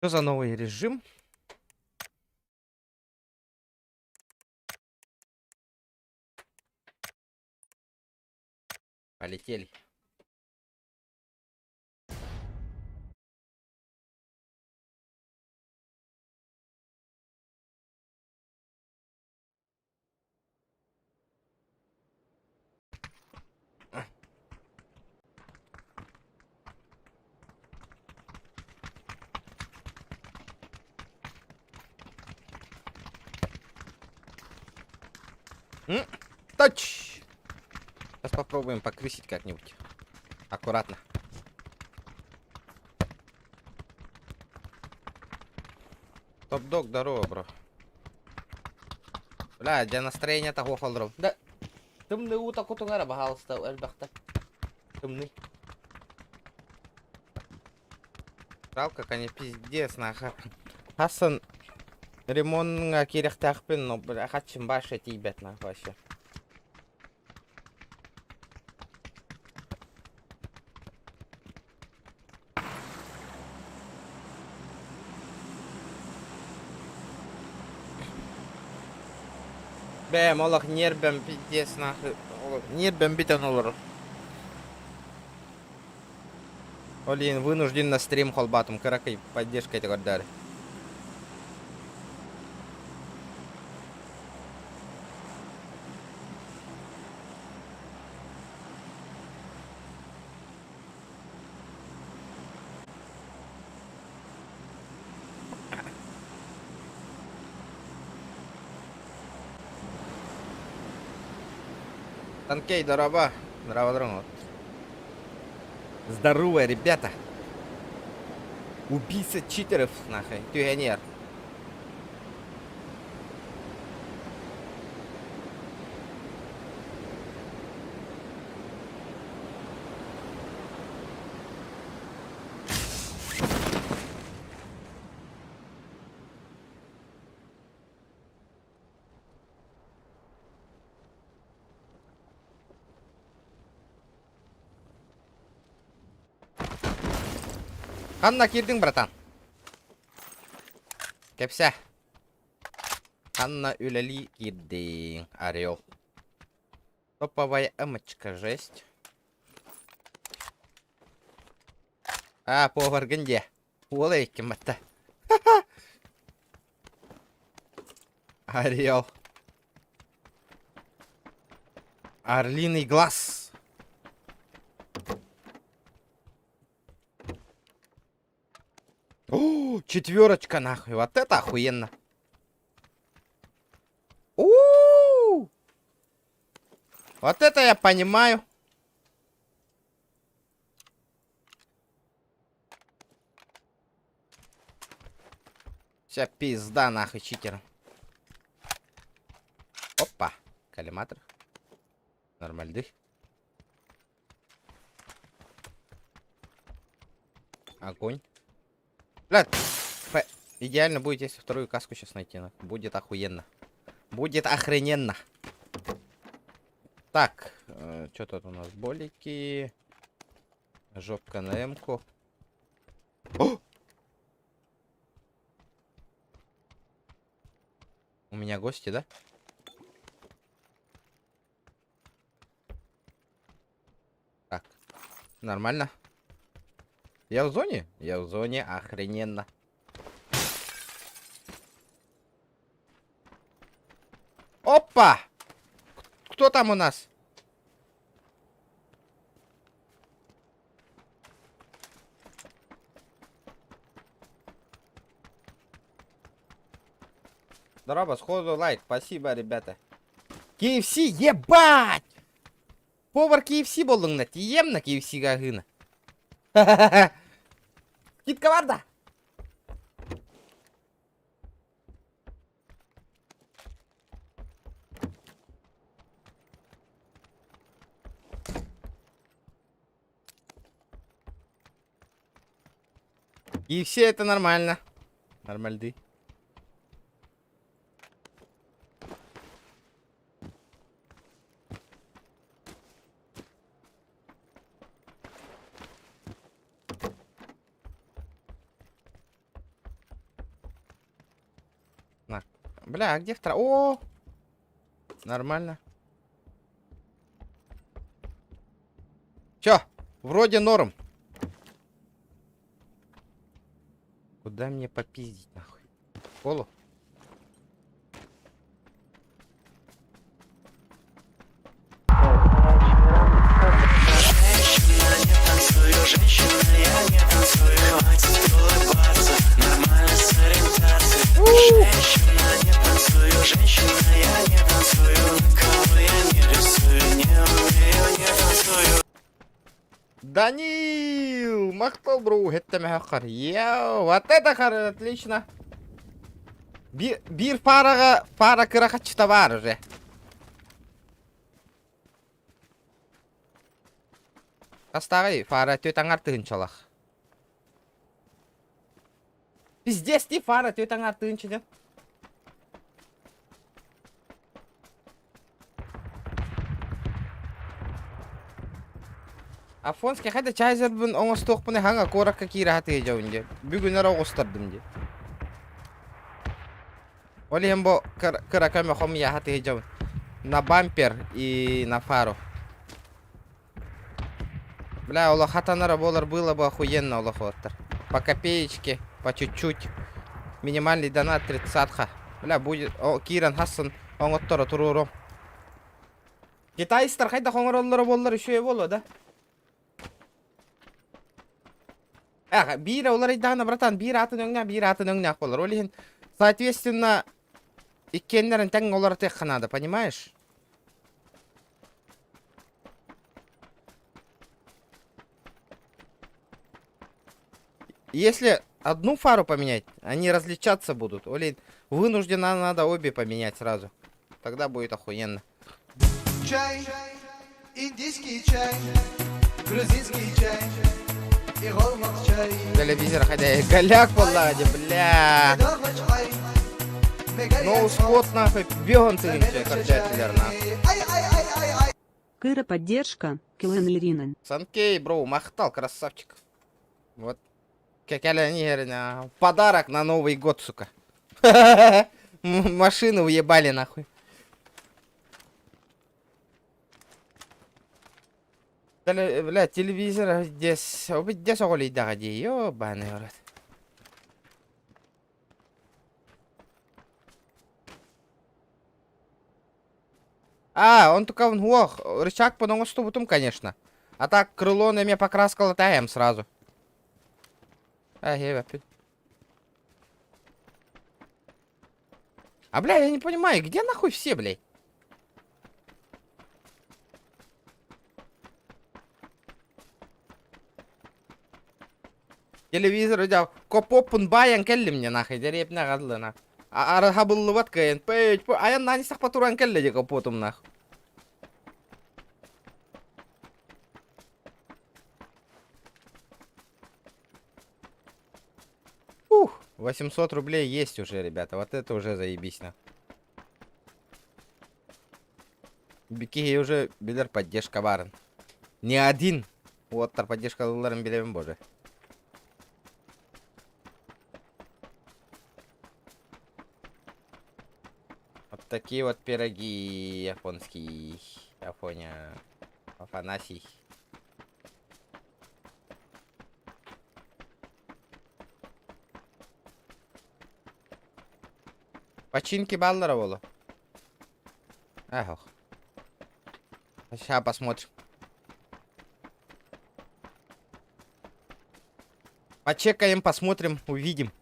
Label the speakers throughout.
Speaker 1: Что за новый режим? Полетели. Тач! Сейчас попробуем покрысить как-нибудь. Аккуратно. Топ-дог, здорово, бро. Бля, для настроения того холдром. Да, тымны уута кутуҥара, баһаалыста, элбэхтэ. Тымны. Жалко, конечно, пиздец, нахуй. Хасан ремонтҥа киирэхтээхпин, но, бля, хаччым баша тиийбэт, нахуй, вообще. Бэйэм олох ньиэрбэм пиздец нахуй ньиэрбэм бүтэн олорор. Ол иһин вынужден на стрим холбаатым кыракый поддержка көрдөөрү. Танкей, дороба. Здраво, здорово. Здорово, ребята. Убийца читеров, нахуй. Пионер. Ханна киирдиҥ, братан? Кэпсэ. Ханна үлэлии киирдиҥ, Орел? Топовая эмочка, жесть. А, поваргын дьэ. Уол эбиккин батта. Орел. Орлиный глаз. О, четверочка нахуй. Вот это охуенно. У-у-у! Вот это я понимаю. Вся пизда нахуй читер. Опа, коллиматор. Нормальдых. Огонь. Бля, идеально будет, если вторую каску сейчас найти. Будет охуенно. Будет охрененно. Так, что тут у нас? Болики. Жопка на эмку. О! У меня гости, да? Так, нормально. Я в зоне? Я в зоне, охрененно. Опа! Кто там у нас? Здорово, сходу лайк. Спасибо, ребята. KFC, ебать! Повар KFC буоллуҥ на тиийэм на KFC-га аһыына. Скидка бар да? И все это нормально. Нормальды. Бля, а где вторая? О! Нормально. Чё, вроде норм. Куда мне попиздить нахуй? Колу? Данил! Махтал, бро, это мехар. Йоу, вот это хар, отлично. Биир фараҕа фара кыра хаччыта баар уже. Хастааҕый фара түөт аҥар тыһыынчалах. Пиздец ти фара түөт аҥар тыһыынча диэн. Афонский хайда чайзербын оҥостуохпун хаҥа куоракка киирэ сатыы дьон дии. Бүгүн эрэ оҕустардым дии. Ол иһин бу кыра көмө хомуйа сатыы дьон. На бампер и на фару. Бля, олох хатанара буолар было бы охуенно олох уоттар. По копеечке, по чуть-чуть. Минимальный донат тридцатка. Бля, будет... О, киирэн хассын оҥотторо туруорум. Китайстар хайдах оҥороллоро буоллар үчүгэй буолуо да? Эх, биир уларыйдаҕына, братан, биир атын өҥнөөх, биир атын өҥнөөх буолар. Ол иһин, соответственно, иккиэннэрин тэҥ уларытыахха наада, понимаешь? Если одну фару поменять, они различаться будут. Или вынуждена надо обе поменять сразу. Тогда будет охуенно.
Speaker 2: Чай, индийский чай, грузинский чай и чай.
Speaker 1: Телевизор хотя голяк буолла бля. Ну, скот нахуй, бегон тыгынча кардятелер нахуй.
Speaker 3: Кыра поддержка, Килен Лиринен.
Speaker 1: Санкей, бро, махтал, красавчик. Вот. Кекеля Подарок на Новый год, сука. Машину уебали нахуй. Бля, телевизор здесь. Здесь оҕолуйдаҕа дии, ёбаный в рот. А, он только ох, рычаг по оҥостубутум, конечно. А так крыло на меня покраска латаем сразу. А, бля, я не понимаю, где нахуй все, блядь? Телевизор удав. Копоппун байан кэллим мне нахуй, дэриэбинэ аҕалла нах. Арахабыллыбат кыайан. Пөй, айан сахпа туран кэллэ дии капотум нах. Ух, 800 рублей есть уже, ребята. Вот это уже заебись, на. Бикиги уже билэр поддержка барын. Не один. Уоттар поддержкаларын билэбин боже. Вот такие вот пироги японские. Афоня. Афанасий. Починки баллара боло. Эх. Сейчас посмотрим. Почекаем, посмотрим, увидим.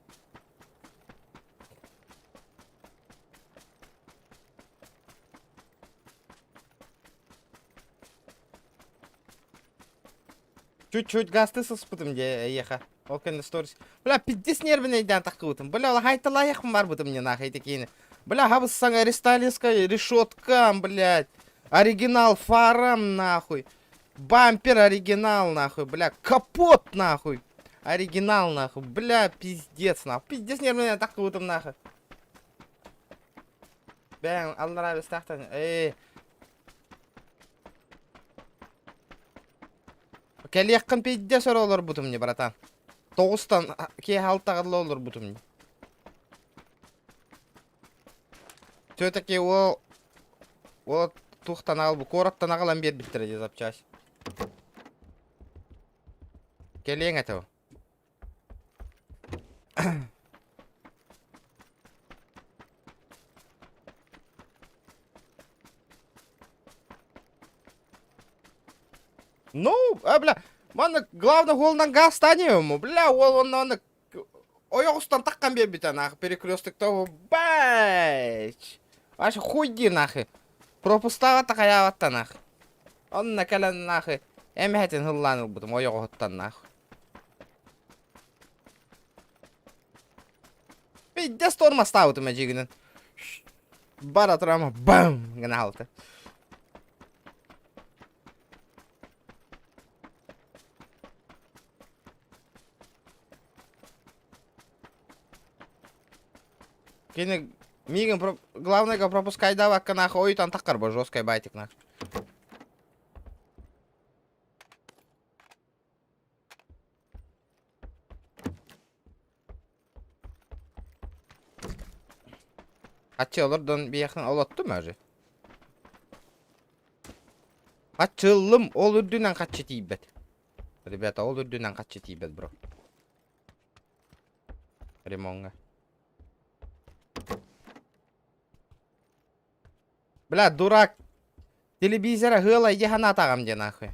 Speaker 1: Чуть-чуть газты сыспытым де еха. Ол кэннэ сторис. Бля, пиздец нервнэйдээн таххыбытым. Бля, хайталаайах барбытым мне нахуй такие. Бля, хабыс-саҥа рестайлинская решеткам, блядь. Оригинал фарам, нахуй. Бампер оригинал, нахуй, бля. Капот, нахуй. Оригинал, нахуй. Бля, пиздец, нахуй. Пиздец нервнэйдээн таххыбытым, нахуй. Бэм, аллара бестахтан. Эй. Кэлиэххин пиздец өр олорбутум не, братан. Тоҕустан киэһэ алтаҕа олорбутум. Все-таки уол уол туохтан аҕал куораттан аҕалан биэрбиттэрэ дии запчасть. Кэлиэҥ этэ ол. Ну, а, бля, манна главное уолунан газтаан ему, бля, уол онно онно ойоҕустан таххан биэрбитэ нахуй перекрестокта бач аж хуй ди нахуй пропустаабатта хайаабатта нахуй онно кэлэн нахуй эмэһэтин һыллаан ылбытым ойоҕоһуттан нахуй пиздец тормозтаабытым эдьиигинэн бара турама бам гына хаалта. Кини миигин про... главное пропускайдаабакка нахуй ойутан таххар бо жесткай байтик нахуй. Аччы олордон биэхин олоттум уже. Аччыллым ол үрдүнэн хаччы тиийбэт. Ребята, ол үрдүнэн хаччы тиийбэт бро. Ремоҥҥа. Бля, дурак. Телевизора ыалай дии санаатаҕым диэн нахуй.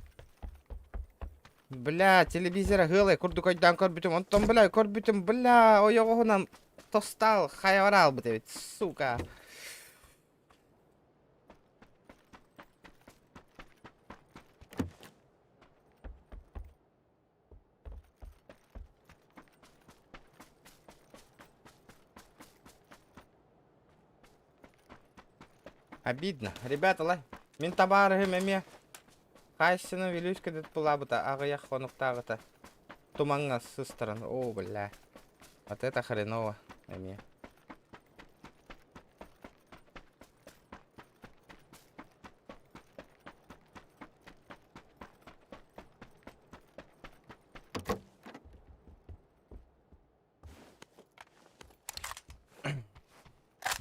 Speaker 1: Бля, телевизора ыалай курдук өйдөөн көрбүтүм. Онтон, бля, көрбүтүм, бля, ойоҕоһунан тостаал хайабар аалбыт эбит, сука. Обидно. Ребята, лай, мин табаарыһым эмиэ Хайсина Вилюйска дэт булаабыта аҕыйах хонуктааҕыта тумаҥҥа сыстаран. О, бля. Вот это хреново эмиэ.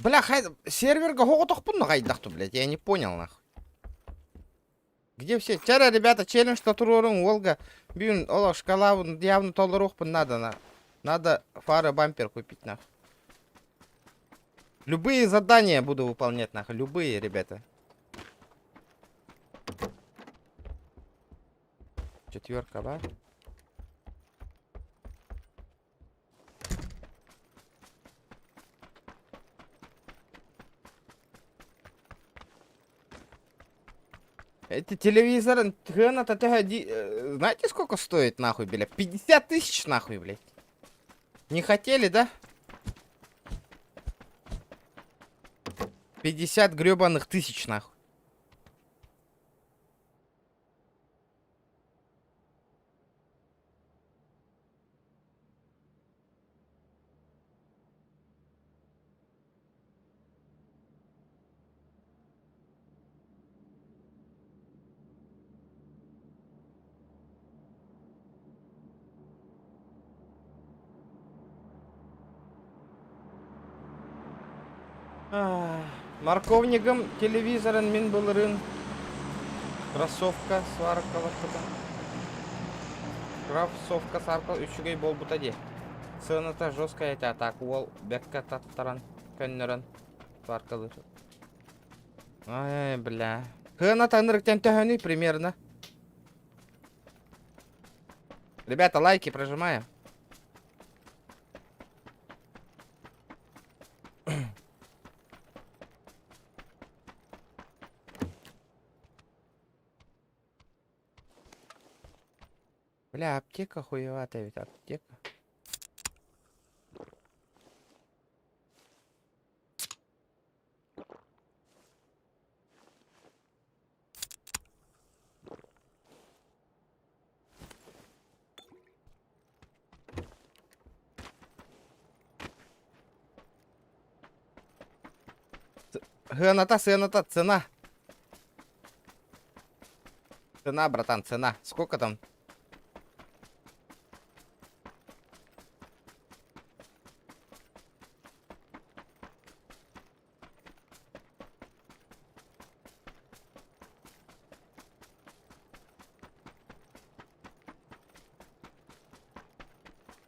Speaker 1: Бля, хай... серверга хоҕотохпун хайдах блядь, я не понял нахуй. Где все? Вчера, ребята, челлендж туруоруҥ уолга. Бүгүн олох шкалабын явно толоруохпун надо на. Надо фары бампер купить нахуй. Любые задания буду выполнять нахуй, любые, ребята. Четверка, да? Эти телевизоры, хрена-то знаете, сколько стоит нахуй, бля? 50 тысяч нахуй, блядь. Не хотели, да? 50 гребаных тысяч нахуй. Морковнигым телевизорын мин былырыын кроссовка сваркалаппытым. Кроссовка саркал үчүгэй буолбута дии. Сыаната жесткая этэ, а так уол бэккэ таттаран, көннөрөн сваркалыыр. Ай, бля. Сыаната ынырыктан төһөнүй примерно? Ребята, лайки прожимаем. Бля, аптека хуеватая ведь, аптека. Сыаната, сыаната, цена. Цена, братан, цена. Сколько там?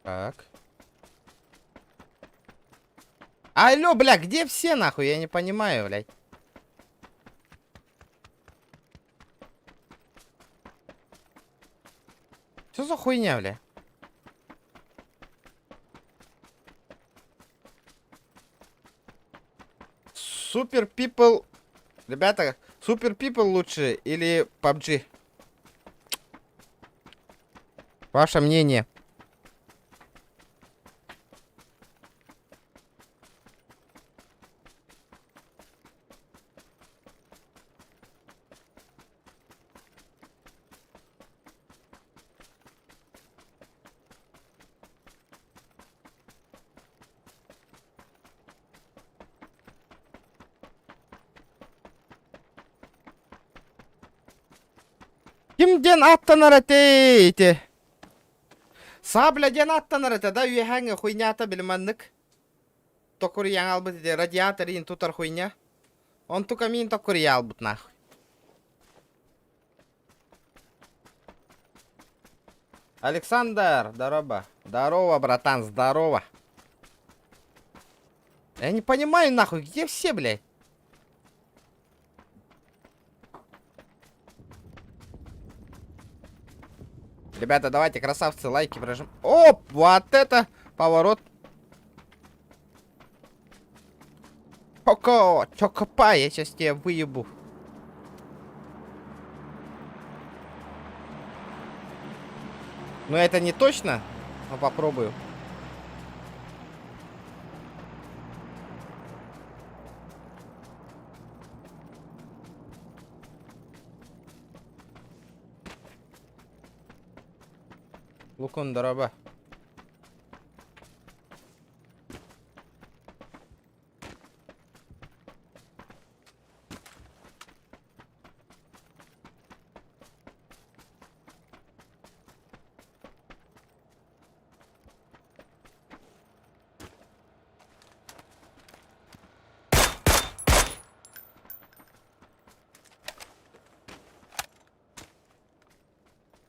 Speaker 1: Так. Алло, бля, где все нахуй? Я не понимаю, блядь. Что за хуйня, бля? Super People. Ребята, Super People лучше или PUBG? Ваше мнение. Ким диэн ааттанар этэй ити? Сабля диэн ааттанар этэ да үөһээҥҥи хуйнята били маннык токуруйан албыт ити радиатор иин тутар хуйня. Онтука миин токуруйа албыт нахуй. Александр, здорово. Здорово, братан, здорово. Я не понимаю, нахуй, где все, блядь? Ребята, давайте, красавцы, лайки прожим. Оп, вот это поворот. Коко, чокопай, я сейчас тебя выебу. Но это не точно, но попробую. Лукун, дороба.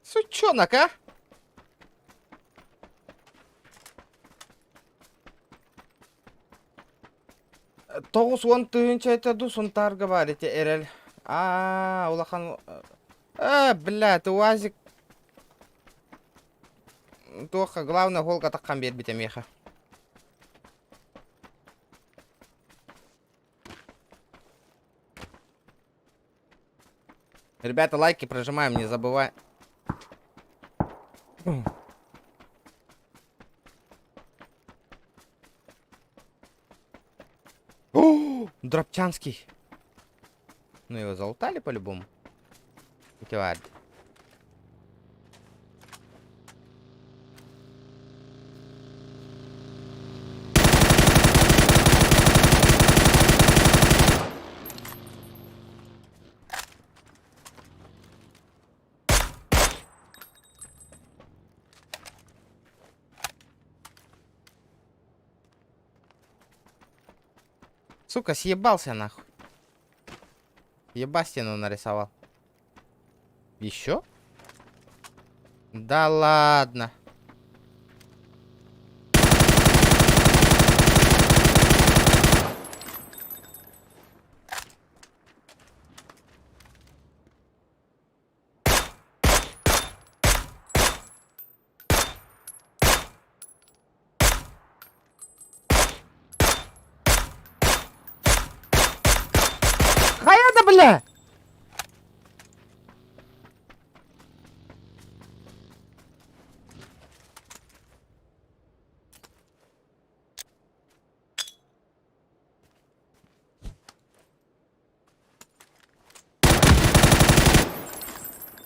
Speaker 1: Сучонок, а? 90 тыһыынча этэ дуу Сунтаарга баар ити эрэл. Аа, улахан... Э, бля, ты УАЗик туохха главное холка таххан биэрбитэ миэхэ. Ребята, лайки прожимаем, не забывай. О, Дропчанский. Ну его залутали по-любому. Тварь. Сука, съебался нахуй. Ебастину нарисовал. Еще? Да ладно. Хайа да бля!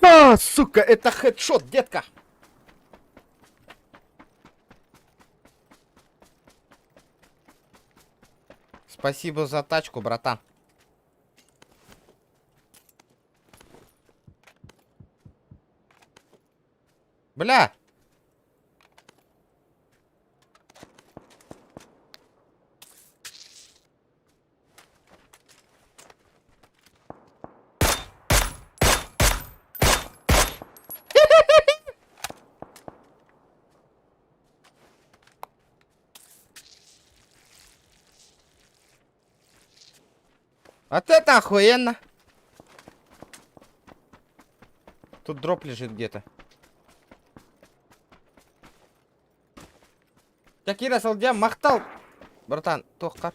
Speaker 1: А, сука, это хедшот, детка! Спасибо за тачку, братан. Бля! Вот это охуенно! Тут дроп лежит где-то. Кира сылдьан махтал! Братан, туоххар?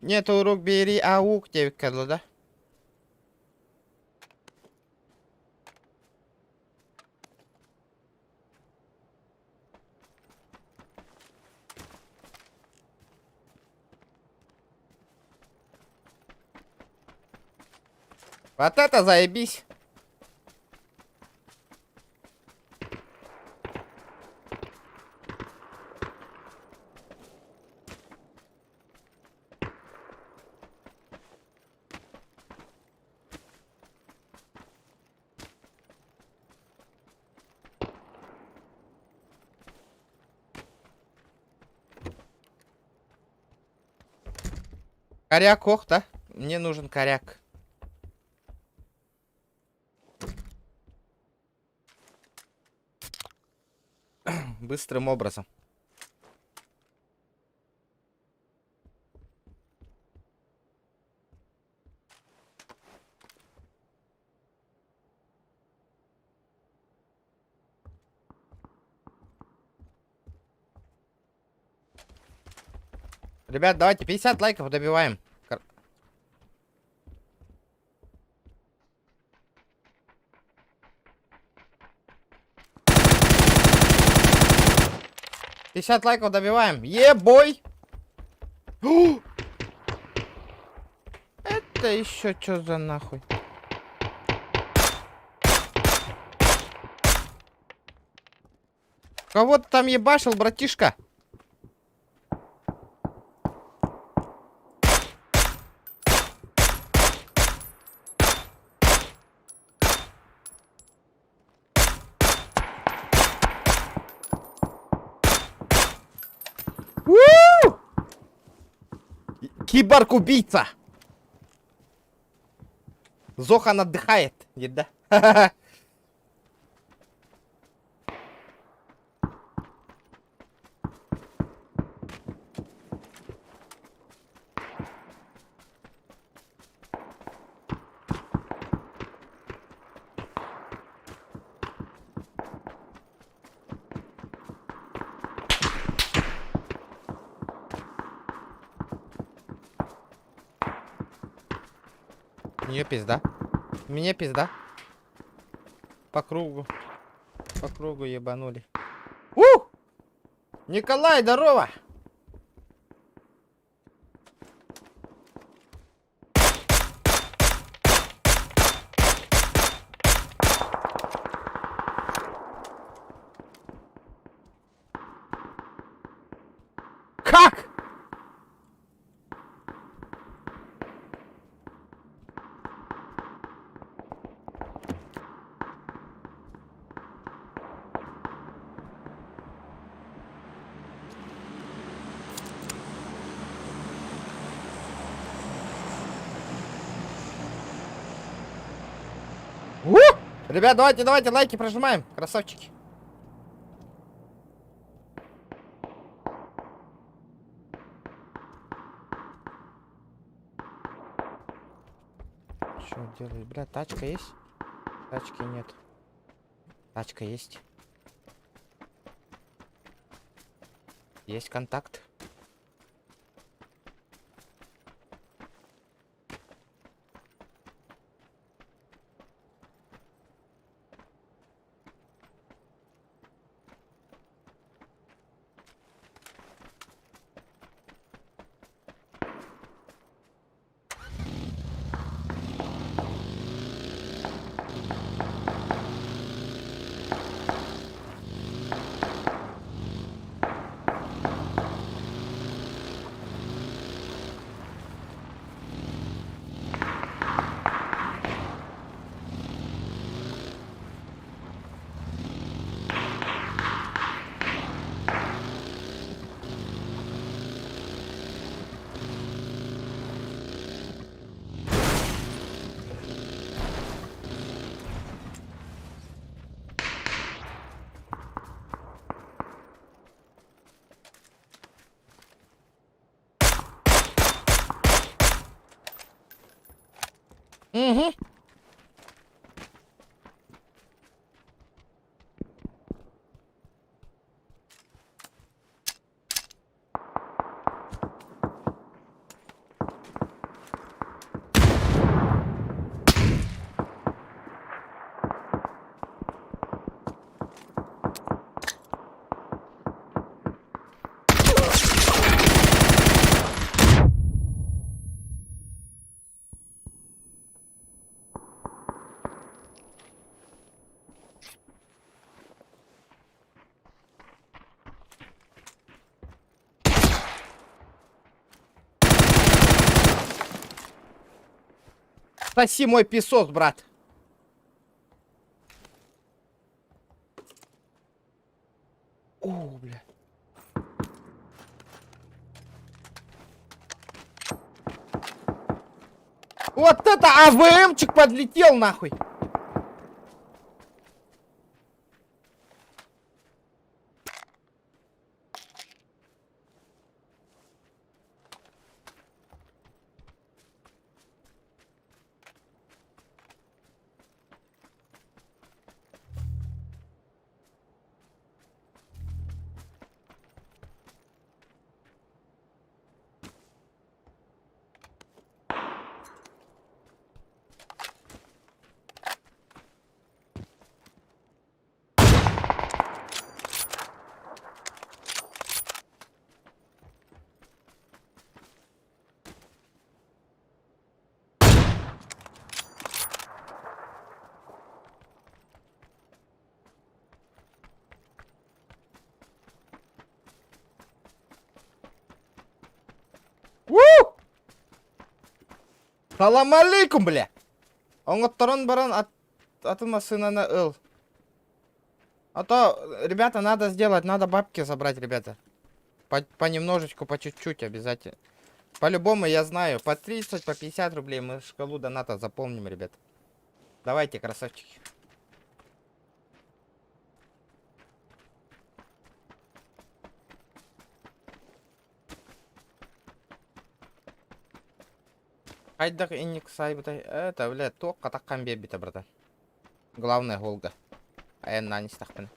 Speaker 1: Нет, урук бери аук диэбиккэ дылы да. Вот это заебись! Коряк, ох, да? Мне нужен коряк. Быстрым образом. Ребят, давайте 50 лайков добиваем. 50 лайков добиваем. Ебой! Это еще что за нахуй? Кого ты там ебашил, братишка? У! Киборг-убийца! Зохан отдыхает, да? Мне пизда. Мне пизда. По кругу. По кругу ебанули. У! Николай, здорово! Как? У! Ребят, давайте, давайте, лайки прожимаем, красавчики. Что делать? Бля, тачка есть? Тачки нет. Тачка есть. Есть контакт. Угу. Соси мой песос, брат. О, бля. Вот это АВМчик подлетел нахуй. Уу! Салам алейкум, бля! Оҥотторон баран ат, атын массыынаны ыл. А то, ребята, надо сделать, надо бабки забрать, ребята. По, понемножечку, по чуть-чуть обязательно. По-любому, я знаю, по 30, по 50 рублей мы шкалу доната заполним, ребят. Давайте, красавчики. Хайдах инник сайбытай это, бля, туох атаххан биэрбитэ, братан. Главное, Волга. Айаннаан истэхпинэ.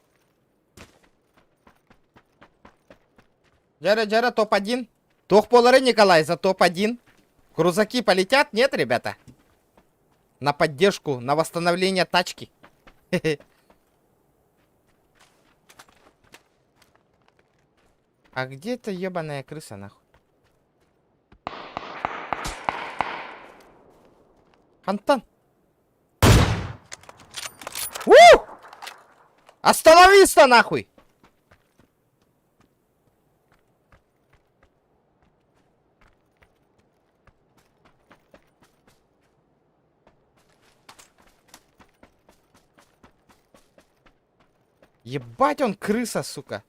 Speaker 1: Дьэрэ, дьэрэ, топ-1. Туох буолары, Николай, за топ-1? Крузаки полетят? Нет, ребята? На поддержку, на восстановление тачки. А где эта ебаная крыса, нахуй? Антон! У! Остановись-то нахуй! Ебать он крыса, сука.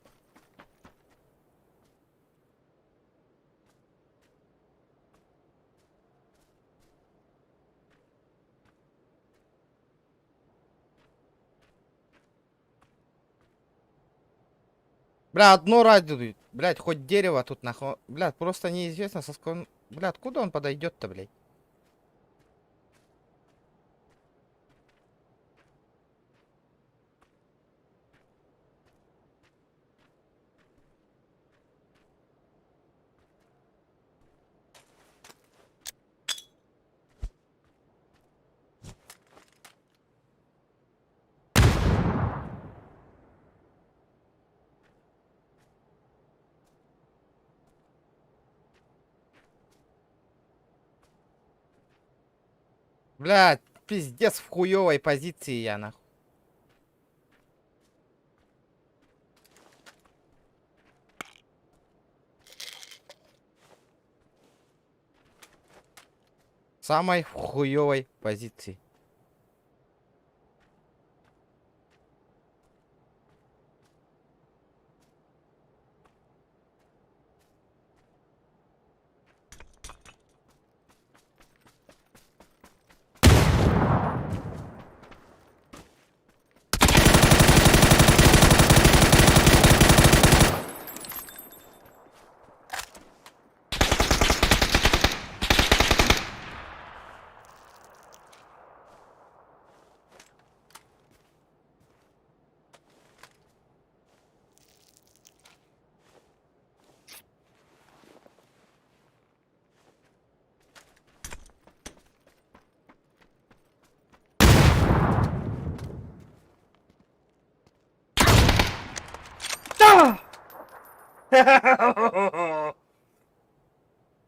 Speaker 1: Бля, одно радует. Блядь, хоть дерево тут нахуй. Блядь, просто неизвестно, со скон... Бля, откуда он подойдет-то, блядь? Блядь, пиздец в хуёвой позиции я, нахуй. Самой хуёвой позиции.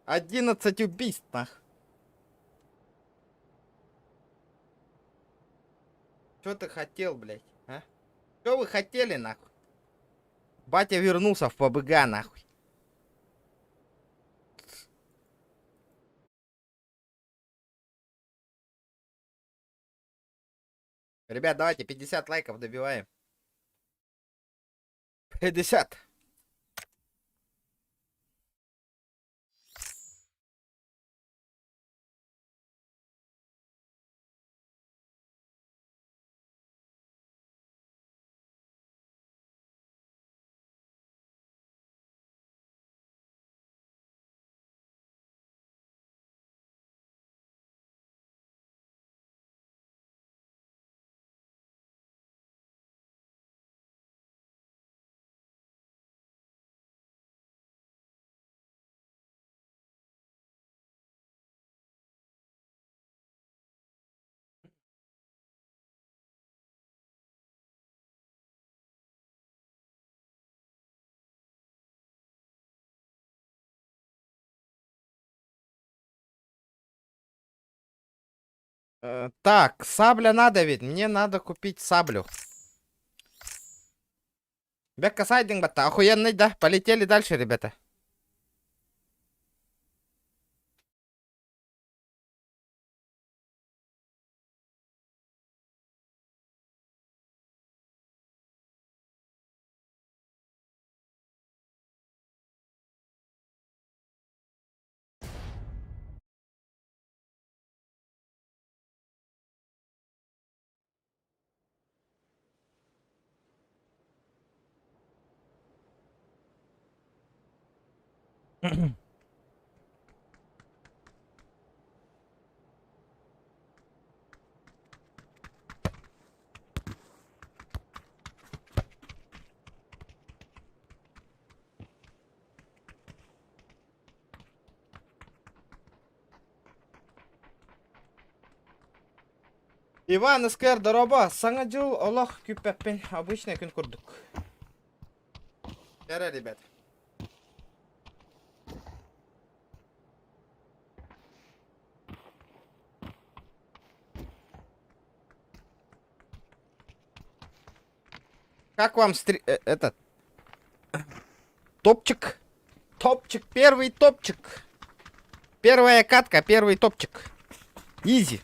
Speaker 1: 11 убийств, нах. Что ты хотел, блядь, а? Что вы хотели, нахуй? Батя вернулся в ПБГ, нахуй. Ребят, давайте 50 лайков добиваем. 50. Так, сабля надо ведь. Мне надо купить саблю. Бекка сайдинг батта. Охуенный, да? Полетели дальше, ребята. Иван Искер, дорообо, Саҥа дьыл олох күүппэппин, обычный күн курдук. Эрэ, ребят. Как вам стри... этот... Топчик? Топчик, первый топчик. Первая катка, первый топчик. Изи.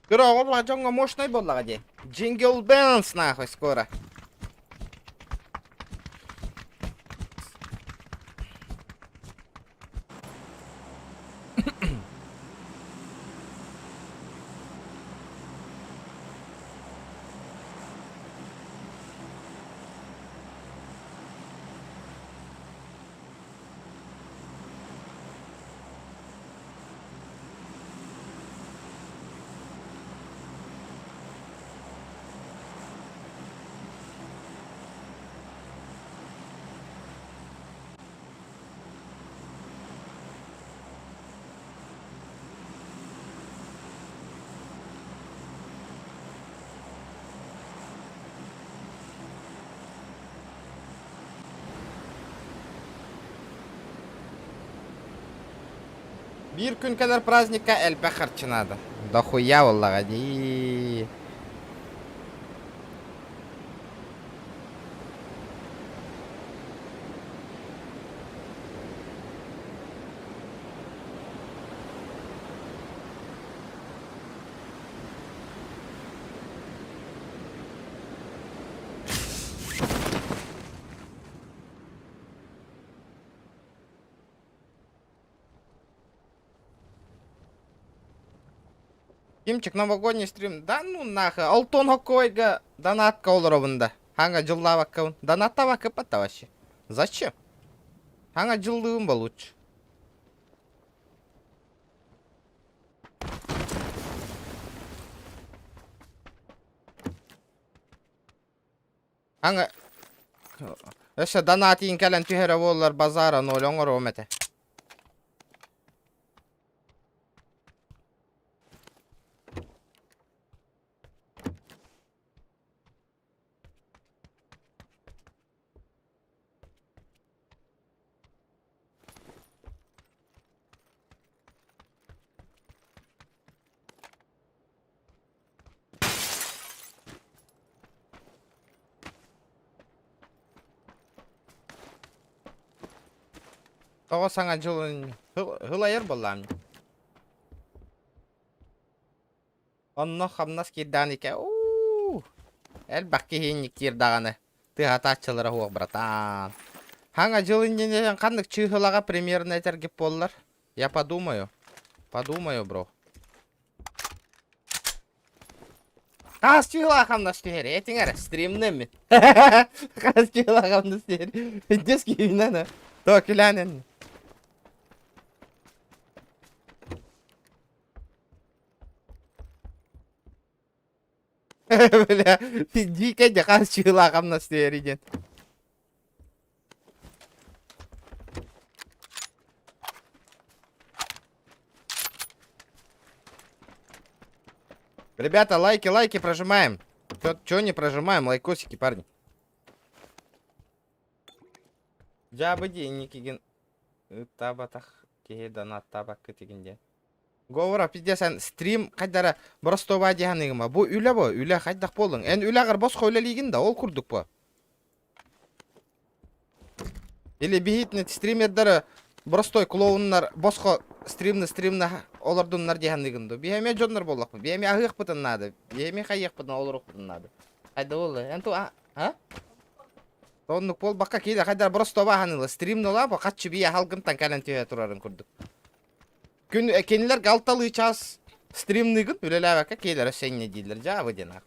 Speaker 1: Кыра оҕо дьоҥҥо мощнай буоллаҕа дии. Jingle Bells нахуй скоро. Биир күн кэлэр праздникка элбэх харчы наада. Дохуя буоллаҕа дии. Кимчик новогодний стрим. Да ну нахуй. Алтон хоккойга донатка олоробун да. Хаҥа дьыллаабаккабын. Донаттаабакка вообще. Зачем? Саҥа дьыллыыбын ба лучше. Аҥа өссө донатин кэлэн түһэрэ буоллар базара ноль оҥоруом этэ. Тоҕо саҥа дьылын һылайар буоллаам Онно хамнас киирдэҕин икэ уу элбэх киһи инник киир даҕаны тыаһатааччылара суох братан. Хаҥа дьыл иннинэ ханнык чыыһылаҕа примерно этэргит буоллар? Я подумаю. Подумаю, бро. Хас чыыһылаах хамнас түһэр этиҥ эрэ стримнэммин мин. Хас чыыһылаах хамнас түһэр. Дес киһинэн То күлээнэн. Бля, дикэ дьэ хас чыыһылаах хамнас түһэр диэн. Ребята, лайки, лайки прожимаем. Чё не прожимаем, лайкосики, парни. Дьаабы дии инникигин ыттаабатах киһи донаттаабаккыт игин диэн. Говора, пиздец, эн стрим хайдара боростуобай дии саныыгыма. Бу үлэ бо, үлэ хайдах буоллуҥ? Эн үлэҕэр босхо үлэлиигин да, ол курдук бо. Или биһиитинэ стримердары простой клоуннар босхо стримны стримна олордуннар дии саныыгын дуу? Биһи эмиэ дьоннор буоллахпыт. Биһи эмиэ аһыахпытын наада. Биһи эмиэ хайыахпытын олоруохпутун наада. Хайда буолла? Эн ту а? Оннук буолбакка киирэ хайдар боростуоба аһаныла стримнула бу хаччы бии аһалгынтан кэлэн түһэ турарын курдук. Күн кинилэр алталыы час стримныгын үлэлээбэккэ киэлэрэ сэнньэ дииллэр дьаабы диэн аах.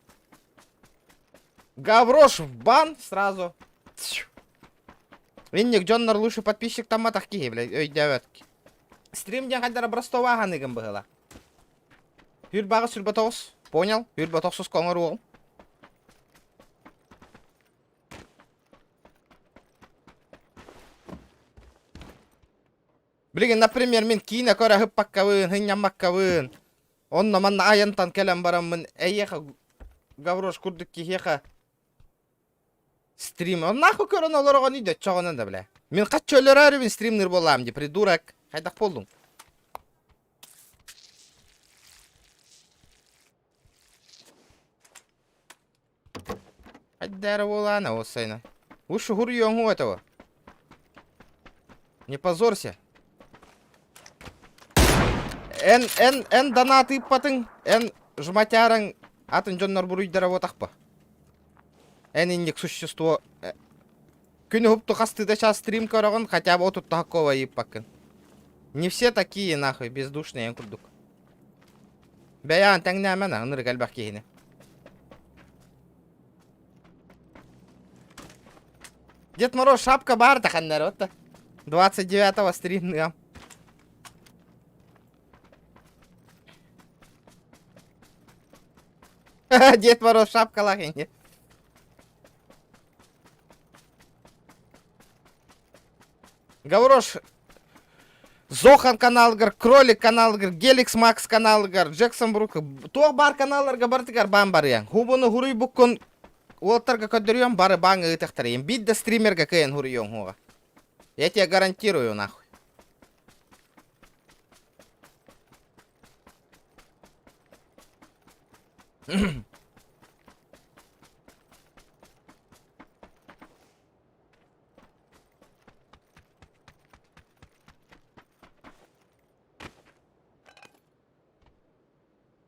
Speaker 1: Гаврош в бан сразу. Инник дьоннор лучше подписчик тамматах киһи бля өйдөөбөт. Стрим диэн хайдара простого аһаныгын быһыла. Хүрбаҕы сүрбэ тоҕус. Понял? Хүрбэ тохсуска оҥоруоҕум. Билигин, например, мин киинэ көрө ыһыппаккабын, һынньаммаккабын, онно манна айантан кэлэн бараммын эйиэхэ Гаврош курдук киһиэхэ стрим нахуй көрөн олороҕун үйдө чоҕунан да бля. Мин хаччы өлөрөөрүбүн стримныр буоллаам ди придурок. Хайдах буоллуҥ? Хайдара буолаана уоссайна. Ушу хуруйуоҥ этого. Не позорься. Эн, эн, эн донат ыыппатыҥ, эн жматяраҥ атын дьоннор буруйдара буотахпа. Эн инник существо күн уһупту хастыыта час стрим көрөҕүн, хотя бы отуттахаккова ыыппаккын. Не все такие, нахуй, бездушные эн курдук. Бэйэҕин тэҥнээмэн, ынырык элбэх киһини. Дед Мороз шапка баар да ханна эрэ вот 29-го стримныам. Дед Мороз шапкалаах ини. Гаврош, Зохан каналыгар, Кролик каналыгар, Геликс Макс каналыгар, Джексон Брук, туох баар каналларга барытыгар баан барыаҥ. Хубуну хуруйбуккун уолаттарга көрдөрүөм, бары бааҥ ыытыахтарайым. Биир да стримерга кыайан хуруйуоҥ хуоҕа. Я тебе гарантирую, нахуй.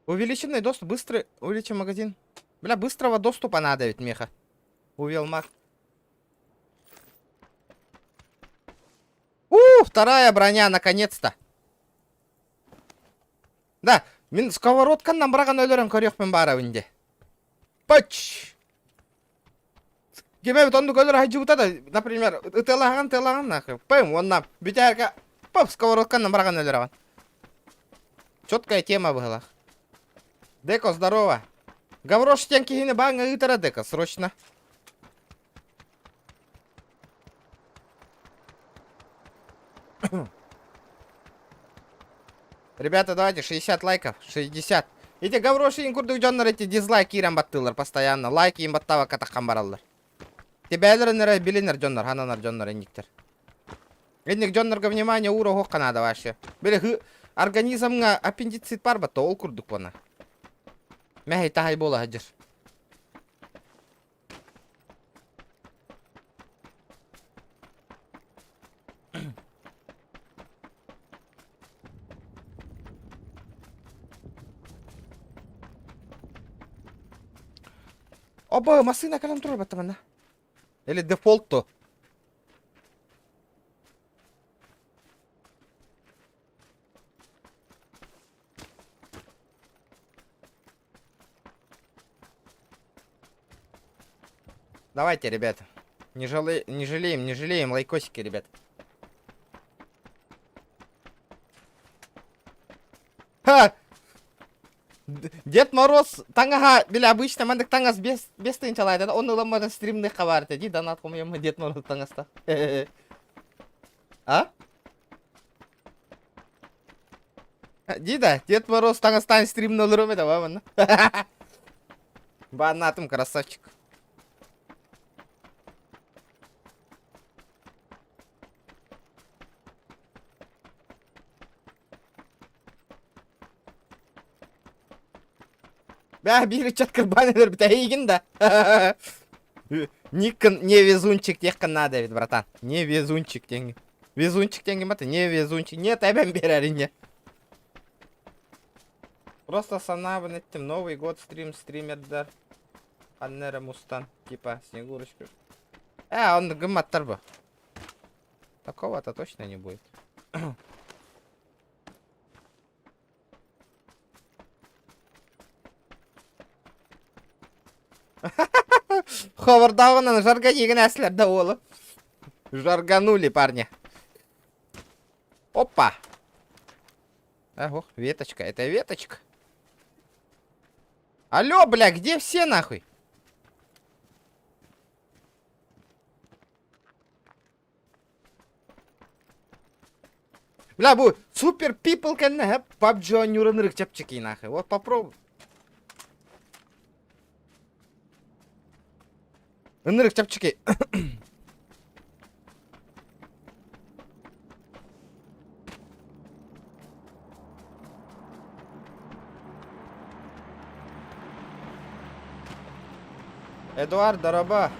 Speaker 1: Увеличенный доступ, быстрый, увеличим магазин. Бля, быстрого доступа надо ведь, меха. Увел маг. У, вторая броня, наконец-то. Да, мин сковородканнан быраҕан өлөрөн көрүөхпүн баарабын дии. Пач! Ким эбит оннук өлөр хадьыбыта да, например, ытыалаһаҕын тыалаҕын нахуй. Пым, уонна бүтээргэ пып сковородканан быраҕан өлөрөҕүн. Четкая тема быһылах. Деко, здорово. Гаврош диэн киһини бааҥҥа ыытара Деко, срочно. Ребята, давайте 60 лайков, 60. Эти Гаврошин курдук дьоннор эти дизлайк киирэн баттыыллар постоянно. Лайк иин баттаабакка таххан бараллар. Тебээлэрин эрэ билинэр дьоннор, хананар дьоннор инниктэр. Инник дьоннорго внимание уура оһохха надо вообще. Били хы организмҥа аппендицит бар батта ол курдук буона. Мэһэй таһай буола сылдьар. Оба, массыына кэлэн турар батта манна. Или дефолт то. Давайте, ребят. Не, жале... не жалеем, не жалеем лайкосики, ребят. Ха! Дед Мороз таҥаһа, били обычно маннык таҥас без без тыынчалаайда он ыламматын стримных хабарта ди донат хомуйаммын Дед Мороз таҥаста. А? Ди да, Дед Мороз таҥастаан стримна олоруом этэ манна. Бааннаатым красавчик. Бээ, биир ыччат кырбаан өлөрбүтэ эйигин да. Никон не везунчик диэххин наада эбит, братан. Не везунчик диэҥҥин. Везунчик диэҥҥин бата, не везунчик. Нет, эбэм биэрэр инньэ. Просто санаабын эттим. Новый год стрим стримердар. Ханна эрэ мустан, типа Снегурочка. Э, он гымматтар бу. Такого-то точно не будет. Ховардауынан жаргонигин әслерде уолу. Жарганули парни. Опа! Ох, веточка, это веточка. Алло, бля, где все нахуй? Бля, бу супер people кэннэ PUBG оонньуурун ырык чэпчэки нахуй. Вот попробуй. Ынырык чэпчэки. Эдуард, дороба.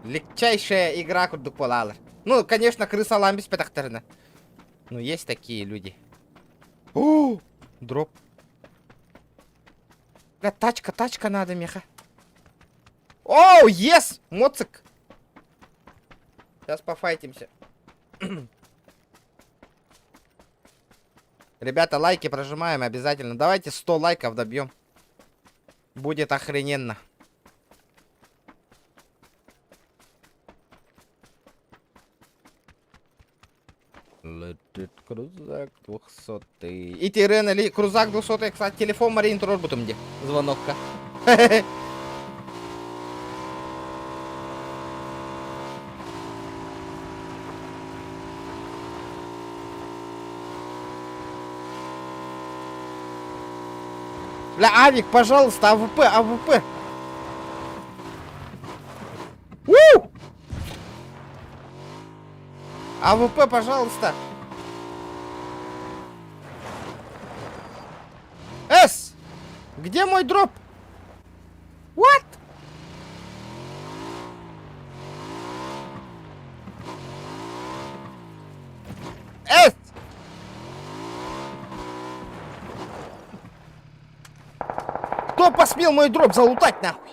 Speaker 1: Легчайшая игра курдук буолаалар. Ну, конечно, крысалаан биспэтэхтэринэ. Ну, есть такие люди. О, дроп. Бля, тачка, тачка надо, меха. Оу, yes! Моцик! Сейчас пофайтимся. Ребята, лайки прожимаем обязательно. Давайте 100 лайков добьем. Будет охрененно. Летит крузак двухсотый. И Тирен или крузак двухсотый, кстати, телефон Марин турорбутум де. Звонокка. Бля, Авик, пожалуйста, АВП, АВП. У! АВП, пожалуйста. С! Где мой дроп? What? С! Кто посмел мой дроп залутать нахуй?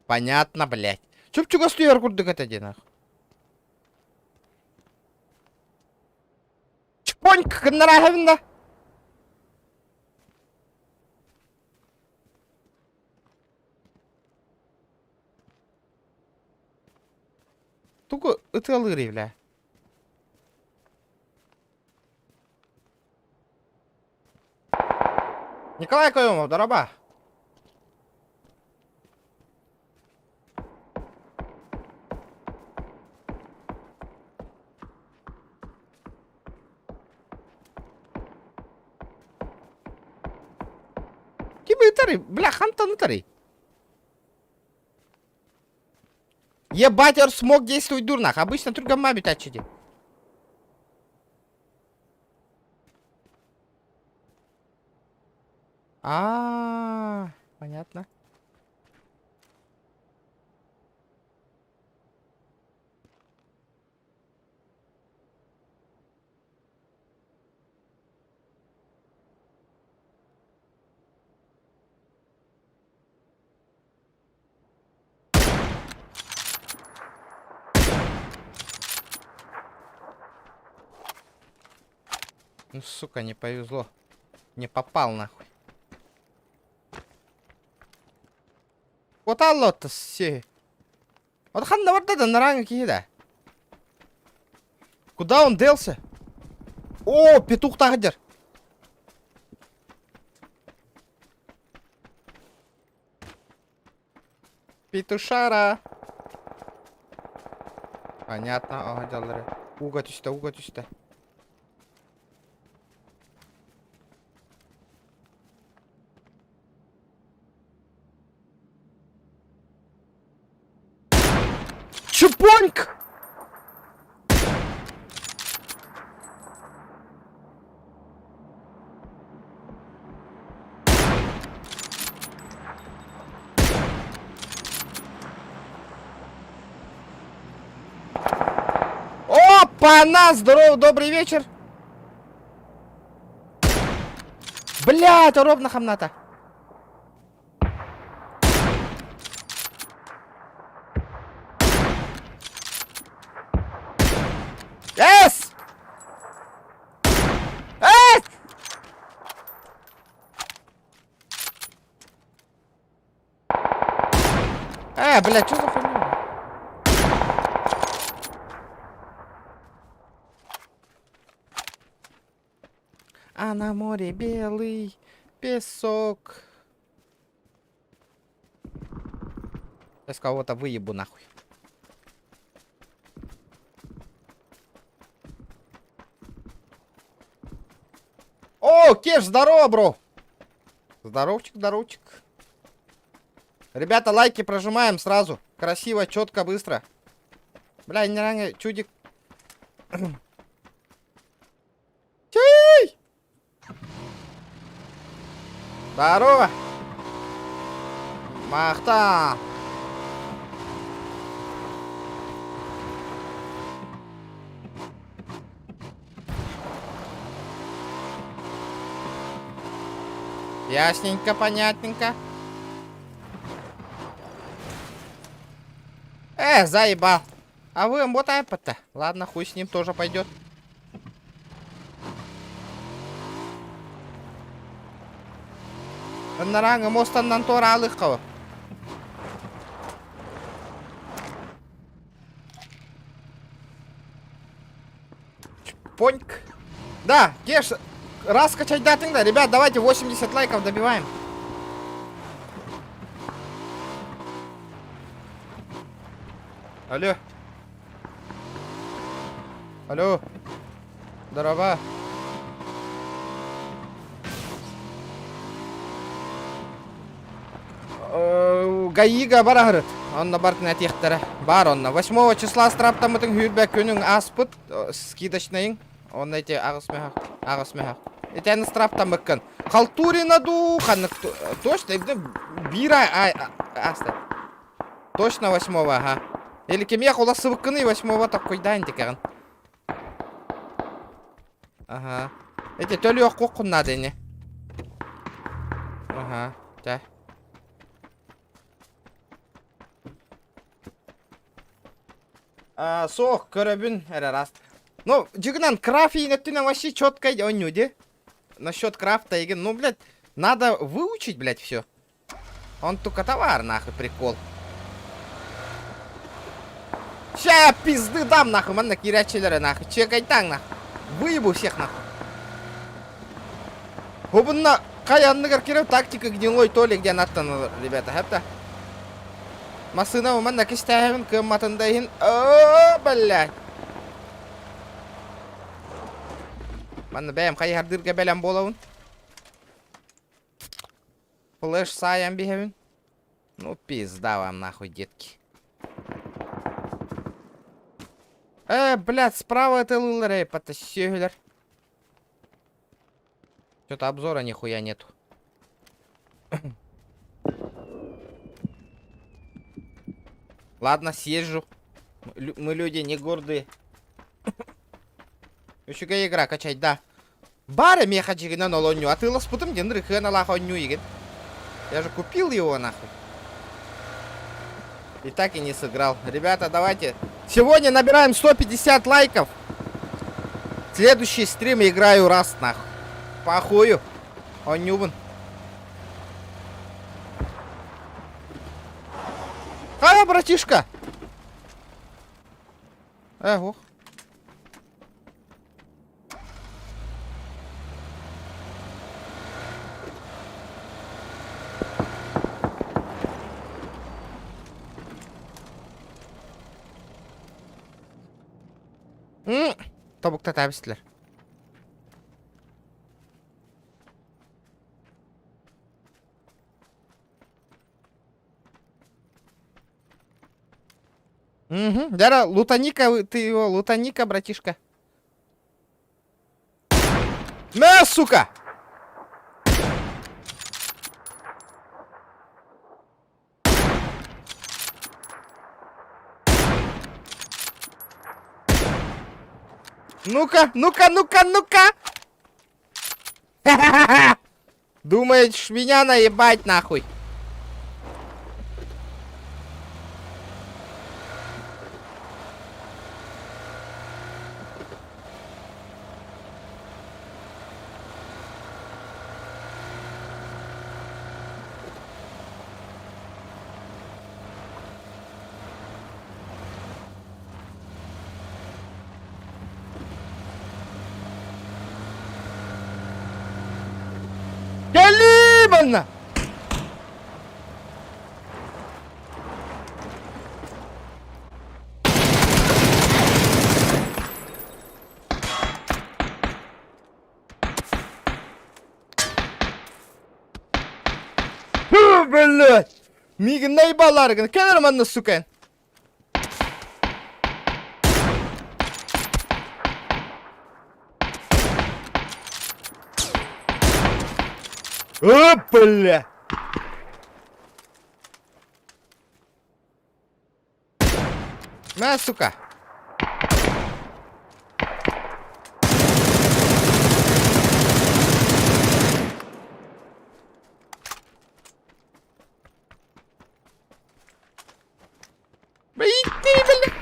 Speaker 1: Понятно, блядь. Чуп-чугас түһэр курдук этэ дии нахуй. Поньк гыннарааһабын да. Тугу ытыалыырый, бля? Николай Каюмов, дороба. Ким ытарый? Бля, хантан ытарый? Ебать, өр смог действует дурнах. Обычно түргэн бүтәччи ди. А, понятно. Ну, сука, не повезло. Не попал нахуй. Оталлотта си. Вот ханна барда да нараҥа киһи да. Куда он делся? О, петух тағдыр. Петушара. Понятно, ага, дьаллары. Уга түстэ, уга түстэ. Чупоньк! Опа-на! Здорово, добрый вечер! Блядь, ровно хамната. Эс! Эс! Э, блядь, что за хуйня? А на море белый песок. Сейчас кого-то выебу нахуй. О, Кеш, здорово, бро! Здоровчик, здоровчик. Ребята, лайки прожимаем сразу. Красиво, четко, быстро. Бля, не чудик. Чей! Здорово! Махта! Ясненько, понятненько. Э, заебал. А вы вот то Ладно, хуй с ним тоже пойдет. Ыннараҥы муостаннан туораалыахха Поньк. Да, Кеш, раз качать датың да. Ребят, давайте 80 лайков добиваем. Алло. Алло. Здорово. ГАИга бараһырыт. Онно бартын этиэхтэрэ. Бар онно. 8 числа страптаммытын сүүрбэ күнүҥ ааспыт скидочнайыҥ. Онно ити аҕыс мөһөх. Аҕыс мөһөх. Итиэннэ страптаммыккын. Халтурина дуу, ханнык точно биир ааста. Точно восьмого, ага. Или кимиэх улассыбыккыный восьмого таккуйдаан дикэҕин. Ага. Эти төлүөх надо ини. Ага, да. Суох, көрөбүн эрэ раз. Ну, дьиҥинэн крафтинг өттүнэн вообще четко оонньуу дии. Насчет крафта игин, ну, блядь, надо выучить, блядь, все. Он только товар, нахуй, прикол. Ща я пизды дам, нахуй, манна киирээччилэри, нахуй. Чекайтаҥ, нахуй. Выебу всех, нахуй. Хобунна хай анныгар кирев тактика гнилой Толик диэн аттанар, ребята, хепта. Массыына манна кистээһин кыамматын да иһин, оо, блядь. Манна бэйэм хайыһардыырга бэлэм буолабын. Флеш саайан биһэбин. Ну, пизда вам нахуй, детки. Блядь, справа ытылылар, эй, потащилер. Что-то обзора нихуя нету. Ладно, съезжу. Мы люди не гордые. Үчүгэй игра качай, да. Баар миэхэ дьиҥинэн ол оонньуу атыыласпытым диэн ырыхыаналаах оонньуу игин. Я же купил его нахуй. И так и не сыграл. Ребята, давайте. Сегодня набираем 150 лайков. Следующий стрим играю раз нахуй. Похую. Оонньуубун. Хайа, братишка? Эх, ох. Тобукта табыстылар. Угу. Дара, лутаника, ты его, лутаника, братишка. На, сука! Ну-ка, ну-ка, ну-ка, ну-ка! Думаешь, меня наебать нахуй? Кэллии манна! Фу, блядь! Миигин наебаларгын. Кэл эрэ манна, сука! О, бля! На, сука! Иди, бля!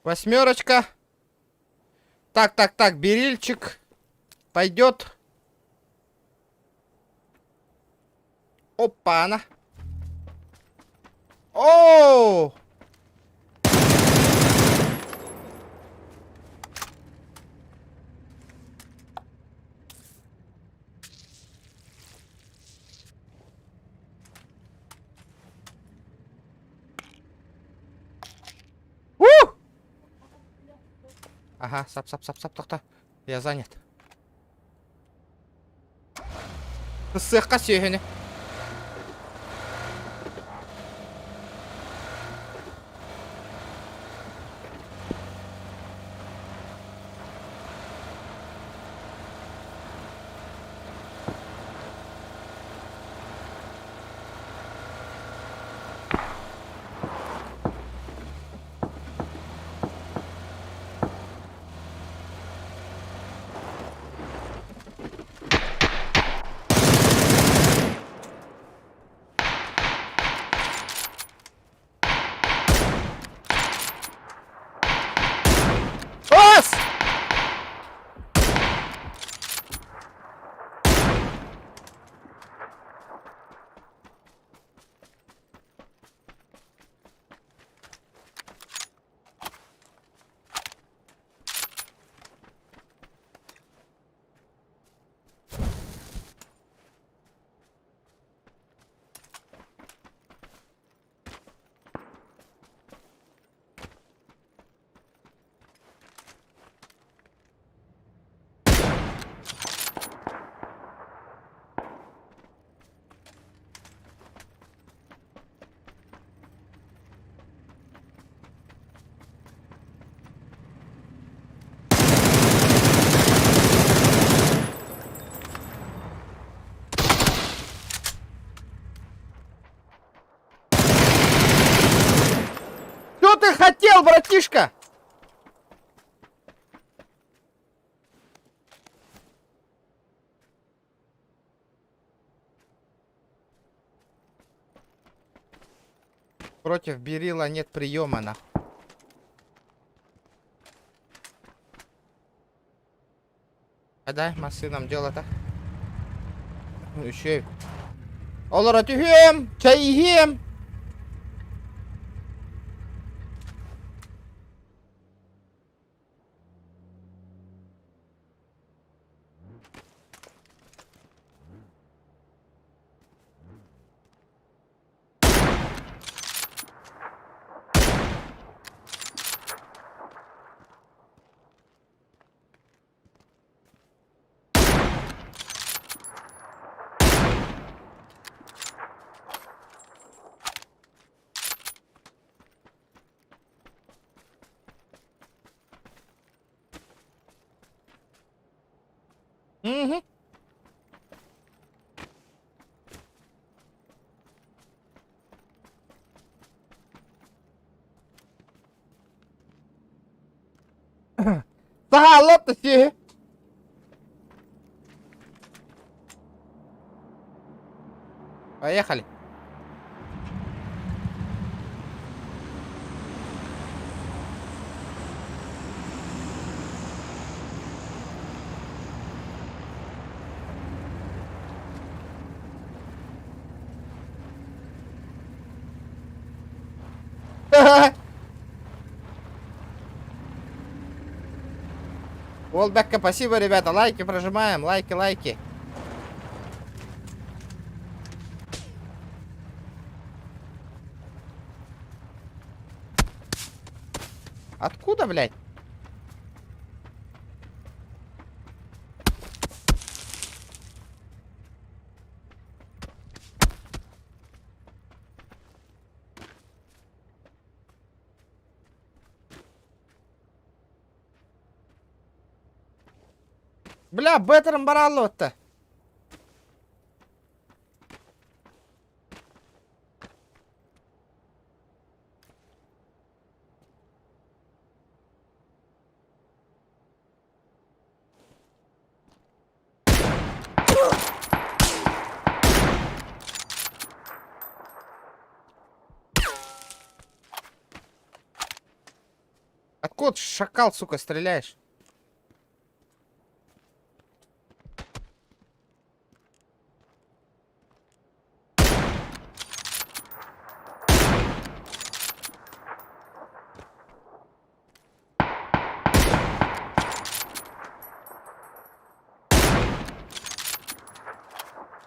Speaker 1: Восьмерочка. Так, так, так, берильчик. Пойдет. Опа-на. О! У! Ага, сап, сап, сап, сап, тохто. Я занят. Сыахха сүөһүнү. хотел, братишка? Против Берила нет приема, нахуй. А да, массыынам дьыалата. Үчүгэй. Олоро түһүөм, чэй иһиэм. Угу. Саһааллап да сиэһи. Поехали. Уолбекка спасибо, ребята. Лайки прожимаем. Лайки, лайки. Откуда, блядь? Бля, беттером бараллыбытта. Откуда шакал, сука, стреляешь?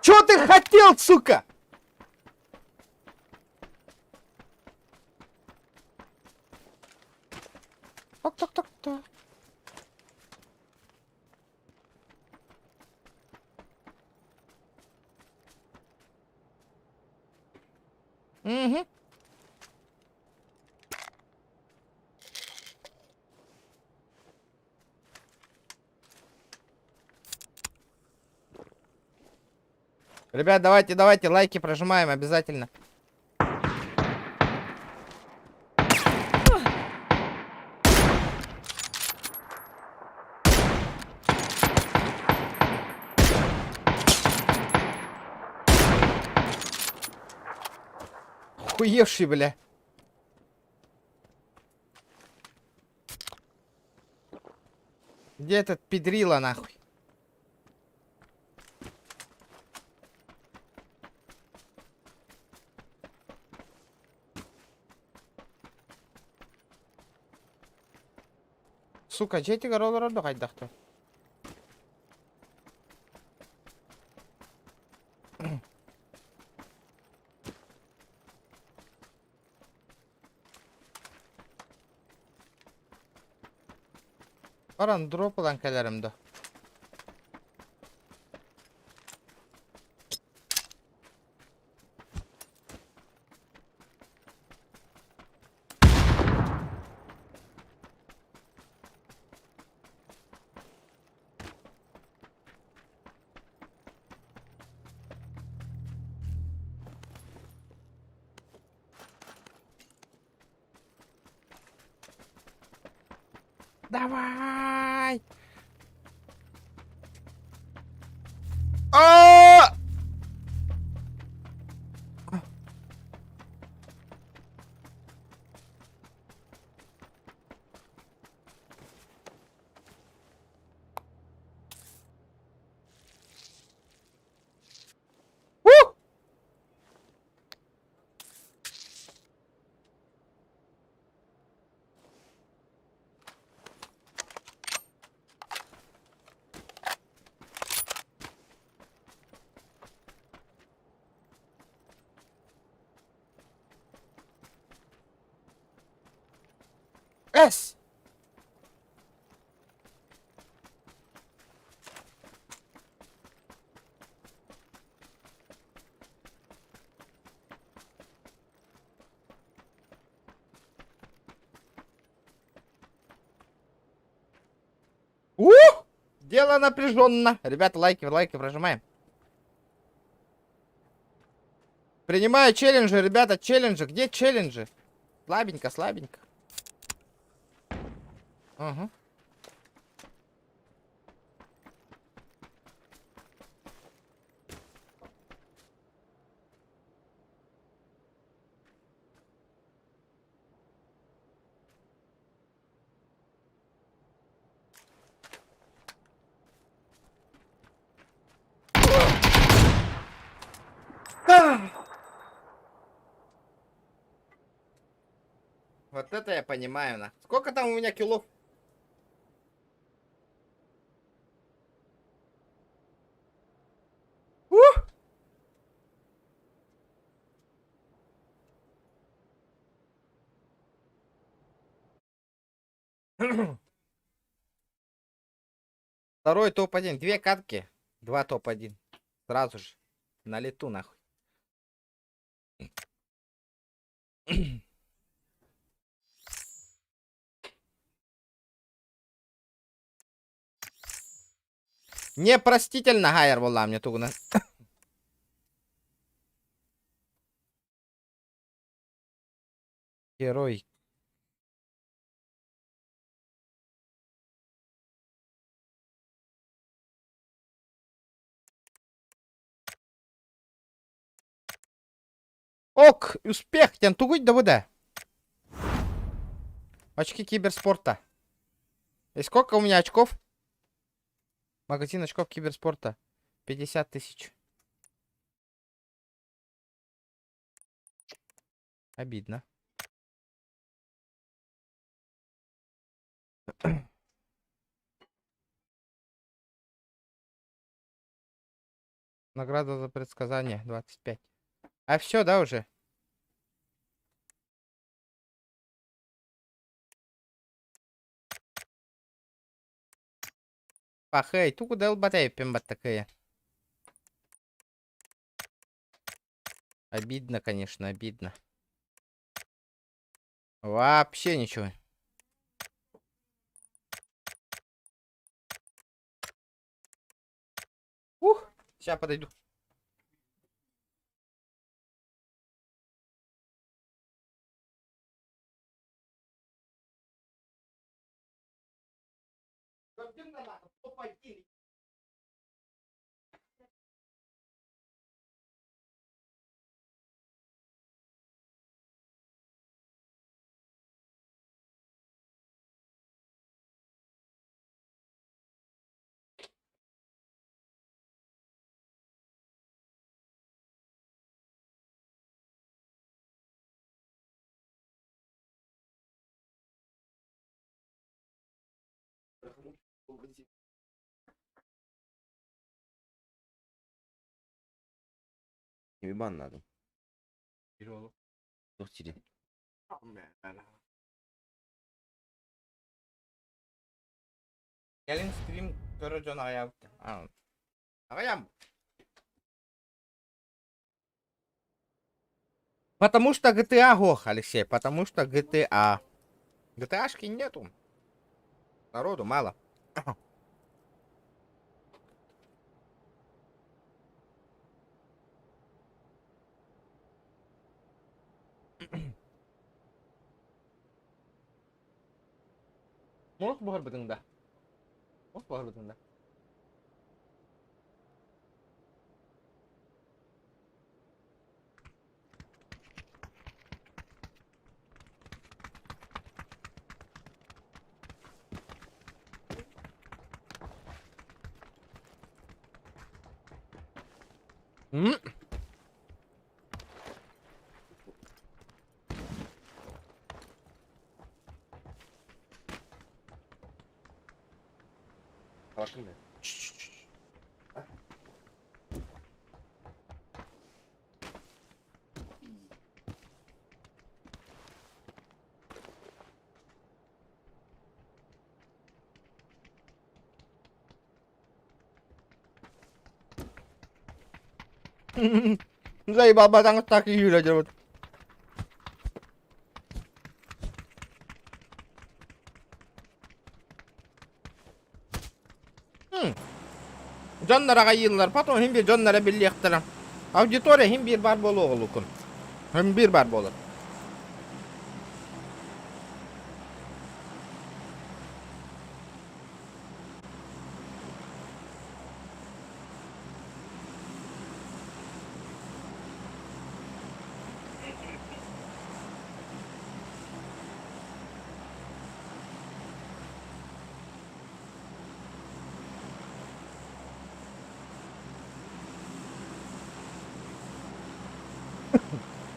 Speaker 1: Чё ты хотел, сука? Так, так, так, так. Угу. Ребят, давайте, давайте, лайки прожимаем обязательно. Охуевший, бля. Где этот педрила, нахуй? Сука, дьиэтигэр олорор да хайдах да. Баран дроп ылан кэлэрим да. Давай! А! Ух! Эс! Ух! Дело напряженно. Ребята, лайки, лайки прожимаем. Принимаю челленджи, ребята, челленджи. Где челленджи? Слабенько, слабенько. Угу. Вот это я понимаю, на. Сколько там у меня килов? Ух! Второй топ-1. Две катки. Два топ-1. Сразу же. На лету, нахуй. Непростительно, Гайер буолла мне тугуна. Герой. Ок, успех, диэн тугуй да бу да? Очки киберспорта. И сколько у меня очков? Магазин очков киберспорта. 50 тысяч. Обидно. Награда за предсказание 25. А все, да, уже? Пахэй, тугу да ылбат такая. Обидно, конечно, обидно. Вообще ничего. Ух, сейчас подойду.
Speaker 4: Kimi banladın? Yok Ciri.
Speaker 1: Кэлин стрим көрө дьон аҕыйаабыт. Аҕыйаам. Потому что GTA гох, Алексей, потому что GTA. GTA-шки нету. Народу мало. Муох буһарбытыҥ да? Муох буһарбытыҥ да? М? Заебал батаҥ так иһиилэ дьабыт. Дьоннор аҕайыыллар, потом иһин биир дьонноро биллиэхтэрэ. Аудитория иһин биир баар буолуоҕулукун. Иһин биир баар буолар.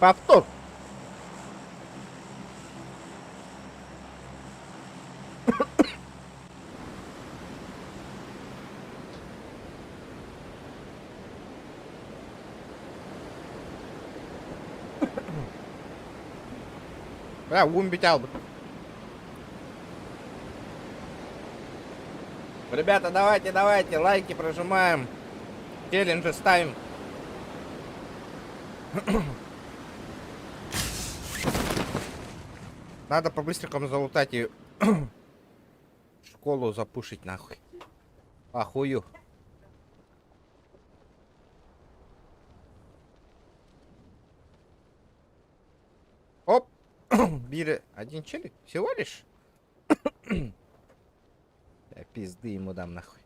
Speaker 1: Повтор. Бля, уум бүтэ албыт. Ребята, давайте, давайте, лайки прожимаем. Челленджи ставим. Надо по-быстренькому залутать и школу запушить нахуй. Ахую. Оп! Биир один челик. Всего лишь? Я пизды ему дам нахуй.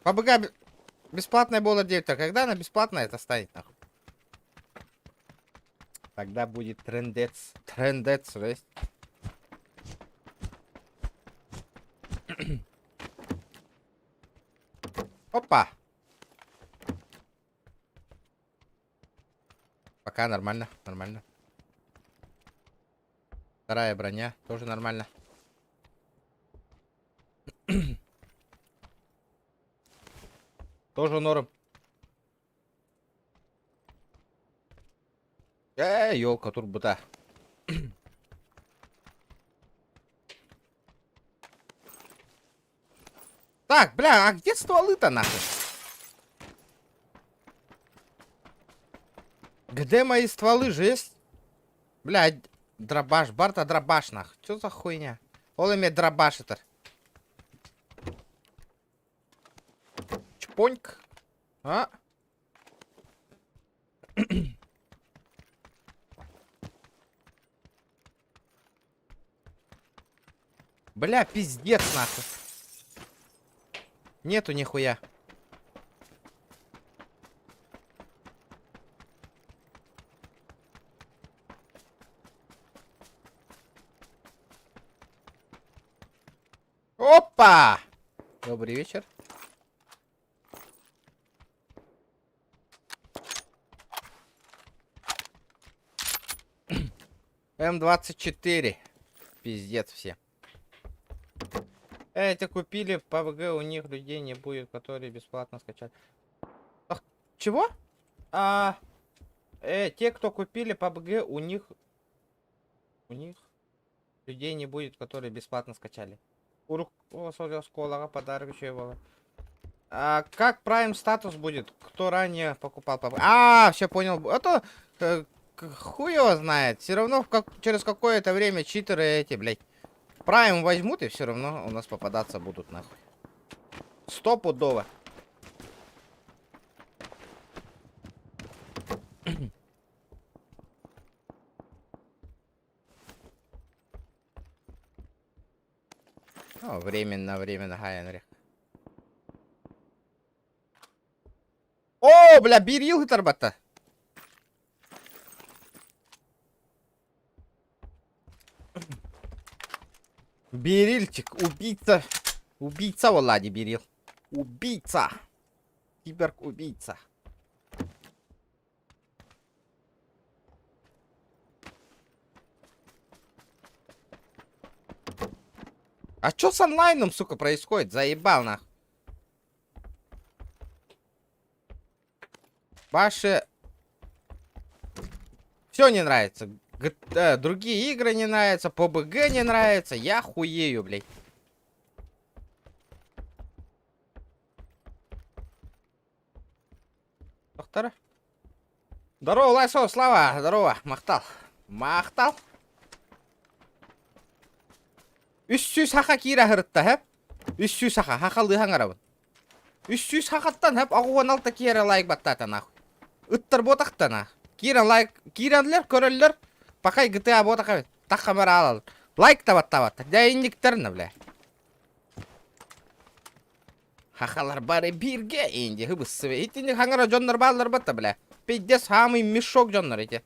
Speaker 1: ПБГ бесплатная была 9, а когда она бесплатная, это станет нахуй? Тогда будет трендец. Трендец, жесть. Опа! Пока нормально, нормально. Вторая броня тоже нормально. Тоже норм. Э, елка турбута. Так, бля, а где стволы-то нахуй? Где мои стволы, жесть? Бля, дробаш, барта дробаш нах. Что за хуйня? Ол эмиэ дробаш это. Чпоньк. А? Бля, пиздец нахуй. Нету нихуя. Опа! Добрый вечер. М24. Пиздец все. Это купили PUBG, у них людей не будет, которые бесплатно скачали. Ах, чего? А, те, кто купили PUBG, у них людей не будет, которые бесплатно скачали. Урук, о, школаҕа подарок еще было. А как Prime статус будет? Кто ранее покупал PUBG? А, все понял. Это хуй его знает. Все равно через какое-то время читеры эти, блядь, Prime возьмут и все равно у нас попадаться будут нахуй. Стопудово. Временно, временно, хайан О, бля, биир ил ытарбатта. Берильчик, убийца. Убийца Влади Берил. Убийца. Киберг-убийца. А чё с онлайном, сука, происходит? Заебал нах. Ваше... Все не нравится. Г другие игры не нравятся, ПБГ не нравится. Я хуею, блядь. Доктора. Здорово, Лайсо, Слава, здорово, махтал. Махтал. Үс саха киирэ сырытта, хэп. Үс саха, хахалыы хаҥарабын. Үс сахаттан хэп 86 киирэ лайк баттаата нахуй. Ыттар буотахтана. Киирэн лайк, киирэнлэр, көрөллөр. Пакай GTA буотах эбит. Тахха аалал. Лайк да баттаабаттар. Дьэ инниктэрнэ, бля. Хахалар бары бииргэ инди хыбыссыбы. Итини хаҥара дьоннор бааллар батта, бля. Пиздец, самый мешок дьоннор эти.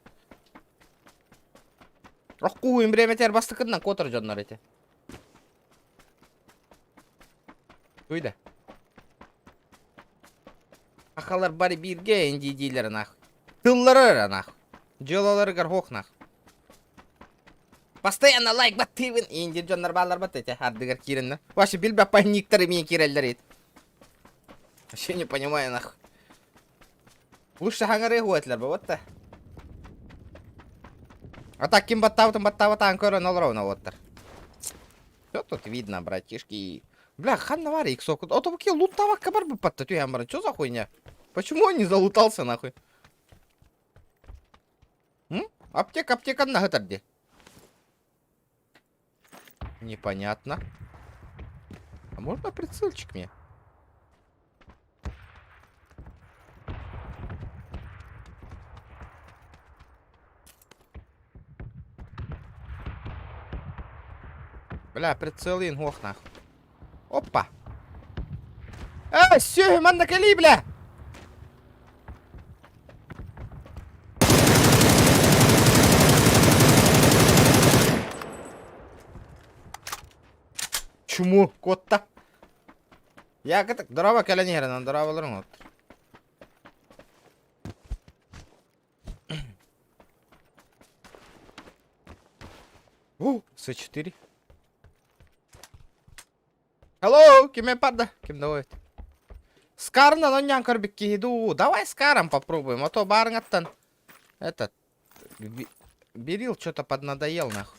Speaker 1: Охкуһуйун бириэмэтигэр бастакытынан куотар дьоннор эти. Туйда. Хахалар бары бииргэ инди диилэр нах. Тыллары эрэ нах. Дьыалаларыгар хоох нах. Постоянно лайк баттыыбын инди дьоннор бааллар батта эти ардыгар киирэннэр. Вообще билбэт паниктар эмиэ киирэллэр ит. Вообще не понимаю нах. Лучше хаҥарыы уотилэр бу А так ким баттаабытын баттаабатаан көрөн олоробун уоттар. Все тут видно, братишки. Бля, ханна баар иксок. Отобуки луттаабакка барбыппатта түһэн баран. Что за хуйня? Почему он не залутался нахуй? М? Аптека, аптека наһытар ди. Непонятно. А можно прицельчик мне? Бля, прицел ох нахуй. Опа. Э, все, манна кали, бля. Чуму, куотта. Я кытык, дорообо кэлэн иһэрин, дорооболоруҥ от. О, С4. Hello, ким парда? Ким давай? Скарна онньоон көрбүт киһи дуу. Давай Скаром попробуем, а то баарыҥаттан этот Берил что-то поднадоел нахуй.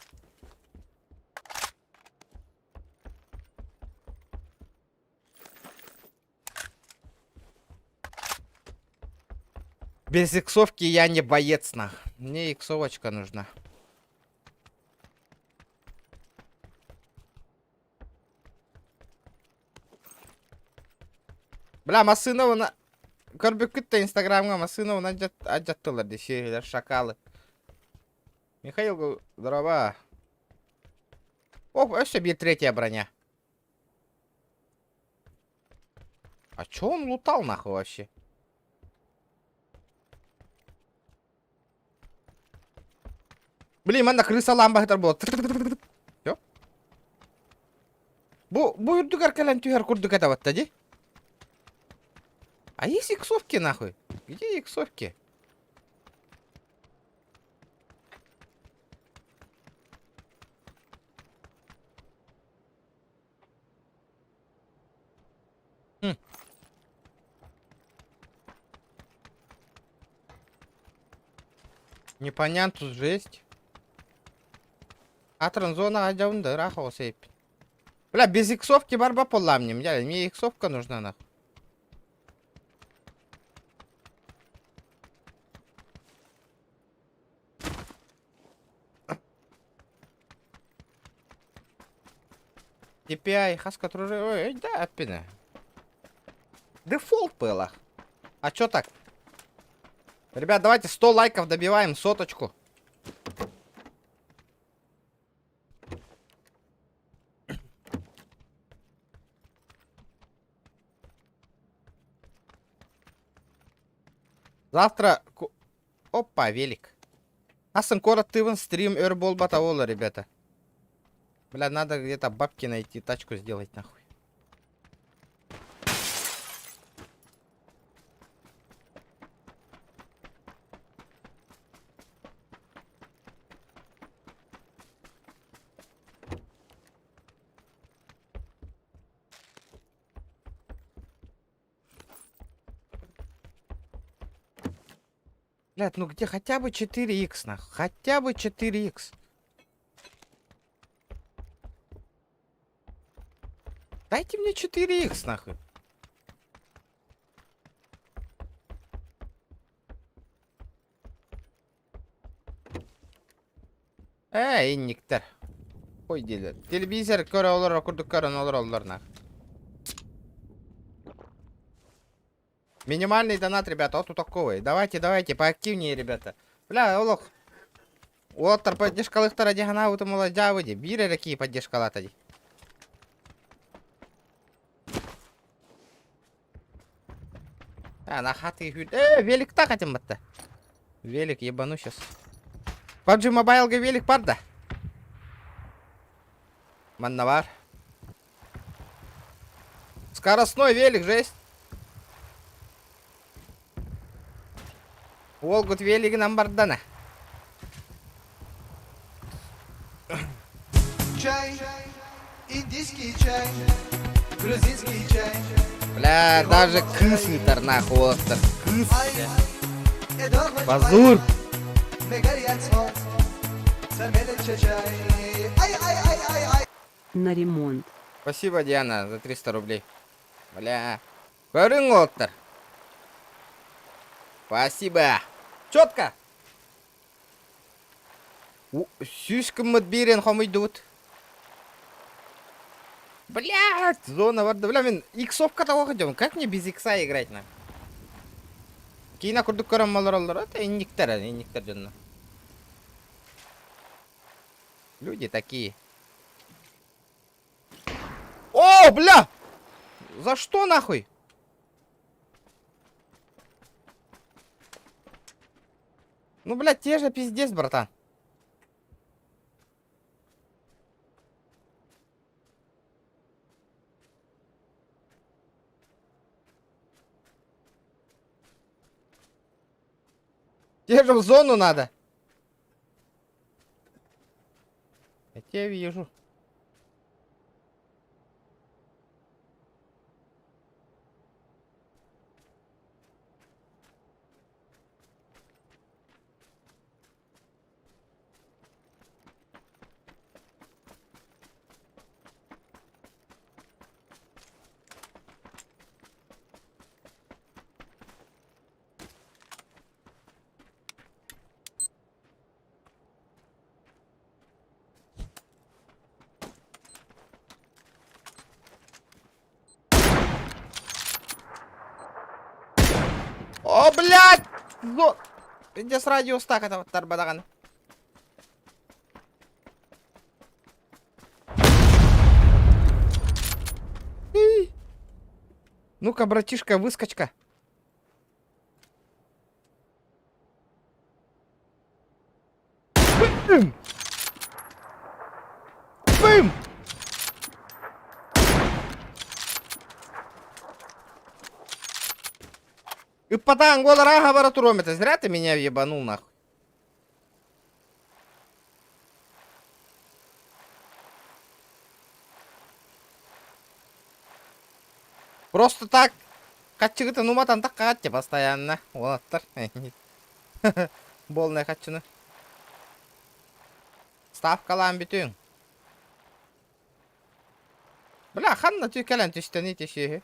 Speaker 1: Без иксовки я не боец нах. Мне иксовочка нужна. Бля, массыына көрбүккүт да инстаграмҥа массыына алдьаттылар дии сүөһүлэр шакалы. Михаил, здорово. О, өссө биир третья броня. А чё он лутал нахуй вообще? Блин, манна крыса ламбаһытар буола. Все. Бу бу үрдүгэр кэлэн түһэр курдук этабатта дии. А есть иксовки нахуй? Где иксовки? Хм. Непонятно, жесть. Атран зона дьабын да ыраах оҕус эбиппин. Бля, без иксовки барба полламнем. Я, мне иксовка нужна нахуй. DPI хаска тружи. Ой, да, аппина. Дефолт было. А чё так? Ребят, давайте 100 лайков добиваем, соточку. Завтра... Опа, велик. Асан куораттыыбын стрим өр буолбата буолла, ребята. Бля, надо где-то бабки найти, тачку сделать нахуй. Блядь, ну где хотя бы 4х, нахуй. Хотя бы 4х. Дайте мне 4х, нахуй. Ээ, инниктэр. Ой диилэр. Телевизор көрө олорор курдук көрөн олороллор нах. Минимальный донат, ребята, вот такой. Давайте, давайте, поактивнее, ребята. Бля, олох. Уолаттар поддержкалыктара дии санаабытым ула дьаабы дии. Биир эрэ киһи поддержкалаата дии. А, на хаты хүт. Э, велик так этим батта. Велик ебану сейчас. PUBG Mobile велик бар да. Манна бар. Скоростной велик, жесть. Уолгут велигинэн бардана.
Speaker 2: Чай, индийский чай, грузинский чай.
Speaker 1: Бля, даже кыыс ыытар нахуй уолаттар. Кыыс, бля. Позор!
Speaker 3: На ремонт.
Speaker 1: Спасибо, Диана, за 300 рублей. Бля. Көрүҥ уолаттар. Спасибо. Четко. Сүүс гыммыт биирин хомуйдубут. Блядь, зона барда. Бля, мин иксовка того хотел. Как мне без икса играть на? Киинэ курдук көрөн олороллор. Это инниктэр, инниктэр дьонно. Люди такие. О, бля! За что нахуй? Ну, блядь, те же пиздец, братан. Тебе же в зону надо. Я тебя вижу. О, блядь! Зо... Пиздец радиус так это тарбадаҕан. Ну-ка, братишка, выскочка. Бым! Бым! Ыппатаан буолар бара туруом этэ. Зря ты меня ебанул нахуй. Просто так хаччыгытын уматан таккаҕат постоянно. Уолаттар. Буолнай хаччыны. Ставкалаан бүтүҥ. Бля, ханна кэлэн түстэний түсүһү.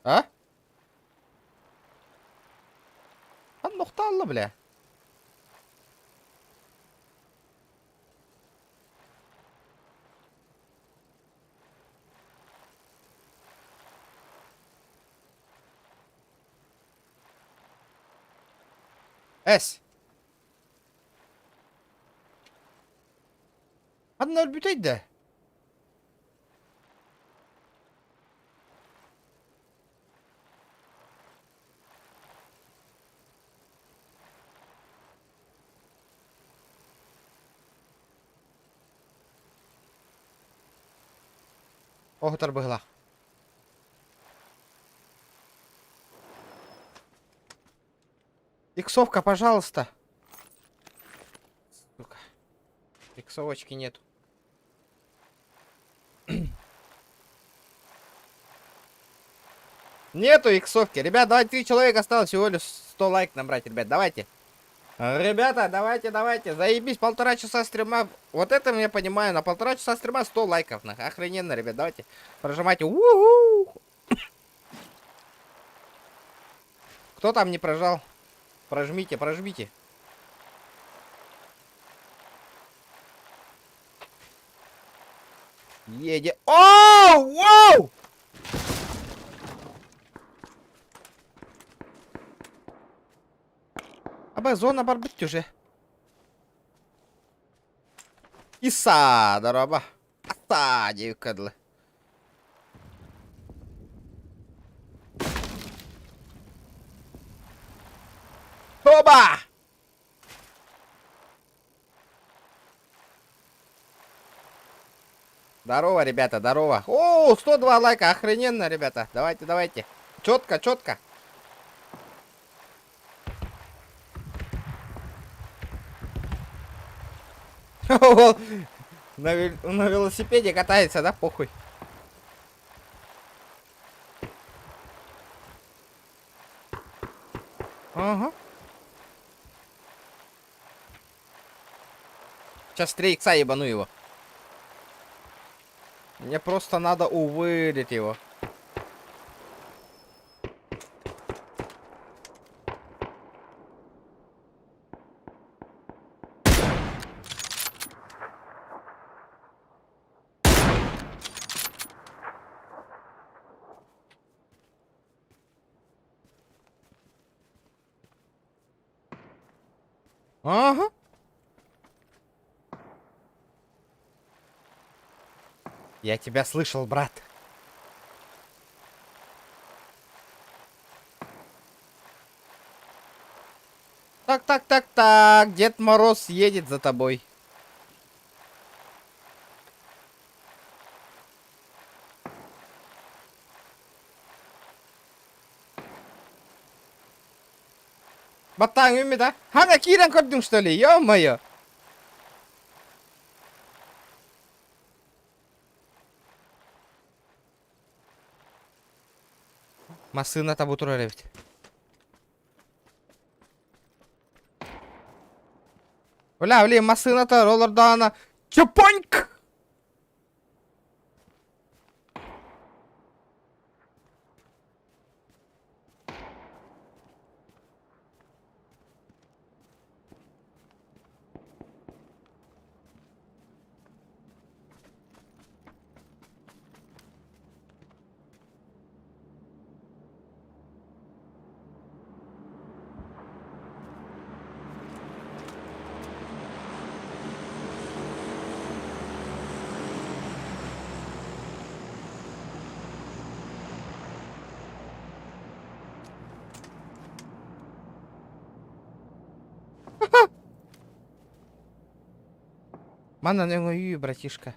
Speaker 1: А? Ханна охтаалла, бля? Эс. Ханна өлбүтэй да? Оһутар быһылаах. Иксовка, пожалуйста. Сука. Иксовочки нету. Нету иксовки. Ребят, давайте три человека осталось всего лишь 100 лайк набрать, ребят, давайте. Ребята, давайте, давайте. Заебись, полтора часа стрима. Вот это я понимаю, на полтора часа стрима 100 лайков. Нах. Охрененно, ребят, давайте. Прожимайте. У-у-у! Кто там не прожал? Прожмите, прожмите. Еде. Оу! Воу! Аба зона барбыт уже. Иса, дороба. Ата, диэбиккэ дылы. Оба! Здорово, ребята, здорово. О, 102 лайка, охрененно, ребята. Давайте, давайте. Четко, четко. На велосипеде катается, да, похуй. Ага. Сейчас 3 икса ебану его. Мне просто надо увидеть его. Ага. Я тебя слышал, брат. Так, так, так, так, Дед Мороз едет за тобой. Баттаан үүммүт а? Хана киирэн көрдүҥ что ли? Ё-моё! Массыына табу турар эбит. Бля, блин, массыыната олордоҕуна чопоньк! Манан өҥөйүү, братишка.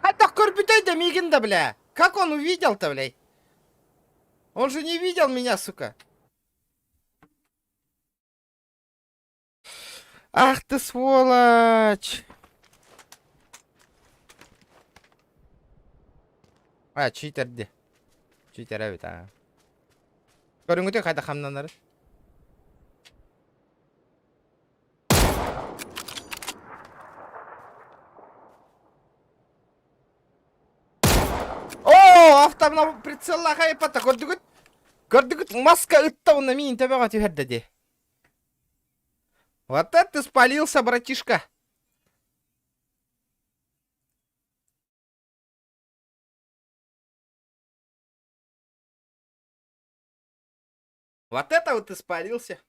Speaker 1: Хайдах көрбүтэй да миигин да, бля? Как он увидел-то, блядь? Он же не видел меня, сука. Ах ты сволочь! А, читерди. Читер эбит аа. Көрүҥүтэ хайда хамнанар? Оо, автомобиль прицеллаах айпата көрдүгүт? Көрдүгүт маска ытта уонна миин төбөҕө түһэрдэ дии. Вот это ты спалился, братишка. Вот это вот ты спалился.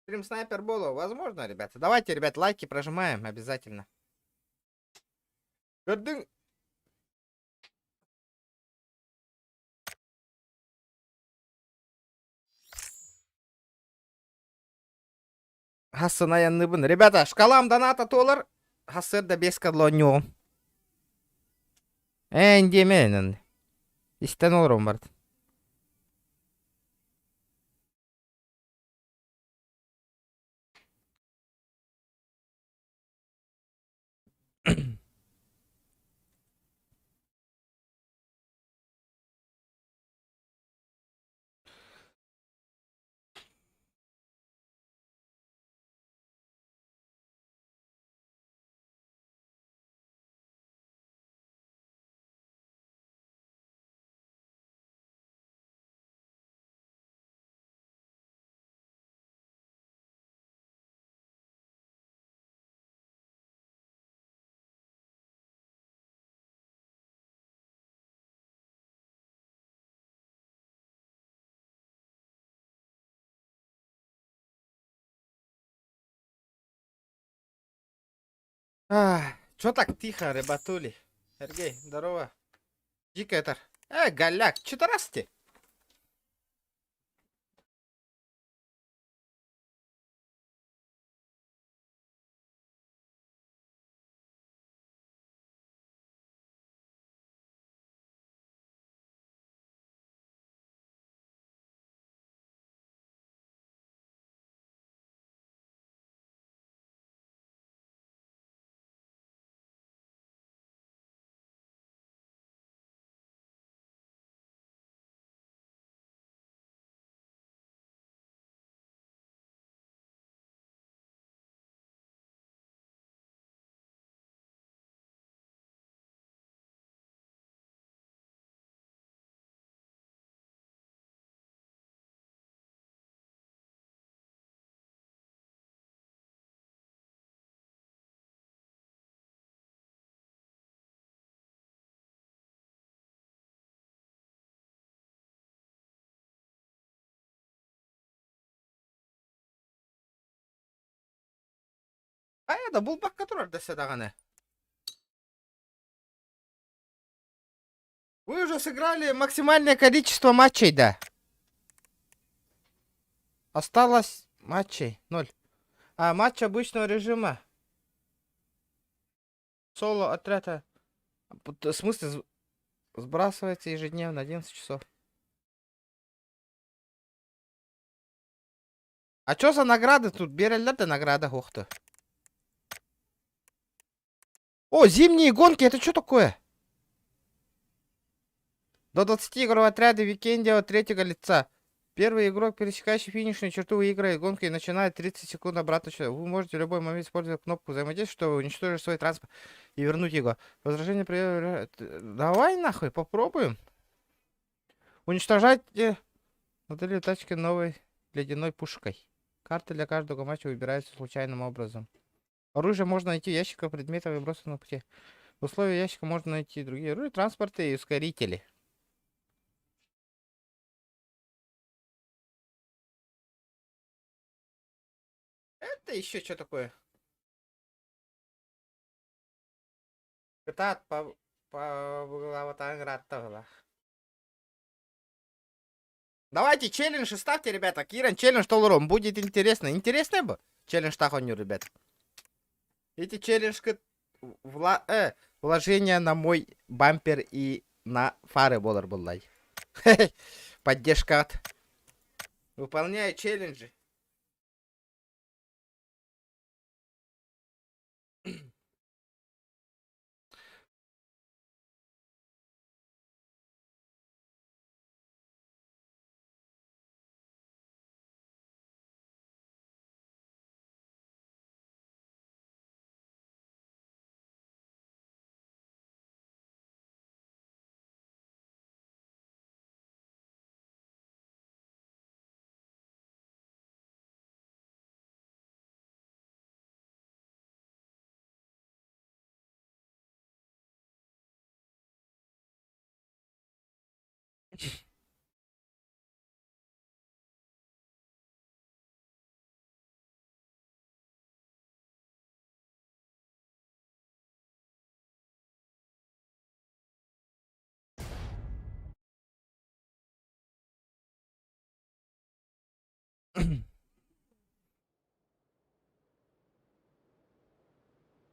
Speaker 1: Стрим снайпер было. Возможно, ребята. Давайте, ребят, лайки прожимаем обязательно. Көрдүҥ? Хассын айанныбын. Ребята, шкалам доната туолар. Хассыр да бес кадлонньуом. Эн диэмэ Истэн олорон барт. Чё так тихо, ребятули? Сергей, здорово. Дико это. Голяк, чё расти? Хайа да булбакка турар дэсэ даҕаны. Вы уже сыграли максимальное количество матчей, да? Осталось матчей ноль. А, матч обычного режима. Соло отряда. В смысле, сбрасывается ежедневно 11 часов. А чё за награды тут? Биэрэллэр да награда ух ты. О, зимние гонки, это что такое? До 20 игр в отряде викенде от третьего лица. Первый игрок, пересекающий финишную черту, выигрывает гонку и начинает 30 секунд обратно счета. Вы можете в любой момент использовать кнопку взаимодействия, чтобы уничтожить свой транспорт и вернуть его. Возражение при... Давай нахуй, попробуем. Уничтожать модели тачки новой ледяной пушкой. Карты для каждого матча выбираются случайным образом. Оружие можно найти в ящиках предметов и брошенных на пути. В условиях ящика можно найти другие оружия, транспорты и ускорители. Это еще что такое? Кытаат по Давайте челлендж ставьте, ребята. Киран челлендж толором. Будет интересно. Интересно бы? Челлендж тахоню, ребят. Эти челлендж вложение на мой бампер и на фары буолар буоллай. Поддержкаҕыт. Выполняю челленджи.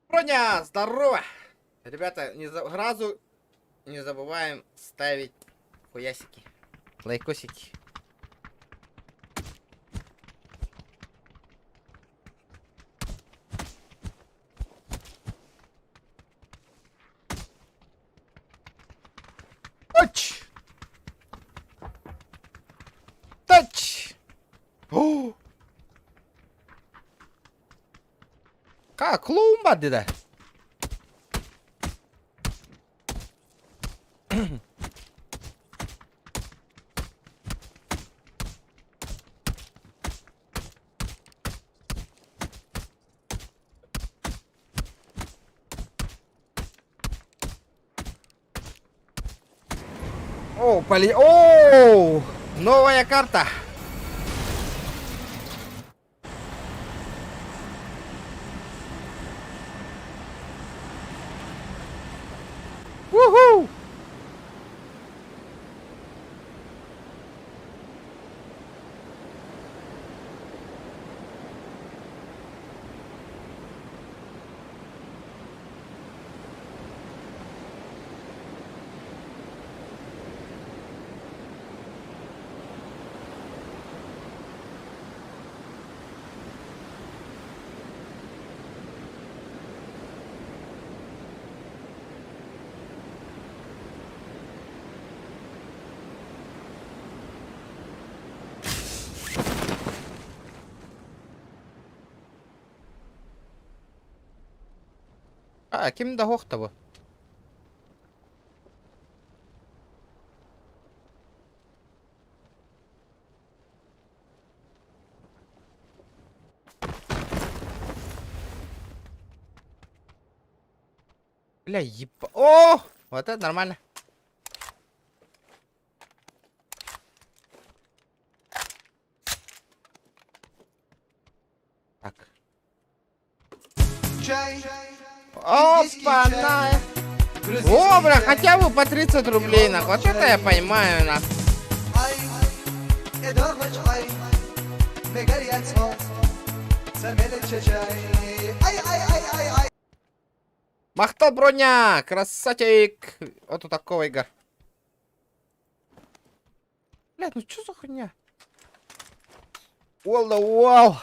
Speaker 1: Броня, здорово! Ребята, не за... сразу не забываем ставить хуясики, лайкосики. Тач! Тач! О! Ка, клоун бар деді. О, поли... О, новая карта. Уху! А, ким да суох бу? Бля, еба... О! Вот это нормально. Так.
Speaker 2: Чай,
Speaker 1: Опа-на! О, бля, хотя бы по 30 рублей, нахуй. Вот это я понимаю, нахуй.
Speaker 2: Ай, ай, ай, ай, ай, ай, ай.
Speaker 1: Махтал броня! Красавчик! Вот у такого игр. Блядь, ну что за хуйня? Wall the wall.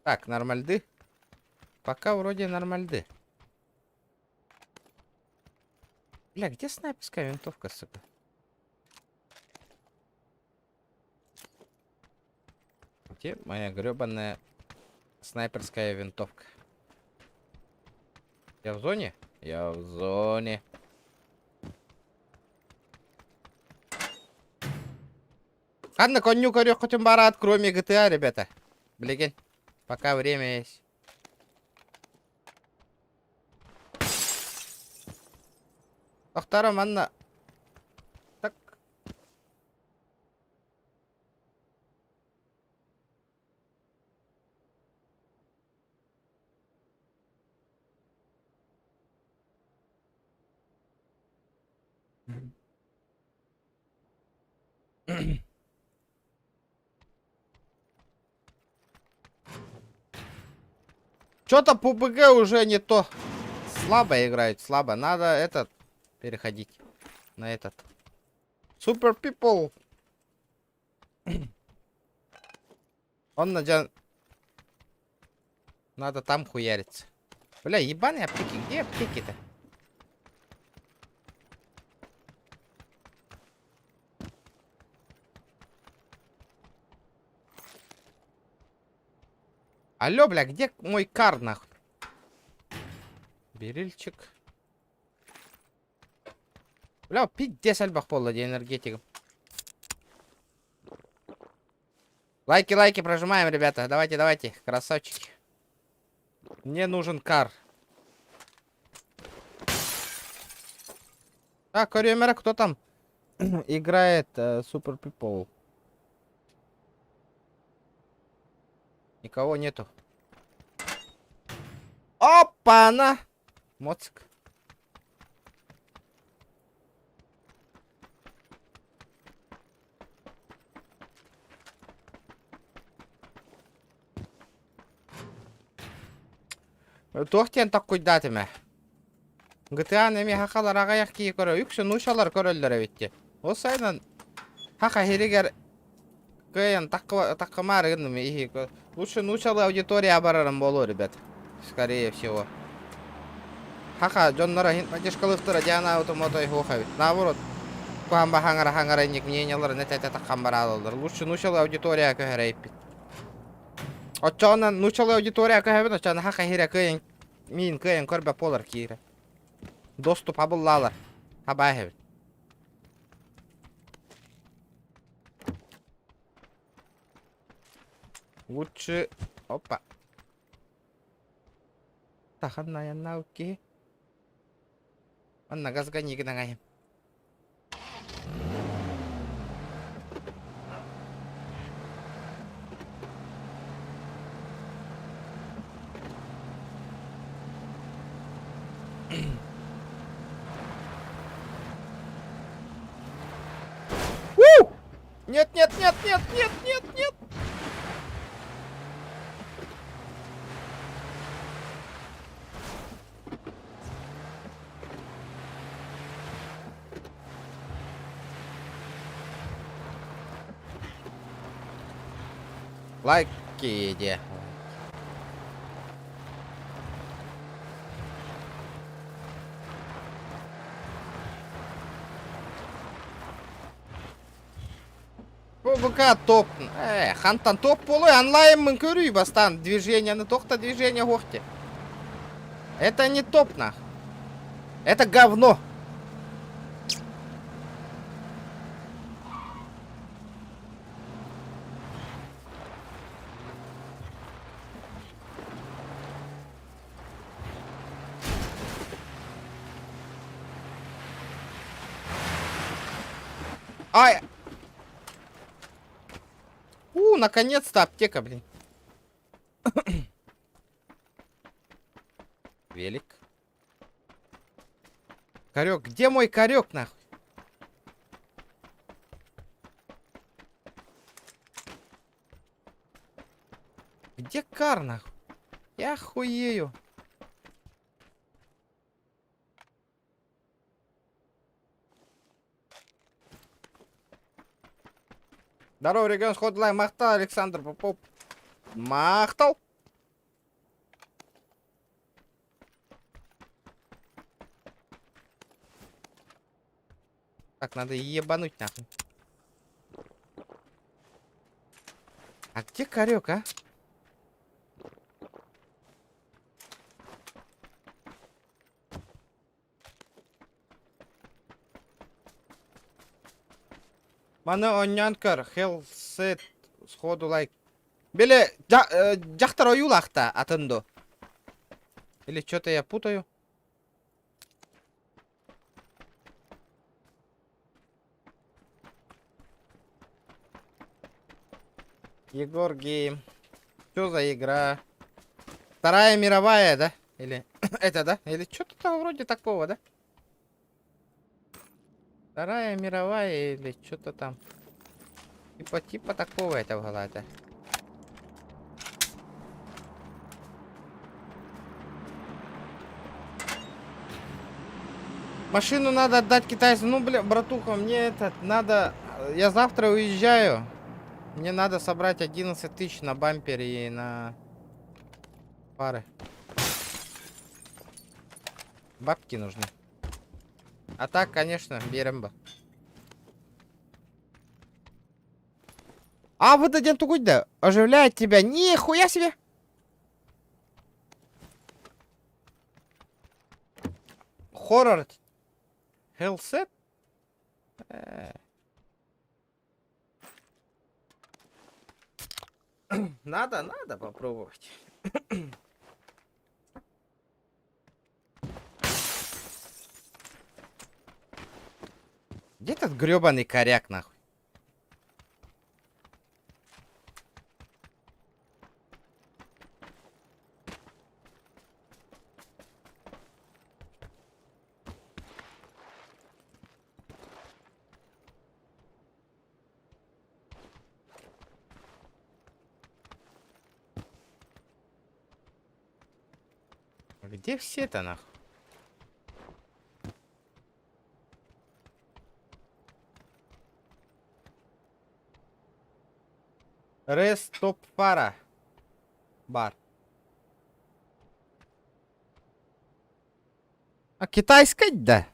Speaker 1: Так, нормальды. Пока вроде нормальды. Бля, где снайперская винтовка, сука? Где моя гребаная снайперская винтовка? Я в зоне? Я в зоне. Ладно, коню хоть барат, кроме GTA, ребята. Блин, пока время есть. Втором манна. Так. Что-то PUBG уже не то. Слабо играют, слабо. Надо этот переходить. На этот. Super People. Онно дьон... Надо там хуяриться. Бля, ебаные аптеки. Где аптеки-то? Алло, бля, где мой кар, нахуй? Берильчик. Бля, пиздец элбэх буолла дии энергетигым. Лайки, лайки прожимаем, ребята. Давайте, давайте, красавчики. Мне нужен кар. Так, Коремера, кто там играет Super People? Никого нету. Опа-на! Моцик. Туох диэн токкуйдаатым ээ? GTA эмиэ сахалар аҕыйах киһи көрөр, үксүн нуучалар көрөллөр эбит дии. Ол сайынан саха сиригэр кыайан таккымаары гынным иһи. Лучше нуучалыы аудитория барарым буолуо, ребят. Скорее всего. Саха дьонноро иһин поддержкалыахтара дианаабытым отой суох эбит. Наоборот, куһаан хаҥара хаҥара инник мненияларын этэ-этэ таххан бараалаллар. Лучше нуучалыы аудитория көһөрө эппит. Оччоҕунан нуучалыы аудитория көһөбүн, оччоҕуна саха сирэ кыайан миин кыайан көрбөт буолар киирэ. Доступ абыллаалар. Хабаа эһэбит. Лучше... Опа. Тахан айаннаабыт киһи. Манна газга нигин аҥайым. У! Нет, нет, нет, нет, нет, нет, нет. Лайки диэ. ВК топ. Хантан топ буолуой онлайнмын көрүй бастаан движениены тохта движение хуохте. Это не топ нах. Это говно. Ай! У, наконец-то аптека, блин. Велик. Корек, где мой корек, нахуй? Где кар, нахуй? Я хуею. Здорово, регион Сходлай, Махтал, Александр Попов. Махтал. Так, надо ебануть нахуй. А где корек, а? Маны оонньоон көр, Hellset сходу лайк. Били дьахтар ойуулаахта атын ду? Или что-то я путаю? Егор Гейм. Что за игра? Вторая мировая, да? Или это, да? Или что-то там вроде такого, да? Вторая мировая или что-то там. Типа, типа такого это в голове. Машину надо отдать китайцам. Ну, бля, братуха, мне этот, надо... Я завтра уезжаю. Мне надо собрать 11 тысяч на бампере и на фары. Бабки нужны. А так, конечно, берем бы. А вот один тугуй да, оживляет тебя. Нихуя себе! Хоррор. Hellset? Э. Надо, надо попробовать. Где этот гребаный коряк, нахуй? Где все-то нахуй? Рес топ фара. Бар. А китайская, да?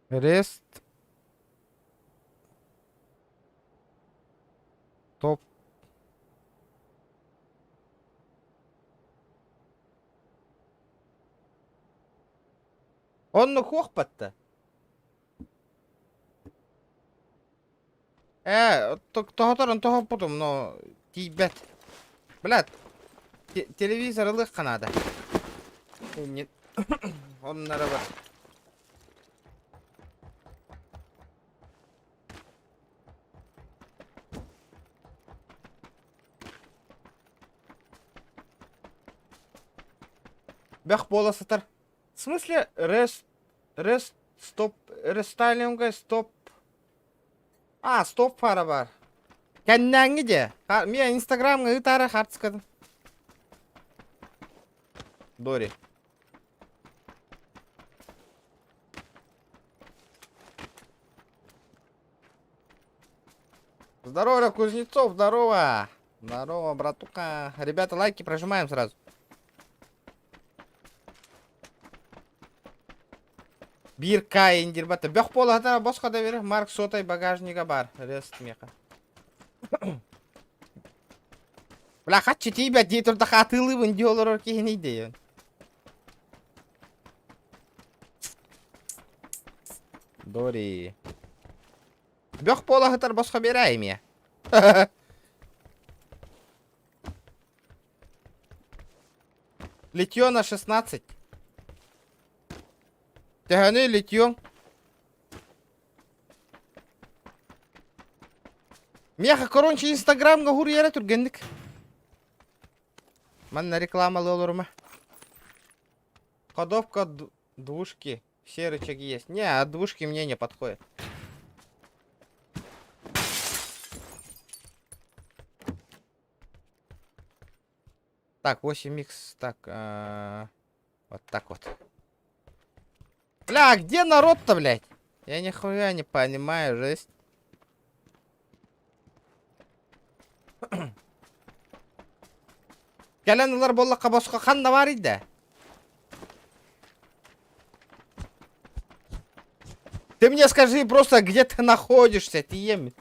Speaker 1: Рест. Топ. Оннук хуохпатта. Ээ, тоһоторон тоһоппутум, но тиийбэт. Блядь, телевизор ылыахха наада. Не... Оннары бар. Бөх буола сытар. В смысле рес... Рес... Стоп... Рестайлинга стоп... А, стоп фара бар. Кэннээҥҥи дьэ. Мия инстаграмҥа ыытаары хартыскатын. Дори. Здорово, Кузнецов, здорово. Здорово, братуха. Ребята, лайки прожимаем сразу. Биир К индирбата. Бөх буолаһатара босхо да бери. Марк сотай багажнига бар. Рест меха. Бля, хаччы тиийбэт дии турдах атыылыыбын дии олорор киһини дейін. Дори. Бөх буолаһытар босхо биэрээ эмиэ. Литье на 16. Төһөнүй литьеҥ? Миэхэ короче инстаграмҥа уһуруйара түргэнник. Манна рекламалыы олорума. Ходовка двушки. Все рычаги есть. Не, а двушки мне не подходят. Так, 8х, так, вот так вот. Бля, а где народ-то, блядь? Я нихуя не понимаю, жесть. Кэлэн ылар буоллахха босхо ханна баар да? Ты мне скажи просто, где ты находишься, ты ем.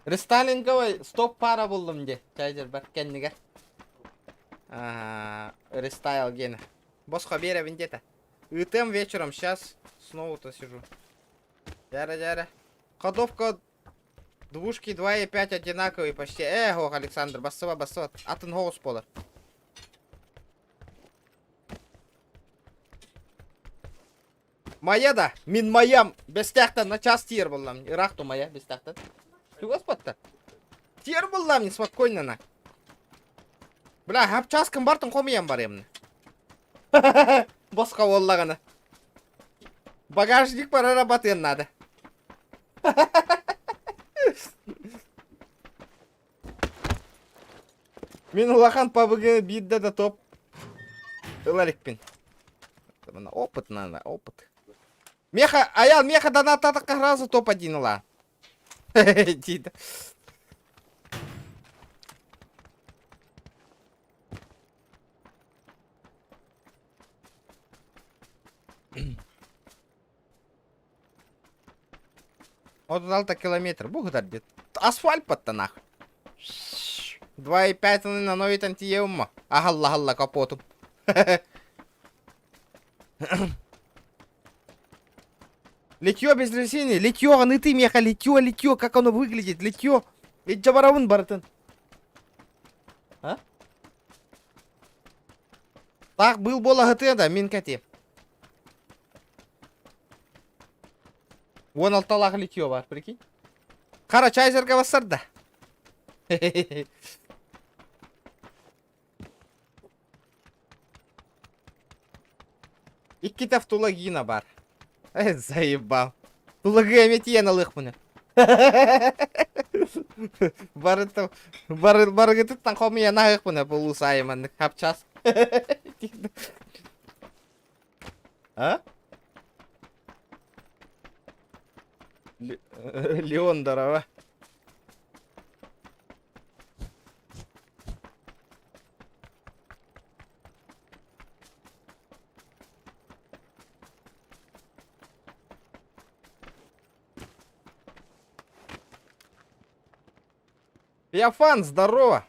Speaker 1: Рестайлинговай стоп пара буллум дии, чайдер кэннигэр. Рестайл гена. Босхо биэрэбин диэтэ. Ыытыам вечером, сейчас снова-то сижу. Дярэ, дярэ. Ходовка двушки 2,5 одинаковые почти. Эх, ох, Александр, бассыба, бассыба. Атын хоҕус буолар. Майа да, мин Майам Бэстээхтэн начаас тиийэр буоллам. Ыраах ту Майа Бэстээхтэн. Чугас батта. Тиийэр буоллам, не спокойно на. Бля, хапчааскын бартын хомуйан барыамны. Босхо буоллаҕына. Багажник барара батыан наада. Мин улахан пабыгы биирдэ да топ ылар иликпин. Опыт надо, опыт. Меха, аял, меха донаттатыкка сразу топ-1 ыла. Дида. 36 километр. Бу гытар дед. Асфальт батта нахуй. 2,5 на новый тантиеумма. Ахалла халла капотум. Литье без резины, литье, ты меха, литье, литье, как оно выглядит, литье. Ведь жабаравын барытын. А? Так был бола да, мин кәти. Уон алталаах литье бар, прикинь. Хара чайзерга бассарда. Иккитэ Тулагина бар. Э, заебал. Тулагы эмиэ тиийэн ылыахпын. Барыта бары барыгытыттан хомуйан аһыахпын полусайы маннык хапчас. А? Леон здорово. Я фан, здорово!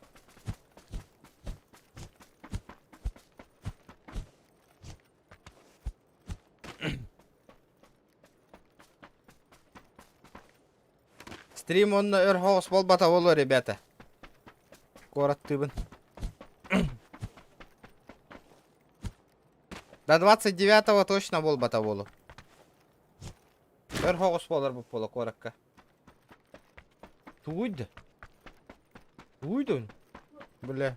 Speaker 1: Стрим онно өр соҕус буолбата буолуо, ребята. Куораттыыбын. До 29-го точно буолбата буолуо. Өр соҕус буолар буолуо куоракка. Тугуй да? Тугуй да? Бля.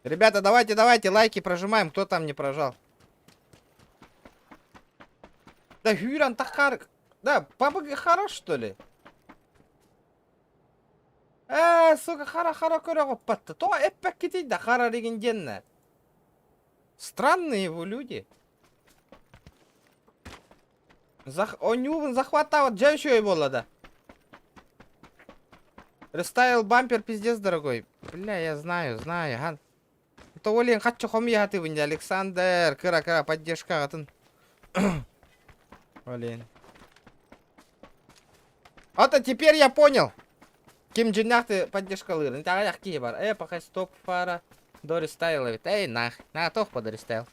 Speaker 1: Ребята, давайте, давайте, лайки прожимаем, кто там не прожал. Да Хюран Тахар... Да, папа хорош, что ли? Э, сука, хара-хара көрө То эппэккитий да хара регенденна. Странные вы люди. Зах... Онювын захватал, дьэ еще и буолла да. Рестайл бампер пиздец дорогой. Бля, я знаю, знаю. Хан. То олен хаччы хомуйа хатыбын Александр. Кыра-кыра поддержка атын. Блин. А то теперь я понял. Ким дьиҥнээх поддержкалыырын. Таҕайах киһи бар. Э, пока стоп фара. Дорестайл эбит. Эй, нах. На, тох по дорестайл.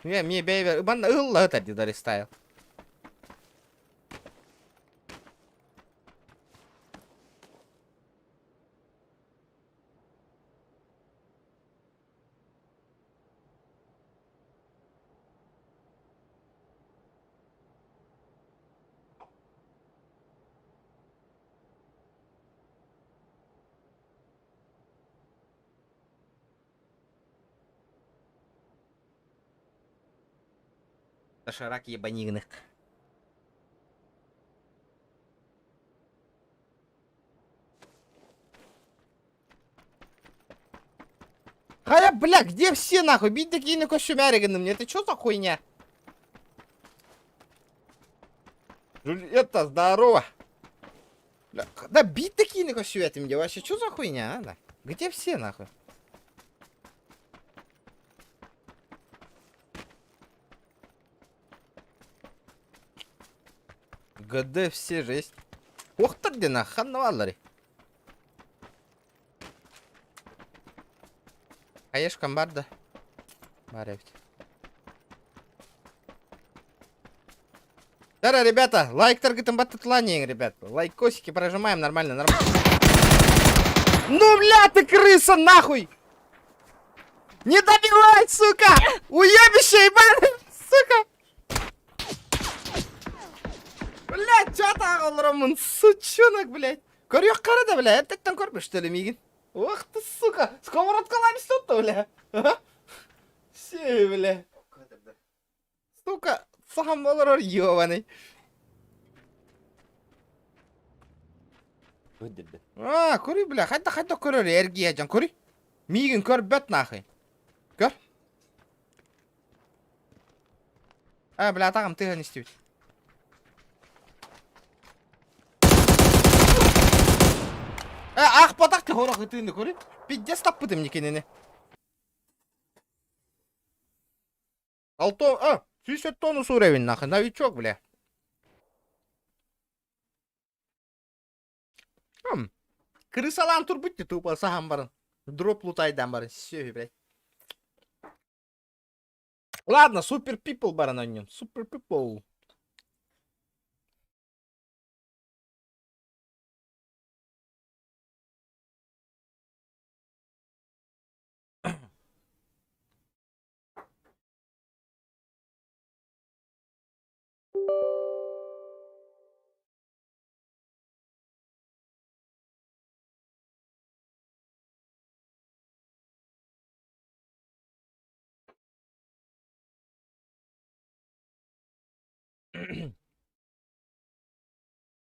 Speaker 1: Мне, мне бейбер. Манна ылла ыта ди дорестайл. Доширак ебанигных. Хайа, бля, где все нахуй? Бить такие на костюмяры мне. Это что за хуйня? Джульетта, здорово. Бля, да бить такие на костюмяры мне. Вообще, что за хуйня, а? Да? Где все нахуй? ГД все жесть. Ох ты где нахуй, ханна Хаешкам бар да? Бар эбит. Да, ребята, лайктаргытын баттатыланиң, ребят. Лайкосики прожимаем нормально, нормально. Ну, бля, ты крыса, нахуй! Не добивай, сука! Уебище, ебаный, сука! Блядь, чё олороммун, сучонок, блядь. Көрүөх хара да, блядь, эрдэттэн көрбүт, что ли, миигин? Ох ты, сука! Сковородкалаан истэ бля. Все, бля. Сука, саһан олорор ёбаный. А, көрүй, бля, хайда хайда көрөр эргийэ дьон, көрүй. Миигин көрбөт нахуй. Көр. А, бля, атаҕым тыаһын истибит. Э, аахпатах ти хорох ытыыны көрүй. Пиздец таппытым никинини. Алто, а, 100 тонус уровень нахуй, новичок, бля. Крысалаан турбут тупо саһан баран. Дроп лутайдан баран. Все, блядь. Ладно, супер people баран онньон. Супер people.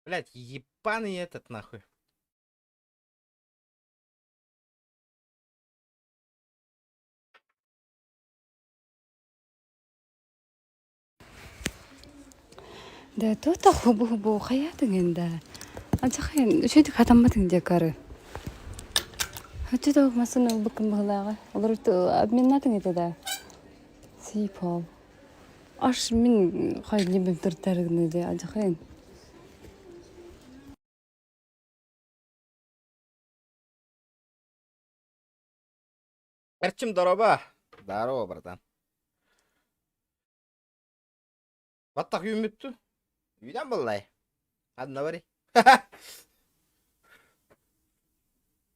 Speaker 1: Блять, ебаный этот нахуй.
Speaker 4: Да тута хубу-хубу хайаатыҥ да алдьархай үчүгэйдик хатамматыҥ диэ кары Оччотооҕу массыына ылбыккын быһыылааҕа олору обменнаатыҥ этэ да Сиипол аш мин хайдыбын туртарыгны дии алдьархайын
Speaker 1: Эрчим, здорово. Здорово, братан. Баттах үүммүттү. Үүнэн буллай. Анна бари.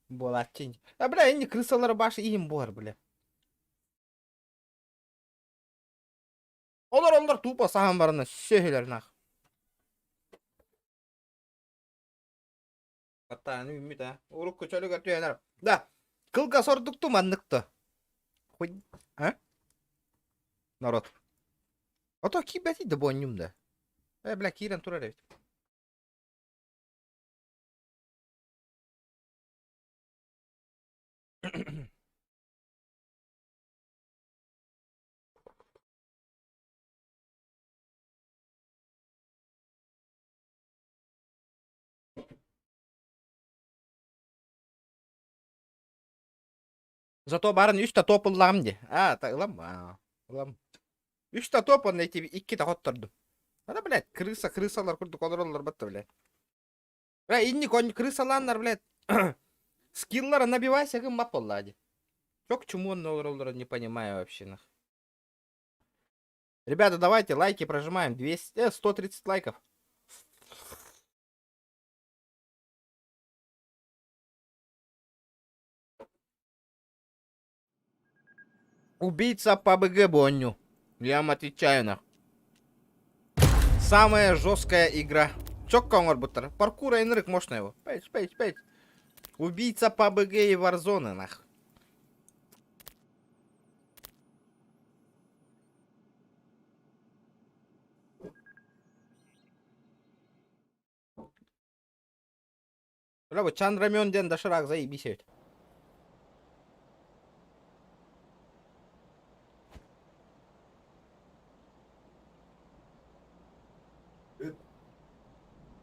Speaker 1: Буолааччы. А, бля, инни крысалары баш иһин буһар, бля. Олор олор тупо саһан барына сөһүлэр нах. Баттааны үүммүт а. Урукку чөлүгэр түһэнэр. Да, кылгас ордукту манныкты. Хоть, а? Народ. А то киирбэтий да буонньум да. Э, бля, киирэн турар эбит. Зато барын үс да топ ыллаҕым дии. А, та ылам, а, ылам. Үс да топ онно ити икки да хоттордум. Ана, блядь, крыса, крысалар курдук олороллор батта, блядь. Бля, инник он крысалааннар, блядь. Скиллара набивайся гыммат буолла дии. Чок чему онно олороллоро не понимаю вообще, нах. Ребята, давайте лайки прожимаем. 200, 130 лайков. Убийца по БГ Бонню. Я вам отвечаю нах. Самая жесткая игра. Чокка оҥорбуттар. Паркура инрык можно его. Пейдж, пейдж, пейдж. Убийца по БГ и Warzone нах. Бля, бу Чандрамён диэн доширак заебись эбит.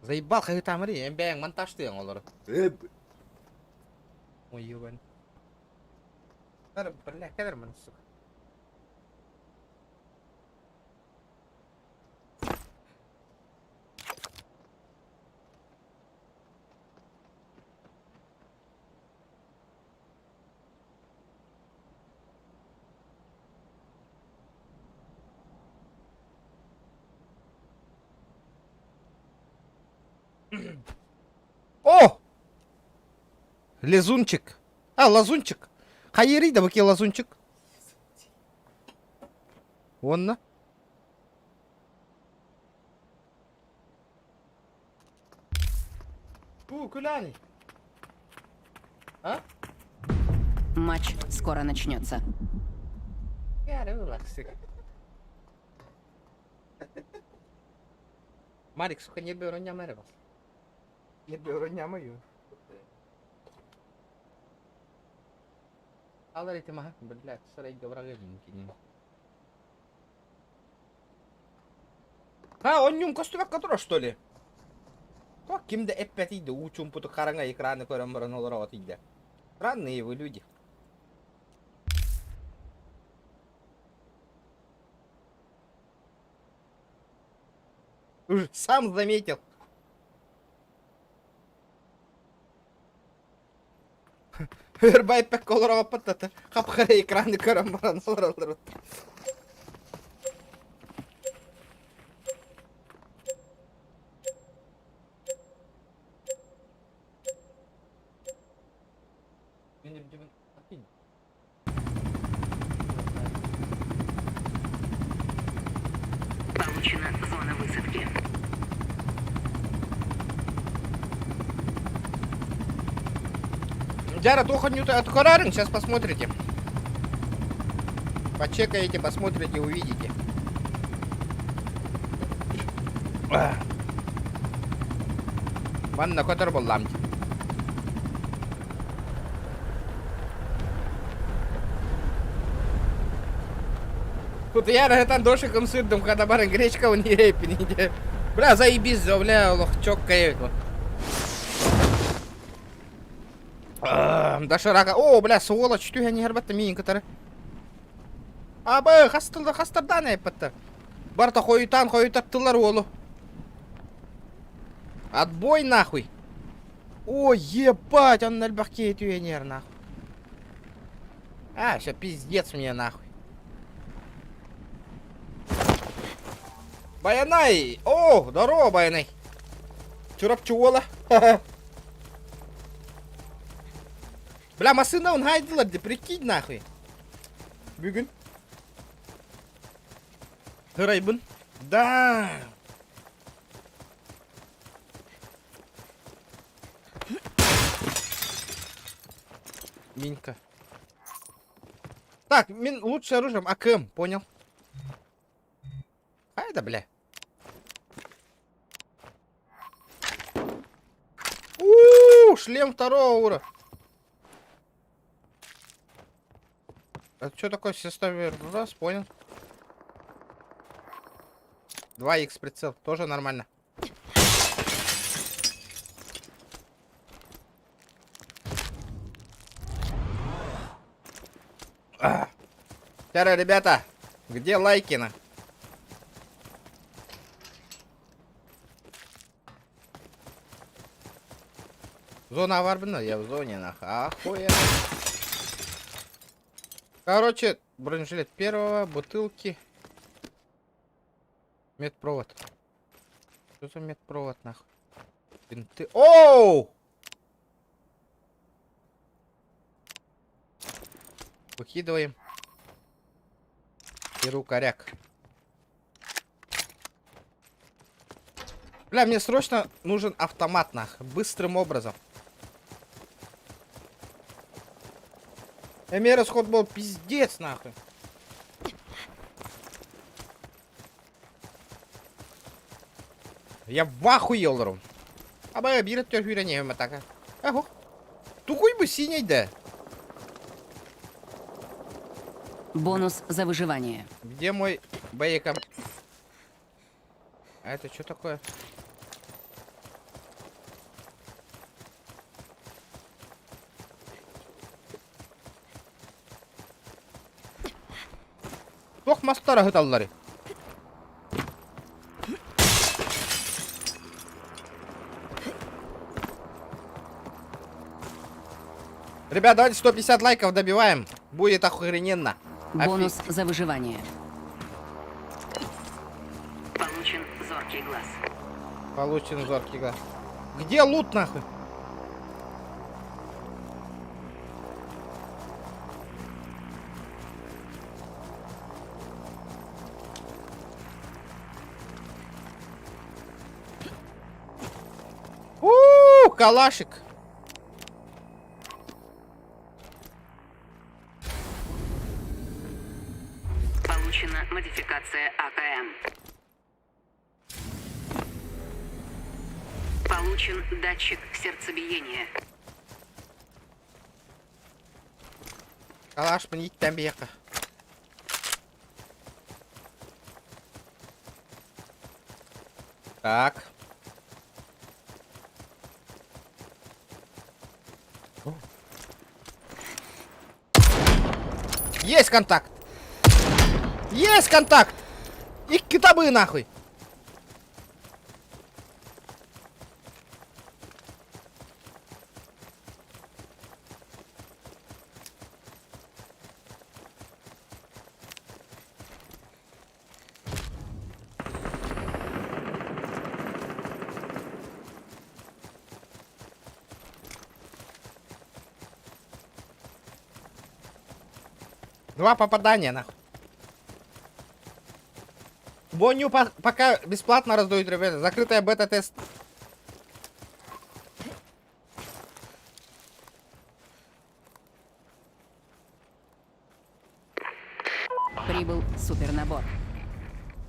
Speaker 1: Заебал хаһыытаамарый, эн бэйэҥ монтажтыаҥ олору. Ой, ебан. Бля, кэлэр маны, сука. О! Лезунчик. А, лазунчик. Хайырый да баки лазунчик. Уонна? Бу күлээний? А?
Speaker 5: Матч скоро начнется.
Speaker 1: Марик, сука, не беру нямеревас.
Speaker 6: Не беру нямаю.
Speaker 1: Алар этим, ага, блядь, сарай говорил, А, он нюм костюмак который, что ли? То ким да эппэт иде, учум путу хараҥа экраны көрөн баран олороо иде. Странные вы люди. Уже сам заметил. Өр байппекке олороҕоппут хап-хара экраны көрөн баран олороллор.
Speaker 5: Получена зона высадки.
Speaker 1: Дяра, тух от сейчас посмотрите. Почекаете, посмотрите, увидите. Манна котор боллам. Тут я там дошиком сырдым, когда баран гречка у нее пиниде. Бля, заебись, бля, лохчок кайф. Доширака. О, бля, сволочь, түһэн иһэр миин кытары. Абы, хастылда хастардан эппетте. Барта хойутан хойутаттылар уолу. Отбой нахуй. О, ебать, он на түһэн иһэр нахуй. А, все, пиздец мне нахуй. Баянай! О, здорово, Баянай. Чурап чуола. Бля, машина он хайдылар, де прикинь нахуй. Бүгін. Райбын. Да. Минька. Так, мин лучше оружием АКМ, понял? А это, бля. У, шлем второго уровня. Это что такое составе? Раз, понял. 2х прицел, тоже нормально. Тяра, ребята, где лайки на? Зона варбина, я в зоне, нах. Охуенно. Короче, бронежилет первого, бутылки. Медпровод. Что за медпровод, нахуй? Бинты. Оу! Выкидываем. Беру коряк. Бля, мне срочно нужен автомат, нах. Быстрым образом. Эмер расход был пиздец, нахуй. Я в ахуе олорум. Аба бирет төхүрен атака. Ахо. Тухуй бы синий да.
Speaker 5: Бонус за выживание.
Speaker 1: Где мой боеком? А это что такое? Туох мастара хыталлары. Ребят, давайте 150 лайков добиваем. Будет охрененно.
Speaker 5: Бонус за выживание. Получен зоркий глаз.
Speaker 1: Получен зоркий глаз. Где лут нахуй? У, калашик.
Speaker 5: Модификация АКМ. Получен датчик сердцебиения.
Speaker 1: Калашпын ииттэн биһиэхэ. Так. Есть контакт! Есть контакт! Их китабы нахуй! Два попадания, нахуй. Боню по пока бесплатно раздают, ребята. Закрытая бета-тест.
Speaker 5: Прибыл супернабор.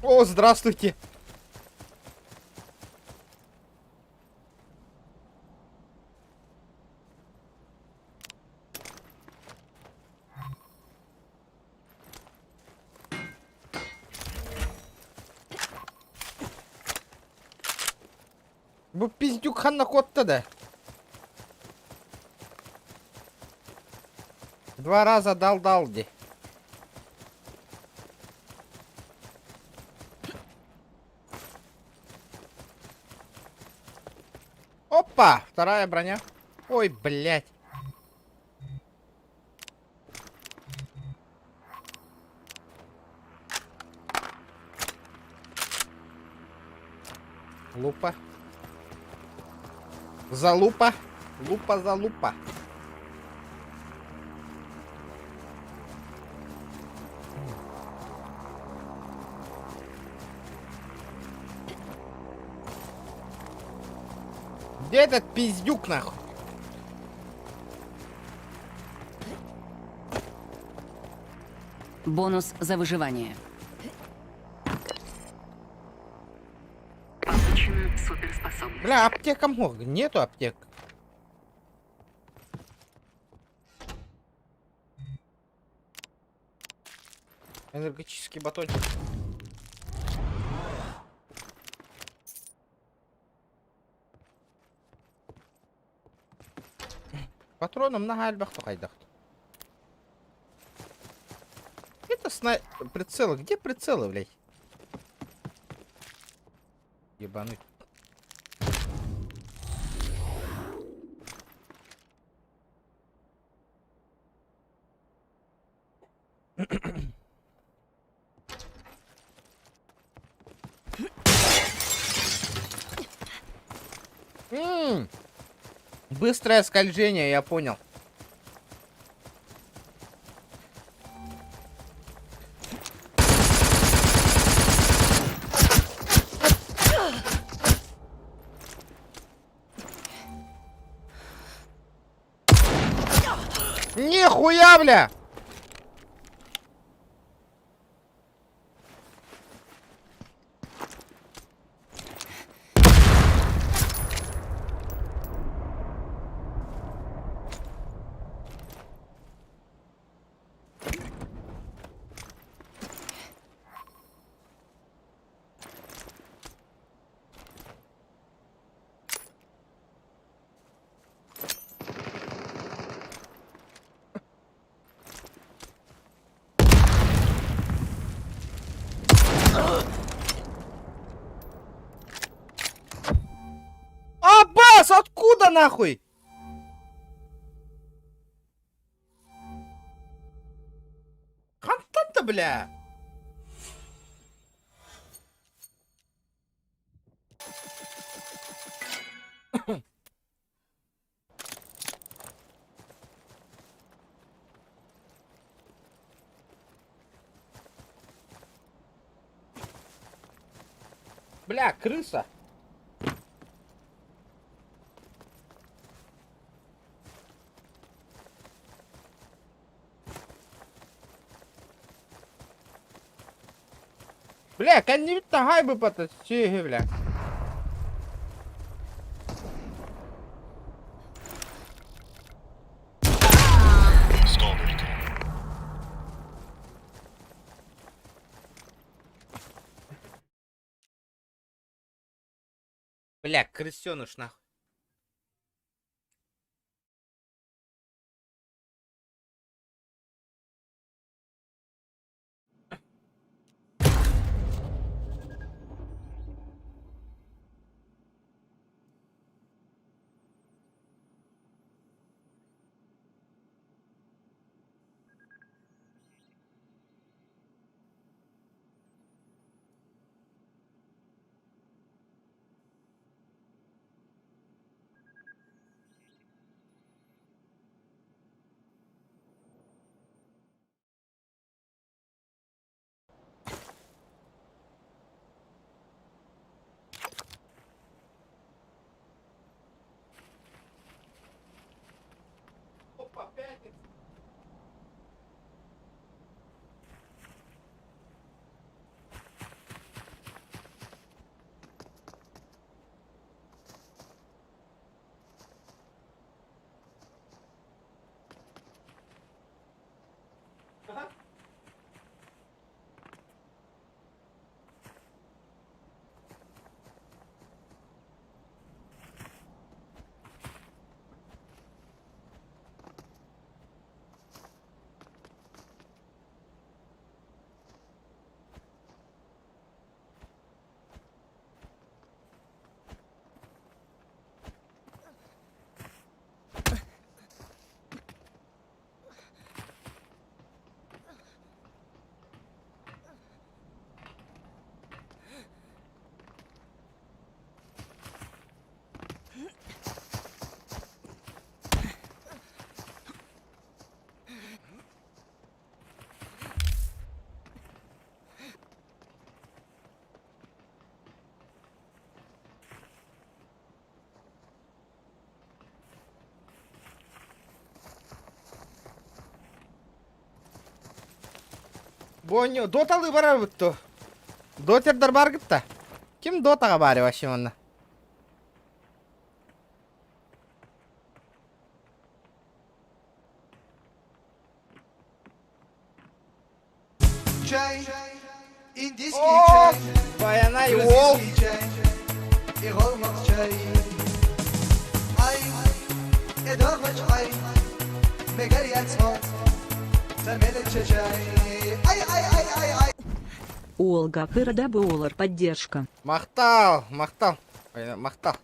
Speaker 1: О, здравствуйте. Бу пиздюк ханна куотта да? Два раза дал-дал ди. Опа! Вторая броня. Ой, блядь. Лупа. Залупа. Лупа залупа. Где этот пиздюк нахуй?
Speaker 5: Бонус за выживание. Получена суперспособность.
Speaker 1: Бля, аптека мог. Нету аптек. Энергетический батончик. Патроном на элбэх тухайдах. Это сна... Прицелы. Где прицелы, блядь? Ебануть. М -м. Быстрое скольжение, я понял. Нихуя, бля! Аббас, откуда нахуй? Хантан-то, бля! Бля, крыса. Бля, кэннибит таһаай быпата сүөһү бля. Бля, крысеныш нахуй. Опа, пятница. Бу Доталыы барабыт дуо? Дотердар бааргыт да? Ким Дотаҕа баары вообще манна?
Speaker 2: Чай, индийский
Speaker 1: О,
Speaker 2: чай,
Speaker 1: Баянай уол!
Speaker 2: грузинский чай и голмак чай. Ай, эдорвач ай, мегарьяцмо, чай. Ай, ай, ай, ай, ай.
Speaker 3: Олга Кырда Боолар поддержка.
Speaker 1: Махтал, махтал. Ой, Махтал.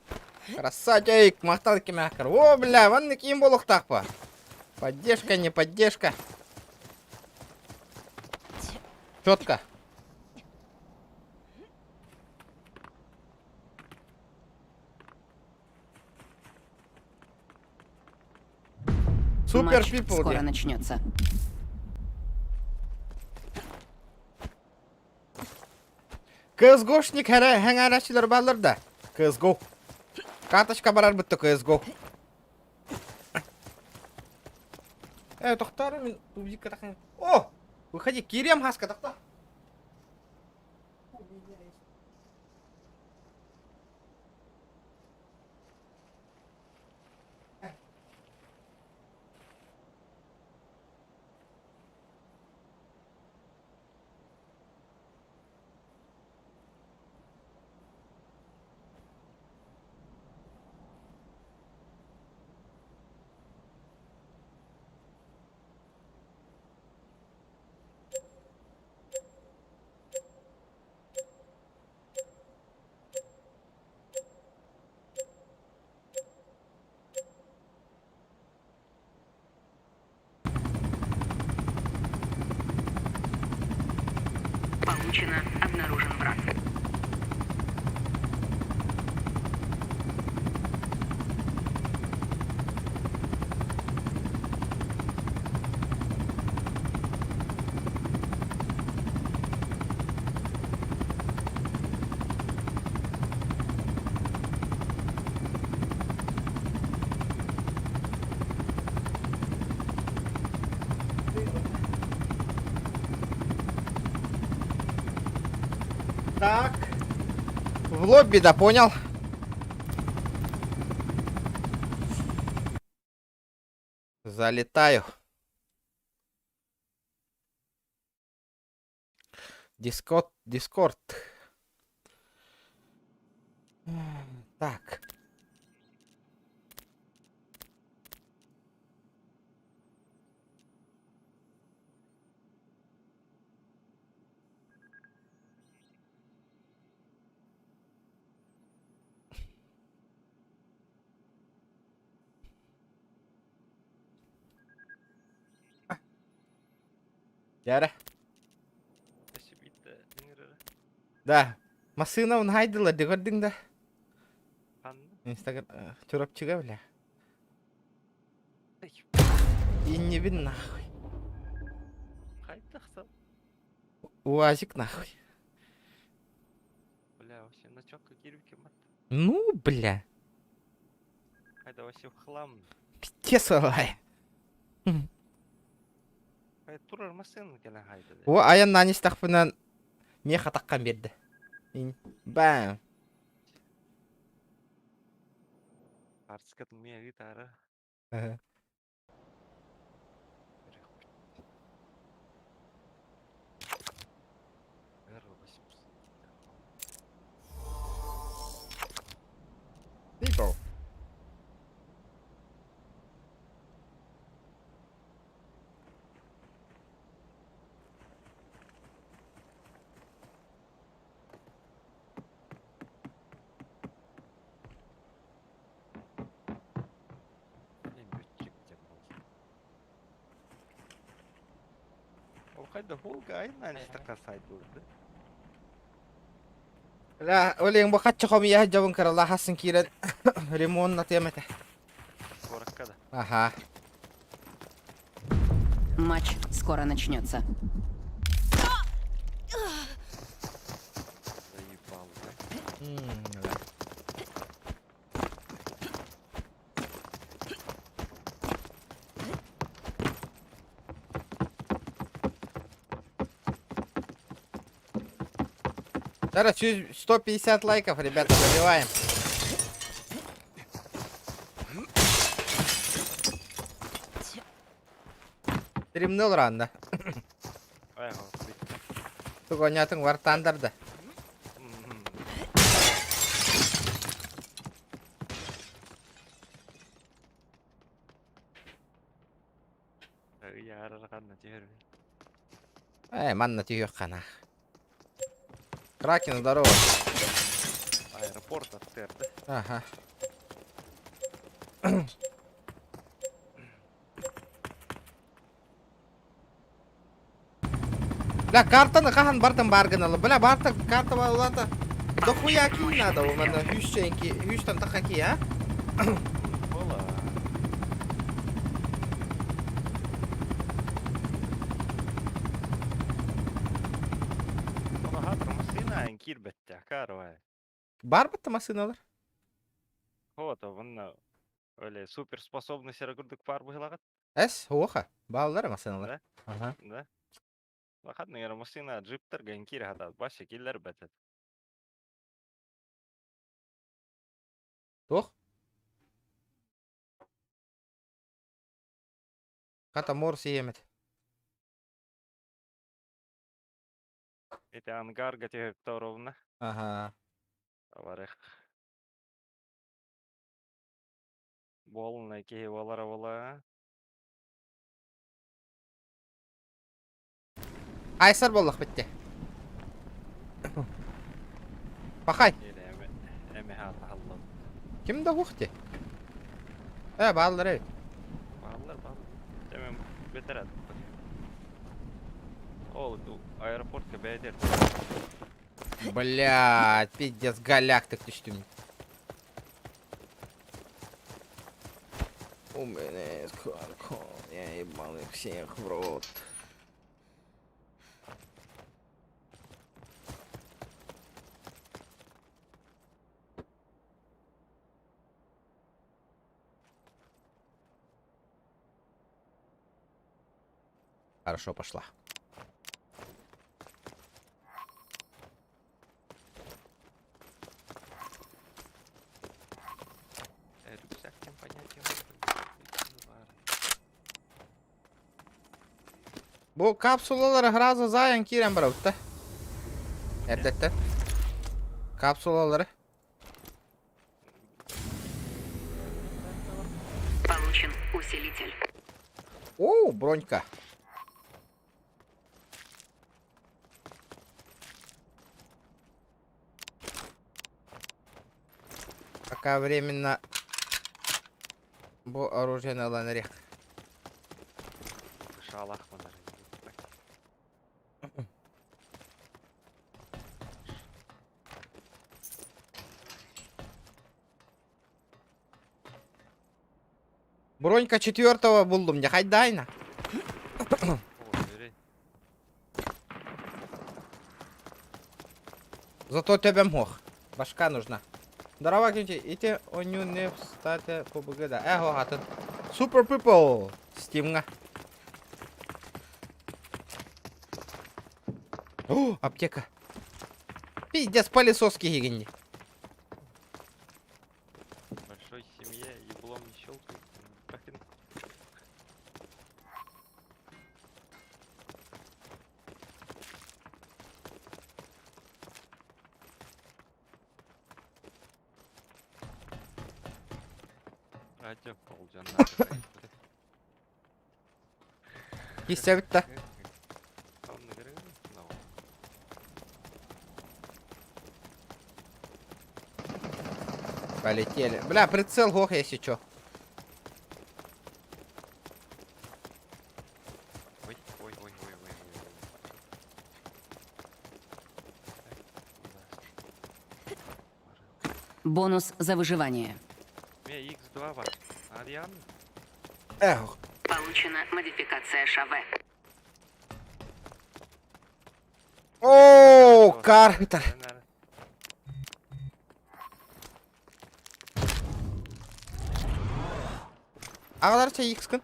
Speaker 1: Красавчик, махтал кимээхкэр. О, бля, ванны ким буолуохтаахпа. Поддержка, не поддержка. Четко. Супер
Speaker 5: Матч
Speaker 1: пипл
Speaker 5: скоро
Speaker 1: диэн.
Speaker 5: начнется.
Speaker 1: CSGOшник хэҥээрээччилэр бааллар да? CSGO. Карточка барар бытта CSGO. Э, тохтоор мин тубзикка тахын. О! Выходи, кириэм хаска тохто.
Speaker 5: Получено. Обнаружен враг.
Speaker 1: Так. В лобби, да, понял? Залетаю. Дискорд, Дискорд. Так. Дьэ Да. Массыына хайдыла дегордиң да. Инстаграм Чурапчыга бля. Иннибин нахуй. УАЗик нахуй.
Speaker 7: Бля, вообще на чётко кирвики мат.
Speaker 1: Ну, бля.
Speaker 7: Это вообще в хлам.
Speaker 1: Пиздец, ой.
Speaker 7: Турар массыына кэлэн хайда.
Speaker 1: О, айаннаан истэхпинэ миэхэ атаххан биэрдэ. Бам.
Speaker 7: Арскат миэ ыытаары.
Speaker 1: People. Бля, Олег, бу хаччы хомуйа сылдьабын кыралаах асын киирэн ремоннатыам этэ.
Speaker 7: Куоракка да.
Speaker 1: Аха.
Speaker 5: Матч скоро начнется.
Speaker 7: Заебал, да?
Speaker 1: Да. Короче, 150 лайков, ребята, забиваем. Стримнул рано. Тугонятың War Thunder'да. Ээ, манна түһүөх хана. Кракен, здорово.
Speaker 7: Аэропорт аттыар да?
Speaker 1: Ага. Бля, картаны хаһан бартан бар гыналы. Бля, барта карта улата. Дохуя ки надо у меня хющенки, хющтан тахаки, а?
Speaker 7: Ола. Оно хатыр массыына киирбэттэ, карвай.
Speaker 1: Бар бытта массыыналар.
Speaker 7: Вот, онно Оле суперспособность эрэ курдук баар быһыылаҕыт.
Speaker 1: Эс, уоха. Бааллар массыыналар.
Speaker 7: Да?
Speaker 1: Ага.
Speaker 7: Да? Лахатный эрэ массыына джиптарга киирэ хатаат баша киллэрбэт этэ.
Speaker 1: Туох? Хата мор сиэмэт.
Speaker 7: Ити ангарга түһүктэ
Speaker 1: Ага.
Speaker 7: Барых. Буолунай киһи буолара буолаа.
Speaker 1: Айсар буоллах битте. Пахай.
Speaker 7: Или эми эми хаата халлан.
Speaker 1: Ким да ухте. Э, бааллар эбит.
Speaker 7: Бааллар бааллар. Эми бетерат. Ол ду аэропортка бэйдер.
Speaker 1: Блядь, пиздец, галяктик түстүм. У меня я ебал их всех в рот. Хорошо пошла. Бу капсулалары сразу заайан киирэн барабыт да. Эрдэттэн. Капсулалары.
Speaker 5: Получен усилитель.
Speaker 1: О, бронька. Пока временно бу оружиены ылан эриэх.
Speaker 7: Шалах манар.
Speaker 1: Бронька четвертого буллум, не хайдайна.
Speaker 7: О, бери.
Speaker 1: Зато тебе мох. Башка нужна. Здорово, Кенти. Ити оню не встате по БГ да. Эго, атын. Super People. Стимга. О, аптека. Пиздец, пылесоски гигини.
Speaker 7: В большой семье еблом не щелкает. Нахрен. Радио полжан.
Speaker 1: Киссе бүтте. Полетели. Бля, прицел гох, если чё.
Speaker 7: Ой, ой, ой, ой, ой, ой.
Speaker 5: Бонус за выживание.
Speaker 7: Ме X2 бар. Ариан.
Speaker 1: Эх.
Speaker 5: Получена модификация ШВ.
Speaker 1: О, картер. Аҕалар чэй X-кын.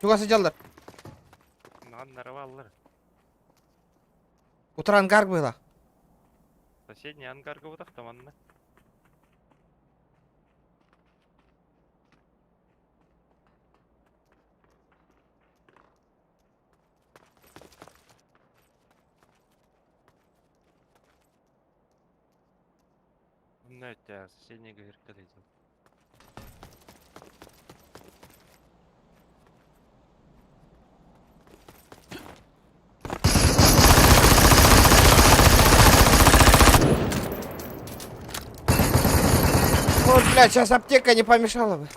Speaker 1: Чугас сылдьаллар.
Speaker 7: Наннары баллар.
Speaker 1: Утары ангар быһыылаах.
Speaker 7: Соседний ангарга бутах манна. Ну, это соседний говорит, идет.
Speaker 1: Вот, блядь, сейчас аптека не помешала бы.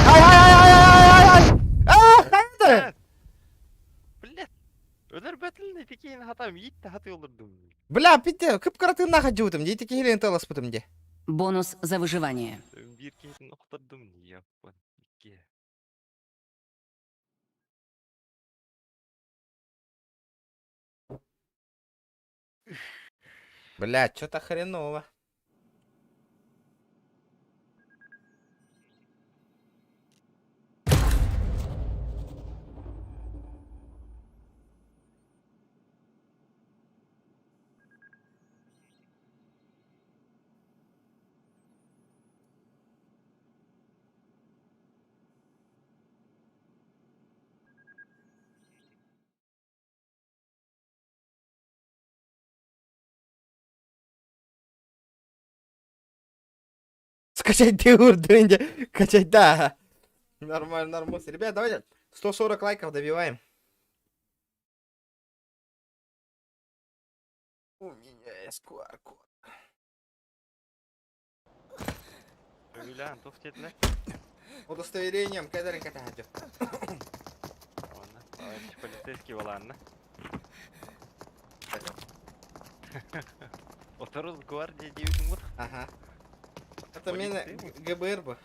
Speaker 1: Ай, ай, ай, ай, ай, ай, ай! А, хайда!
Speaker 7: Блядь! Өлөр бөтүлүн итикейин хатам иит хаты олордум.
Speaker 1: Бля, пите, кып-кыра тыыннаах дьуутум, дии киһилин тыласпытым дии.
Speaker 5: Бонус за выживание.
Speaker 7: Биир киһитин охтордум яппан. Икки.
Speaker 1: Бля, что-то хреново. Скачать ты урдынде. Качать, да. Нормально, нормально. Ребят, давайте 140 лайков добиваем. У меня есть QR-код.
Speaker 7: Өлән тух тетилер.
Speaker 1: Удостоверением кэдэрин кэтэһэдьэ.
Speaker 7: Ладно, товарищ полицейский балаанна. Оторус гвардия диэбитин бут.
Speaker 1: Ага. Это мена ГБР бы.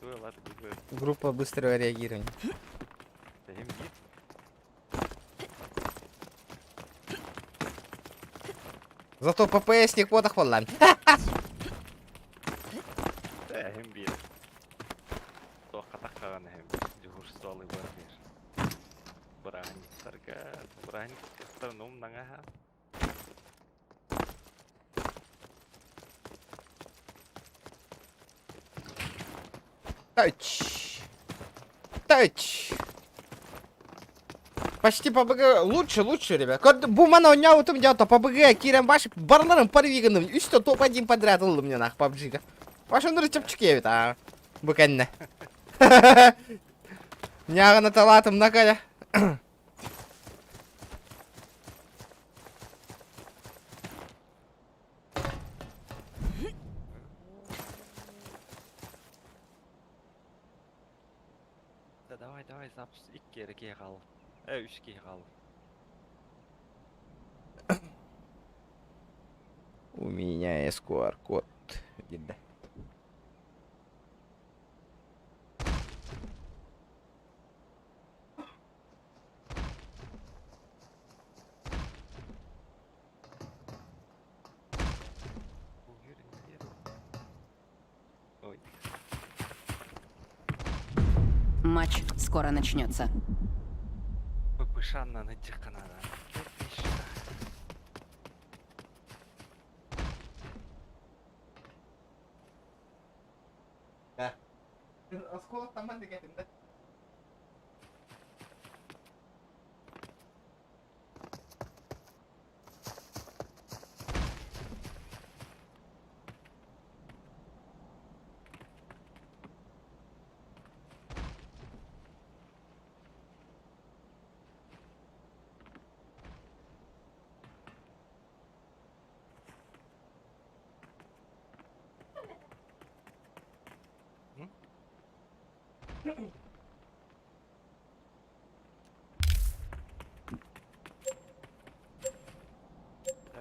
Speaker 7: Туй ладно ГБР.
Speaker 1: Группа быстрого реагирования.
Speaker 7: Тэһим биир.
Speaker 1: Зато ППСник вот охваллан.
Speaker 7: Тэһим биир. Туох хатах хаҕан эһим. Дежурстволы бар диир. Бырааһынньыктарга, бырааһынньыктарын умнаҥаһа.
Speaker 1: Тач. Тач. Почти по БГ лучше, лучше, ребят. Бу мана оонньообутум дьэ по БГ киирэн баш барыларын парвигыным. Үстэ топ-1 подряд ыллым мне нах PUBG-га. Башыныры чэпчэки эбит аа. Бу кэннэ. Ньааҕына талаатым накая.
Speaker 7: Да давай, давай, запуск икки эрэ киһи хаалла. Э, үс киһи хаалла.
Speaker 1: У меня есть QR-код. Дида.
Speaker 7: Ой.
Speaker 5: Матч скоро начнется.
Speaker 7: ППШ-на надо. ППШ.
Speaker 1: Да. Осколок там да?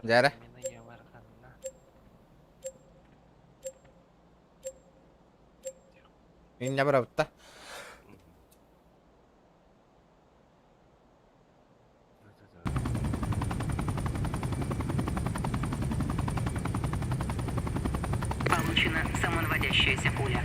Speaker 1: Дьэ. Иннэ барабытта.
Speaker 5: Получена самонаводящаяся пуля.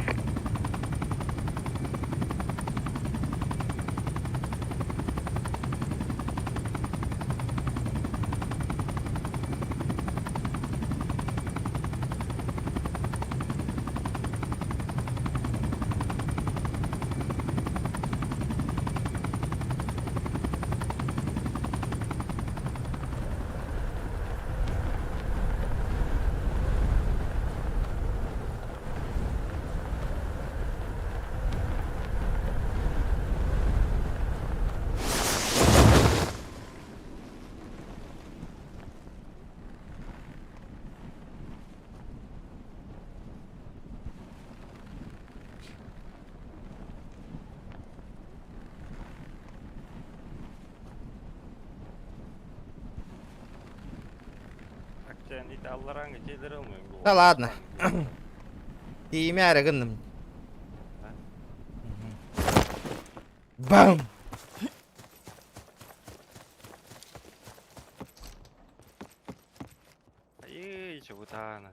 Speaker 5: Да ладно. Тиийимээри гынным. Бам!
Speaker 7: Эй, чебутана.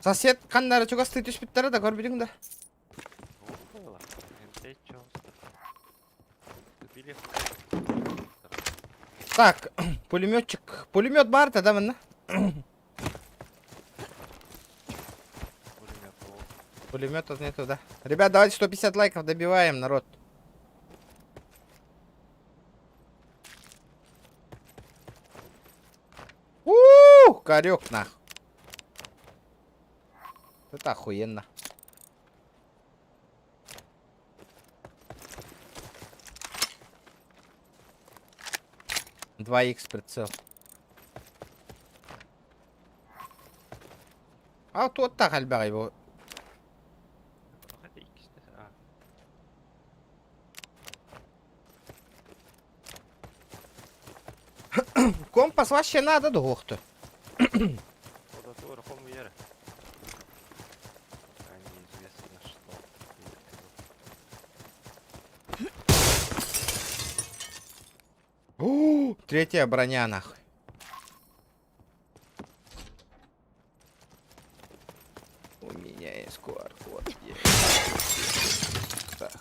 Speaker 1: Сосед ханна эрэ чугастыы түспүттэрэ да көрбүтүҥ да. Так, пулеметчик. Пулемет баар тогда манна. Пулемет тут нету, да. Ребят, давайте 150 лайков добиваем, народ. Ух, корек нах. Это охуенно. Два икс прицел. А тут так альбага его. Компас вообще надо дуохту. Третья броня нахуй. У меня есть QR-код. Так.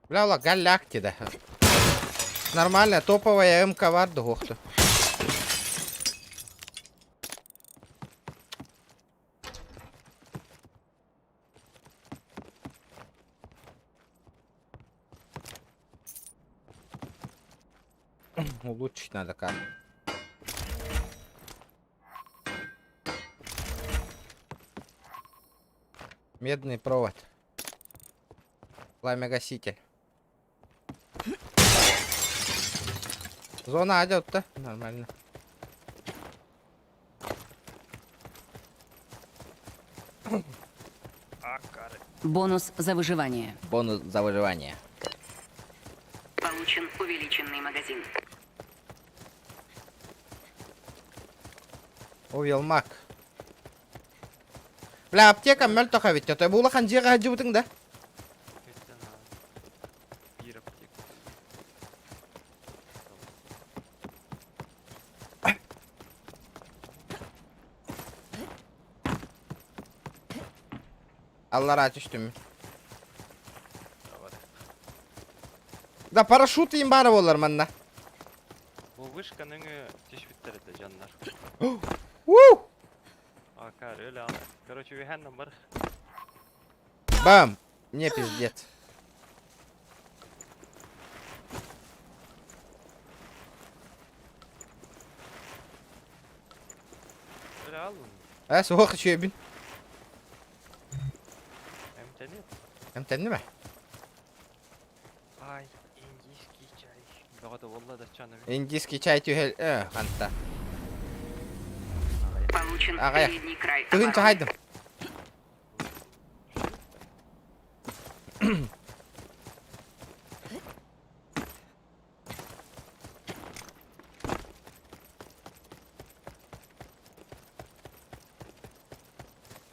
Speaker 1: Бля, ола галляхти да. Нормально, топовая МК бар дуохту. Улучшить надо карту. Медный провод. Пламя-гаситель. Зона идет-то. Нормально.
Speaker 5: Бонус за выживание.
Speaker 1: Бонус за выживание.
Speaker 5: Получен увеличенный магазин.
Speaker 1: Увел мак. Бля, аптека мөлтөх эбит. Той бу улахан дьиэҕэ сылдьыбытыҥ да? Аллараа түстүм. Да парашют им баара буолар манна.
Speaker 7: Бу вышка нөҥүө түспүттэр этэ дьоннор.
Speaker 1: Уу!
Speaker 7: Акар өлө ал. Короче, үһээн бар.
Speaker 1: Бам! Мне пиздец.
Speaker 7: Өлө ал.
Speaker 1: Ээ, суох үчүгэйбин.
Speaker 7: Эмтэнит.
Speaker 1: Эмтэнним ээ.
Speaker 7: Ай, индийский чай. Бөҕө да буолла да чаны.
Speaker 1: Индийский чай түһэл... Э, ханта.
Speaker 5: Получен
Speaker 1: Аҕайах.
Speaker 5: передний край
Speaker 1: Тыгын
Speaker 5: обороны.
Speaker 1: чахайдым.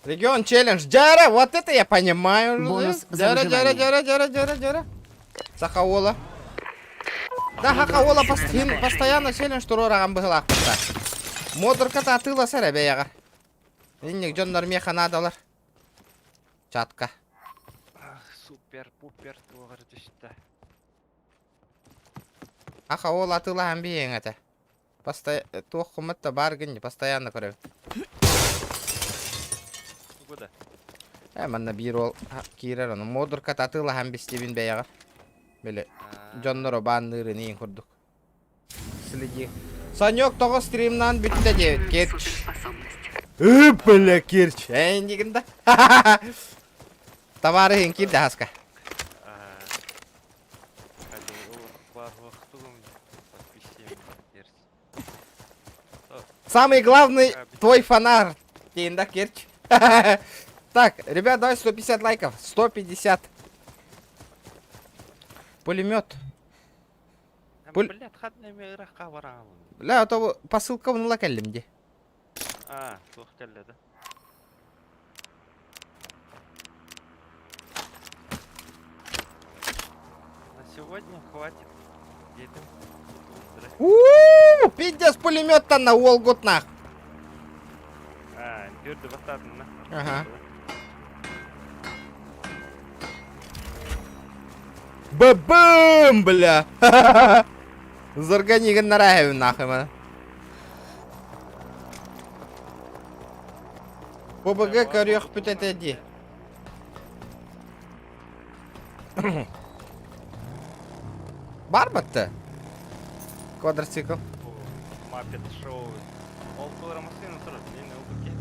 Speaker 1: Регион челлендж. Дьара, вот это я понимаю.
Speaker 5: Бонус за
Speaker 1: Дьара, дьара,
Speaker 5: выживание.
Speaker 1: дьара, дьара, дьара, дьара. Сахаола. Да, Хахаола постоянно челлендж туруораҕан быһылаахпыта. Модурката атыыласа эрэ бэйэҕэр. Инник дьоннор миэхэ наадалар. Чатка.
Speaker 7: Супер-пупер туоҕар түстэ.
Speaker 1: Хахаола атыылаһан биһиэҥ этэ. Туох куммат да баар гын постоянно көрөбүн.
Speaker 7: Тугу да?
Speaker 1: Э, манна биир уол киирэр ону. Модурката атыылаһан бистибин бэйэҕэр. Били дьонноро баанныырын иин курдук. Следи. Санек тоҕо стримнаан бүттэ диэбит Керч.
Speaker 5: Суперспособность.
Speaker 1: Ы, бля, Керч. Эн да. Товарыһын киирдэ хаска. Самый главный твой фонарь. Кейн, да, Керч? Так, ребят, давай 150 лайков. 150. Пулемет. Пуль... Бля, а то посылка в кэллим дии.
Speaker 7: А, туох кэллэ да? На сегодня хватит. Едем.
Speaker 1: У-у-у, пиздец пулемет-то на уолгут нах.
Speaker 7: А, үрді бастадың на.
Speaker 1: Ага. Бабым, бля. Заргани гыннараһыбын нахуй мана. ПБГ көрүөхпүт этэ дии. Бар батта. Квадроцикл.
Speaker 7: Маппет шоу. Ол тура машина турар. Мен ылбыке.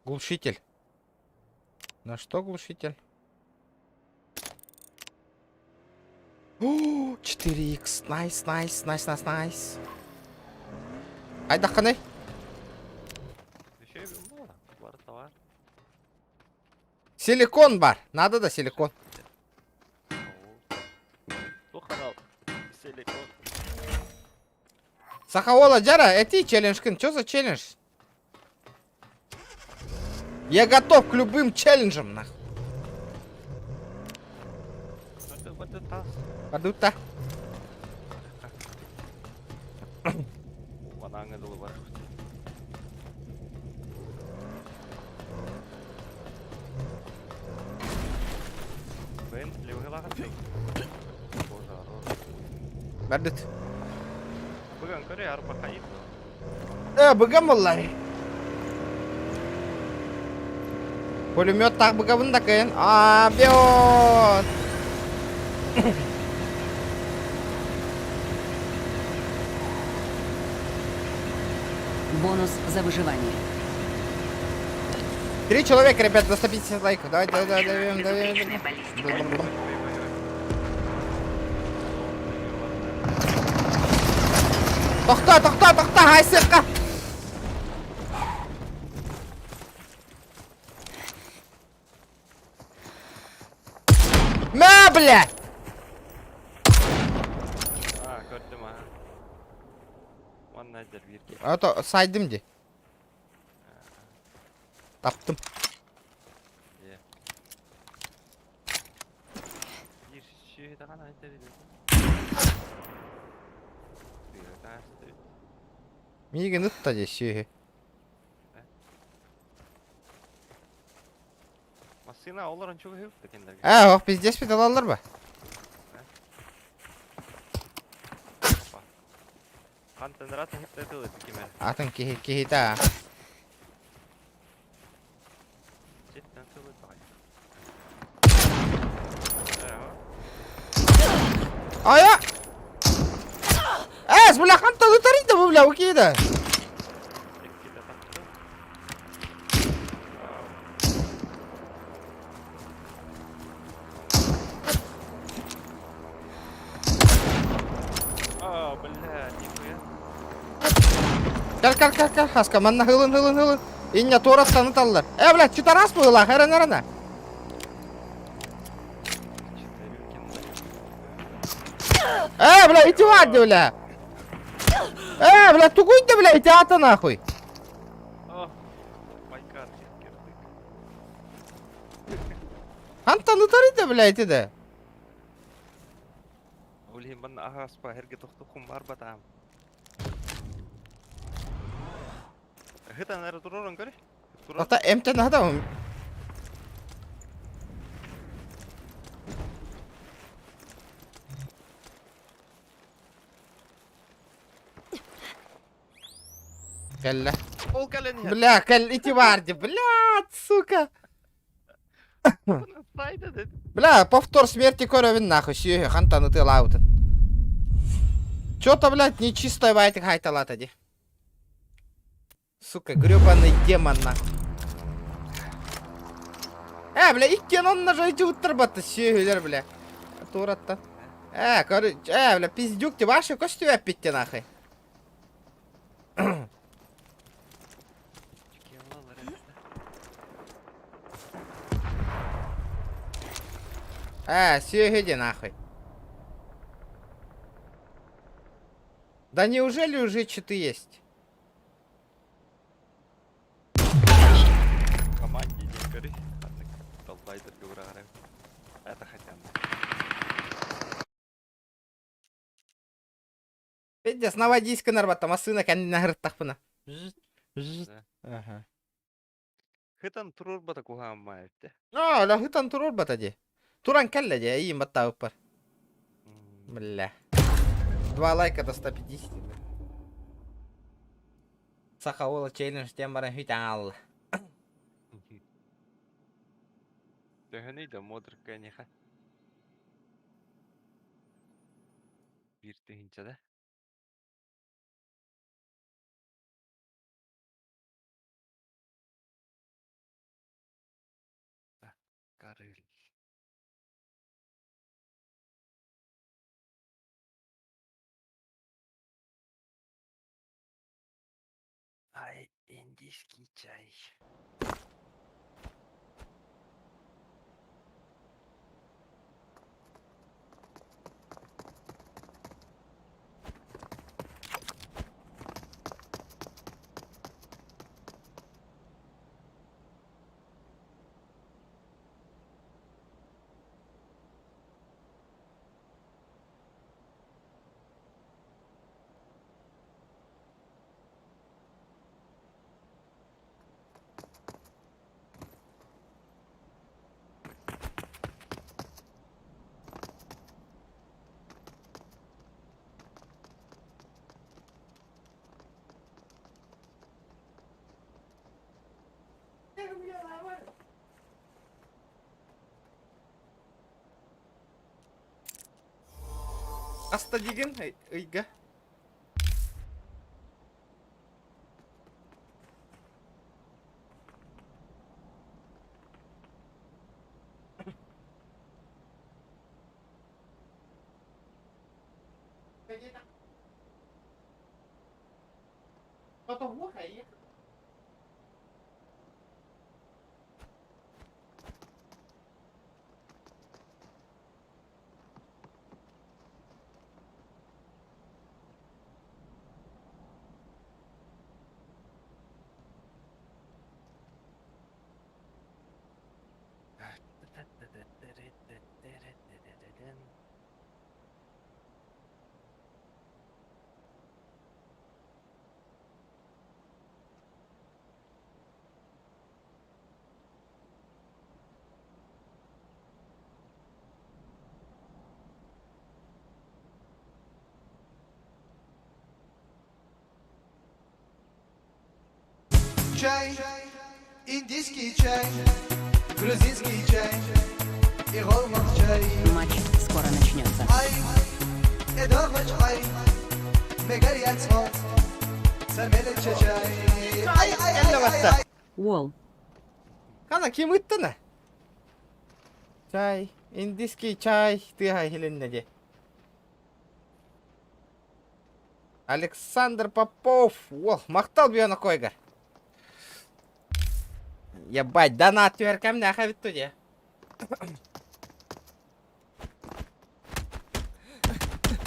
Speaker 1: Глушитель. На что глушитель? О, 4х. Nice, nice, nice, nice, nice. Айдахханый.
Speaker 7: Еще и было. Бар товар.
Speaker 1: Силикон бар. Надо да силикон.
Speaker 7: Туох анал силикон.
Speaker 1: Сахаола Джара, эти челленджкин. Что за челлендж? Я готов к любым челленджам, нахуй. Бардутта.
Speaker 7: Манаҥа дылы бар. Бен, левыгалаҕын. Боже, арор.
Speaker 1: Бардыт.
Speaker 7: Быган көрө арба хайыт.
Speaker 1: Э, быгам буоллар. Пулемет так быгабын да кыйын. Аа, бьет!
Speaker 5: Бонус за выживание.
Speaker 1: Три человека, ребят, за 150 лайков. Давай, давай, давай, давай, давай.
Speaker 5: Безупречная баллистика.
Speaker 1: Тохто, тохто, тохто, хайсыкка! Мә, бля!
Speaker 7: Аа, көрдүм аа. Манна эдэр бииргэ.
Speaker 1: Ото сайдым ди. Таптым.
Speaker 7: Ээ. Биир сүөһү даҕаны айдар илэ. Тыа
Speaker 1: Миигин ытта дии сүөһү.
Speaker 7: Массыына олорон чугаһыыбыт да кинилэргэ.
Speaker 1: Ээ, ох, пиздец ылаллар ба?
Speaker 7: Хантан ырата хитте тылы кимэр.
Speaker 1: Атын киһи киһитэ аа.
Speaker 7: Читтен тылы таҕай.
Speaker 1: Ая! Эс, бля, хантан ытарый да бу, бля, окей да.
Speaker 7: Иккитэ тахта. А, бля, нихуя.
Speaker 1: Кэл, кэл, кэл, кэл, хаска, манна хылын, хылын, хылын. Иння туораттан ыталлар. Э, бля, читарас быһыылаах, эрэн, эрэнэ. Э, бля, ити баар дии, бля. Э, бля, тугуй да, бля, ити аата нахуй.
Speaker 7: О, майкар кирдик.
Speaker 1: Хантан ытарый да, бля, ити да.
Speaker 7: Ол иһин манна аһаспа эргэ тохтоххун барбатаам. Ыһытан эрэ туророн көрүй. Турор.
Speaker 1: Ата эмтэн аһата Кэллэ.
Speaker 7: Ол кэлэн иһэр.
Speaker 1: Бля, кэл ити баар дии, блядь, сука.
Speaker 7: Сайда дед.
Speaker 1: Бля, повтор смерти көрөбүн нахуй, сүөһү хантан ытыалаабытын. Чё-то, блядь, нечистой байтик хайталата ди. Сука, гребаный демон нахуй. Э, бля, иккиэн онно жайдьы уттарбатта сүөһүлэр, бля. Туратта. Э, короче, э, бля, пиздюк ты вообще көстүбэ эппиттэ нахуй. Э, сүөһү ди нахуй. Да неужели уже читы есть?
Speaker 7: Команде диэн көрүй. Ханнык долбайдарга быраҕарым. Это хотя бы.
Speaker 1: Пиздец, наводись нарбатта, массыына кэннинэ сырыттахпына. Аха.
Speaker 7: Хытан туруорбата куһааммаа эбитэ.
Speaker 1: Аа, ла хытан туруорбата дии. Туран кэллэ дии, эйиин баттаабыппар. Бля. Два лайка до 150. Саха уола челлендж диэн баран хүтэн аалла.
Speaker 7: Төһөнүй да модерка эниэхэ? Биир тыһыынча да? Карыл. Ай, индийский чай.
Speaker 1: Аста дигин ыйга.
Speaker 2: Чай, индийский чай, грузинский чай и чай.
Speaker 5: Матч скоро начнется.
Speaker 2: Ай, ай, Ай, ай, ай, ай, ай.
Speaker 3: Уол.
Speaker 1: Хана ким ыттана? Чай, индийский чай, тыа иһилиннэ дии. Александр Попов, уол, махтал биона койгар. Ебать, донат түһэр кэмнээх эбит дии.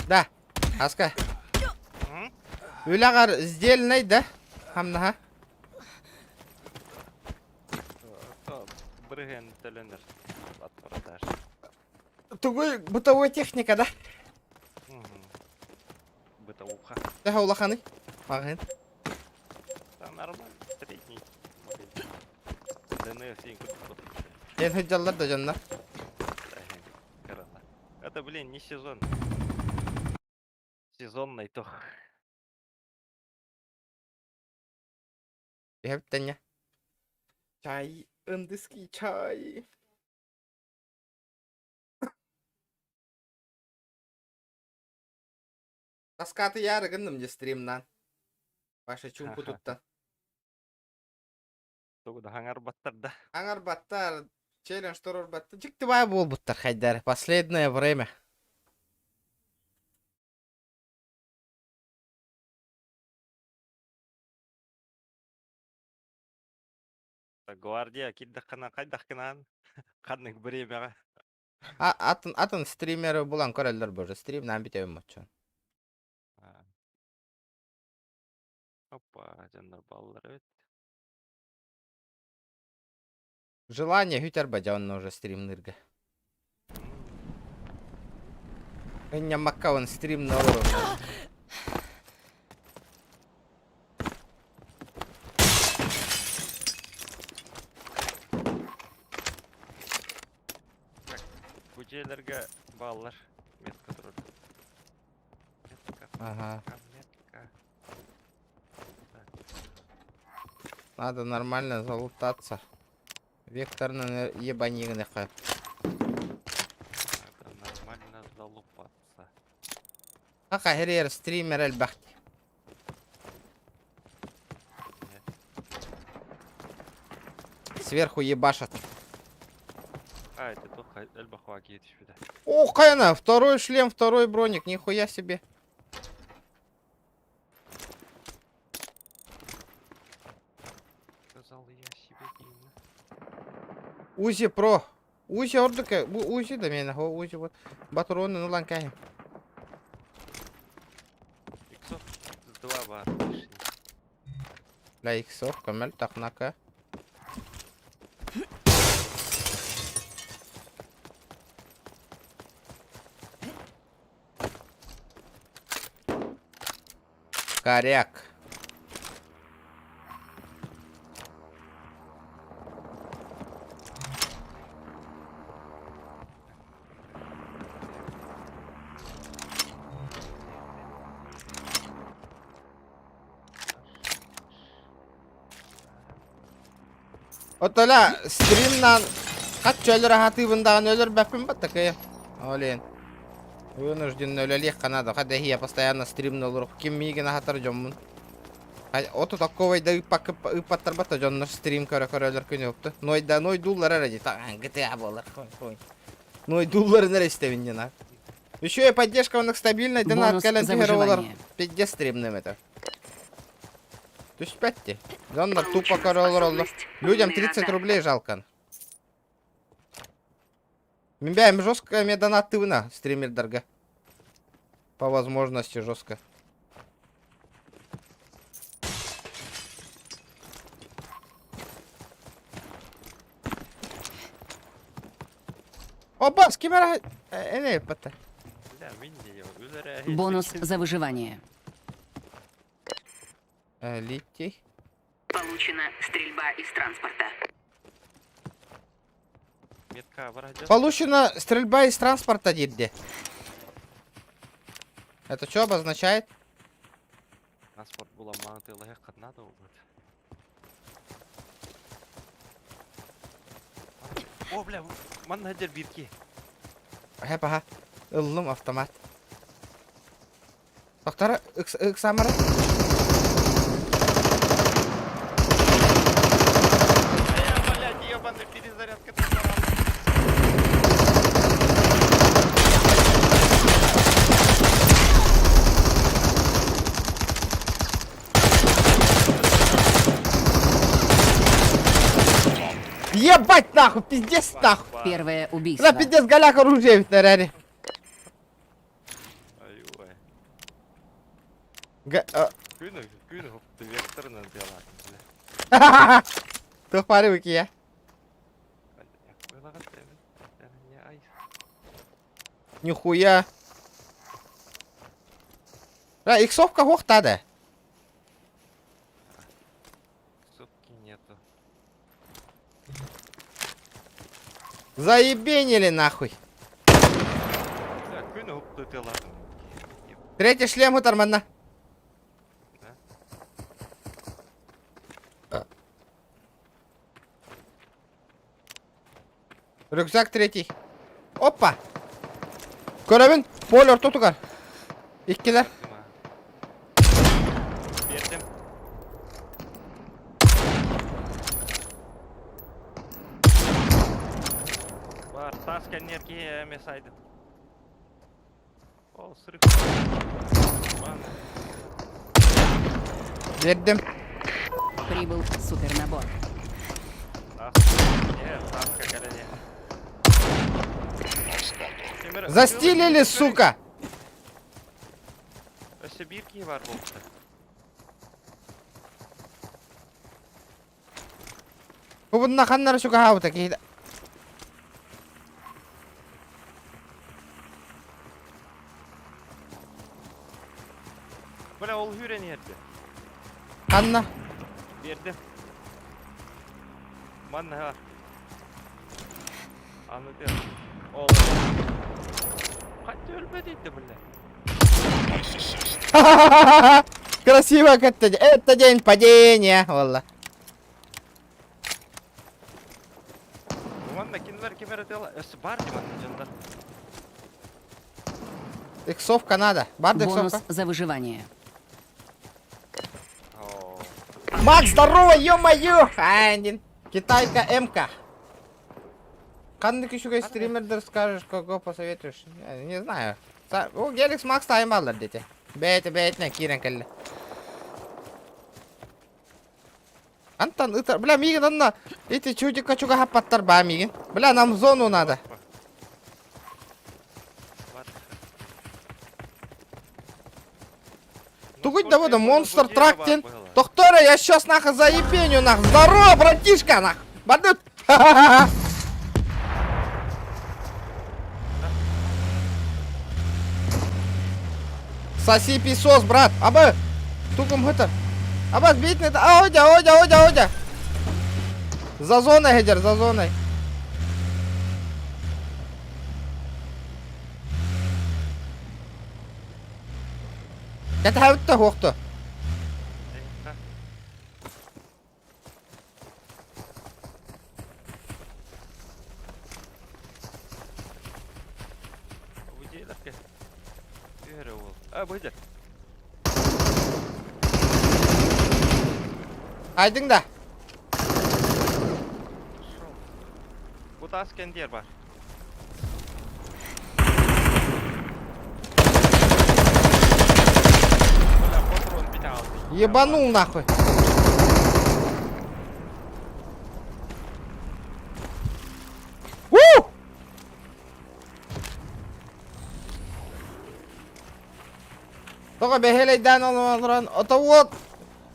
Speaker 1: Да, Аска. Үлэҕэр сдельнай да? Хамнаһа.
Speaker 7: Бырыһыан төлөнөр. Продаж.
Speaker 1: Тугуй бытовой техника да?
Speaker 7: Бытовуха.
Speaker 1: Төһө улаханый? Маҕаһыын.
Speaker 7: Да нормально, средний. ДНС
Speaker 1: Эн сылдьаллар да дьоннор.
Speaker 7: Это, блин, не сезон. Сезонный тох.
Speaker 1: Түһэбиттэнньэ. Чай, индийский чай. Таскаты яары гынным дьэ стримнаан. Паша чуумпу туттан.
Speaker 7: Тугу да хаҥарбаттар да.
Speaker 1: Аҥарбаттар, челлендж туруорбаттар. Дьикти баай буолбуттар хайдары. Последнее время.
Speaker 7: Гвардия киирдэххинэ хайдахкынаан ханнык бириэмэҕэ
Speaker 1: А, атын атын стримеры булан көрөллөр боже. Стримнаан бүтэбин моччон.
Speaker 7: Опа, дьоннор баллар эбит.
Speaker 1: Желание хүтэр бадьа онно уже стримнырга. Ынньаммакка он стримна олорор.
Speaker 7: Бу дьиэлэргэ бааллар метка турар. Метка,
Speaker 1: Ага.
Speaker 7: метка, метка.
Speaker 1: Надо нормально залутаться. Векторно ебанигныха.
Speaker 7: Надо нормально залупаться.
Speaker 1: Аха херер стример элбэх. Сверху ебашат.
Speaker 7: А, это только элбэх киһи
Speaker 1: О, хайана, второй шлем, второй броник, нихуя себе.
Speaker 7: Сказал я себе имя.
Speaker 1: Узи про. Узи ордука. Узи да мен, Узи вот. Батроны ну ланкай.
Speaker 7: Иксов два бар лишний.
Speaker 1: Бля, иксов, көмөл тахнака. Коряк. Отоля стримнан хаччы өлөр аһатыыбын даҕаны өлөрбөппүн баттакыйа. Олен. Вынужден өлөлиэх надо. Хада я постоянно стримна олорух. Ким миигин аһатар дьоммун. Ото такого да ыппаттарбат дьоннор стрим көрө көрөлөр күнү опту. Нойда нойдууллар эрэ дии. GTA буолар. Нойдуулларын эрэ истэбин дьана. Еще и поддержка у них стабильная, донат
Speaker 5: Бонус
Speaker 1: кэлэн
Speaker 5: за
Speaker 1: түһэр оҕолор.
Speaker 5: выживание.
Speaker 1: Пиздец стримным это. Түспэт Дьоннор тупо көрө олороллор. Людям 30 рублей жалко. Мин бэйэм жестко эмиэ донаттыыбына стримердарга. По возможности жестко. Опа, с кем Эне, пата.
Speaker 5: Бонус за выживание.
Speaker 1: Литий.
Speaker 5: Получена стрельба из транспорта.
Speaker 1: Получена стрельба из транспорта, дирде. Это что обозначает?
Speaker 7: Транспорт була мааты лайық надо вот. О, бля, манна дер бирки.
Speaker 1: Хэп, аха. Ыллым автомат. Доктора, ыксамара.
Speaker 7: Блядь, ебаный перезарядка.
Speaker 1: Ебать нахуй, пиздец нахуй.
Speaker 5: Первое убийство.
Speaker 1: Бля, пиздец, голяк оружие ведь на реале.
Speaker 7: Ай-ой.
Speaker 1: Га- а,
Speaker 7: Күн күн векторынан делать, бля.
Speaker 1: Туох баары вики Нихуя. Бля, иксовка хохтада.
Speaker 7: Супки нету.
Speaker 1: Заебенили нахуй.
Speaker 7: Бля, күн
Speaker 1: Третий шлем утарманна. Рюкзак третий. Опа! Көрөбүн, поле ортотугар. Иккилер.
Speaker 7: Бердим. Бар, тас кэннерки эмес айдын. Ол сырык.
Speaker 1: Бердим.
Speaker 5: Прибыл супернабор.
Speaker 7: Тас. Не, таска кэлэне.
Speaker 1: Застилили, сука!
Speaker 7: Өссө биир киһи бар буолта.
Speaker 1: Бу ханнара сука хаута киһи.
Speaker 7: Бля, ол хүрен ерді.
Speaker 1: Ханна.
Speaker 7: Бердим. Манна. Аны дер. Ол. Қайтты өлмеді дейді, бля.
Speaker 1: Красиво как это. Это день падения. Валла.
Speaker 7: Манна кинилер кемер дела. Өссө бар ди манна жондар.
Speaker 1: Иксовка надо. Бар
Speaker 5: Бонус
Speaker 1: иксовка.
Speaker 5: за выживание.
Speaker 7: О.
Speaker 1: Макс, здорово, ё-моё! Андин. Китайка МК. Ханнык еще стримердер скажешь, кого посоветуешь? Я не знаю. О, Геликс Макс таймалар дети. Бейте, бейте, кирен кэллэ. Антон, это, бля, мигин, анна, эти чудика чуга хаппаттар ба, мигин. Бля, нам в зону надо.
Speaker 7: Бар.
Speaker 1: Тугуть да вода, монстр трактен. Доктора, я сейчас нахуй заебеню нах. Здорово, братишка, нах. Бардут. Соси писос, брат. Аба, туком это. Аба, сбить на это. А, одя, одя, одя, одя. За зоной, Гедер, за зоной. Это хавытта хуохту.
Speaker 7: А, быйдыр.
Speaker 1: Айдың да.
Speaker 7: Бу таас кэндиэр бар. Бля, патрон бит алды.
Speaker 1: Ебанул нахуй. У! Тоҕо бэһиэлэйдээн олорон, ото вот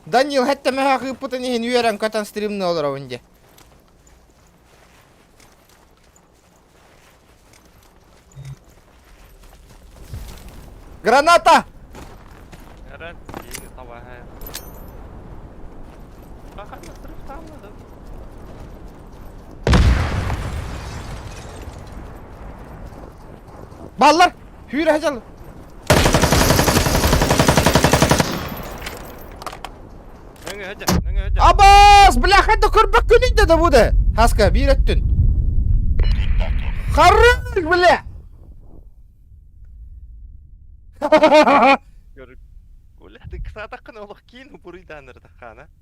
Speaker 1: Данил хэттэмэһэ ыыппытын иһин үөрэн көтөн стримныы олоробун дии. Граната! Баллар! Сүүрэ сылдьаллар. Абаас, бляха, да көрбөккүнүй да да буде. Хаска, биир өттүн. Харык, бля!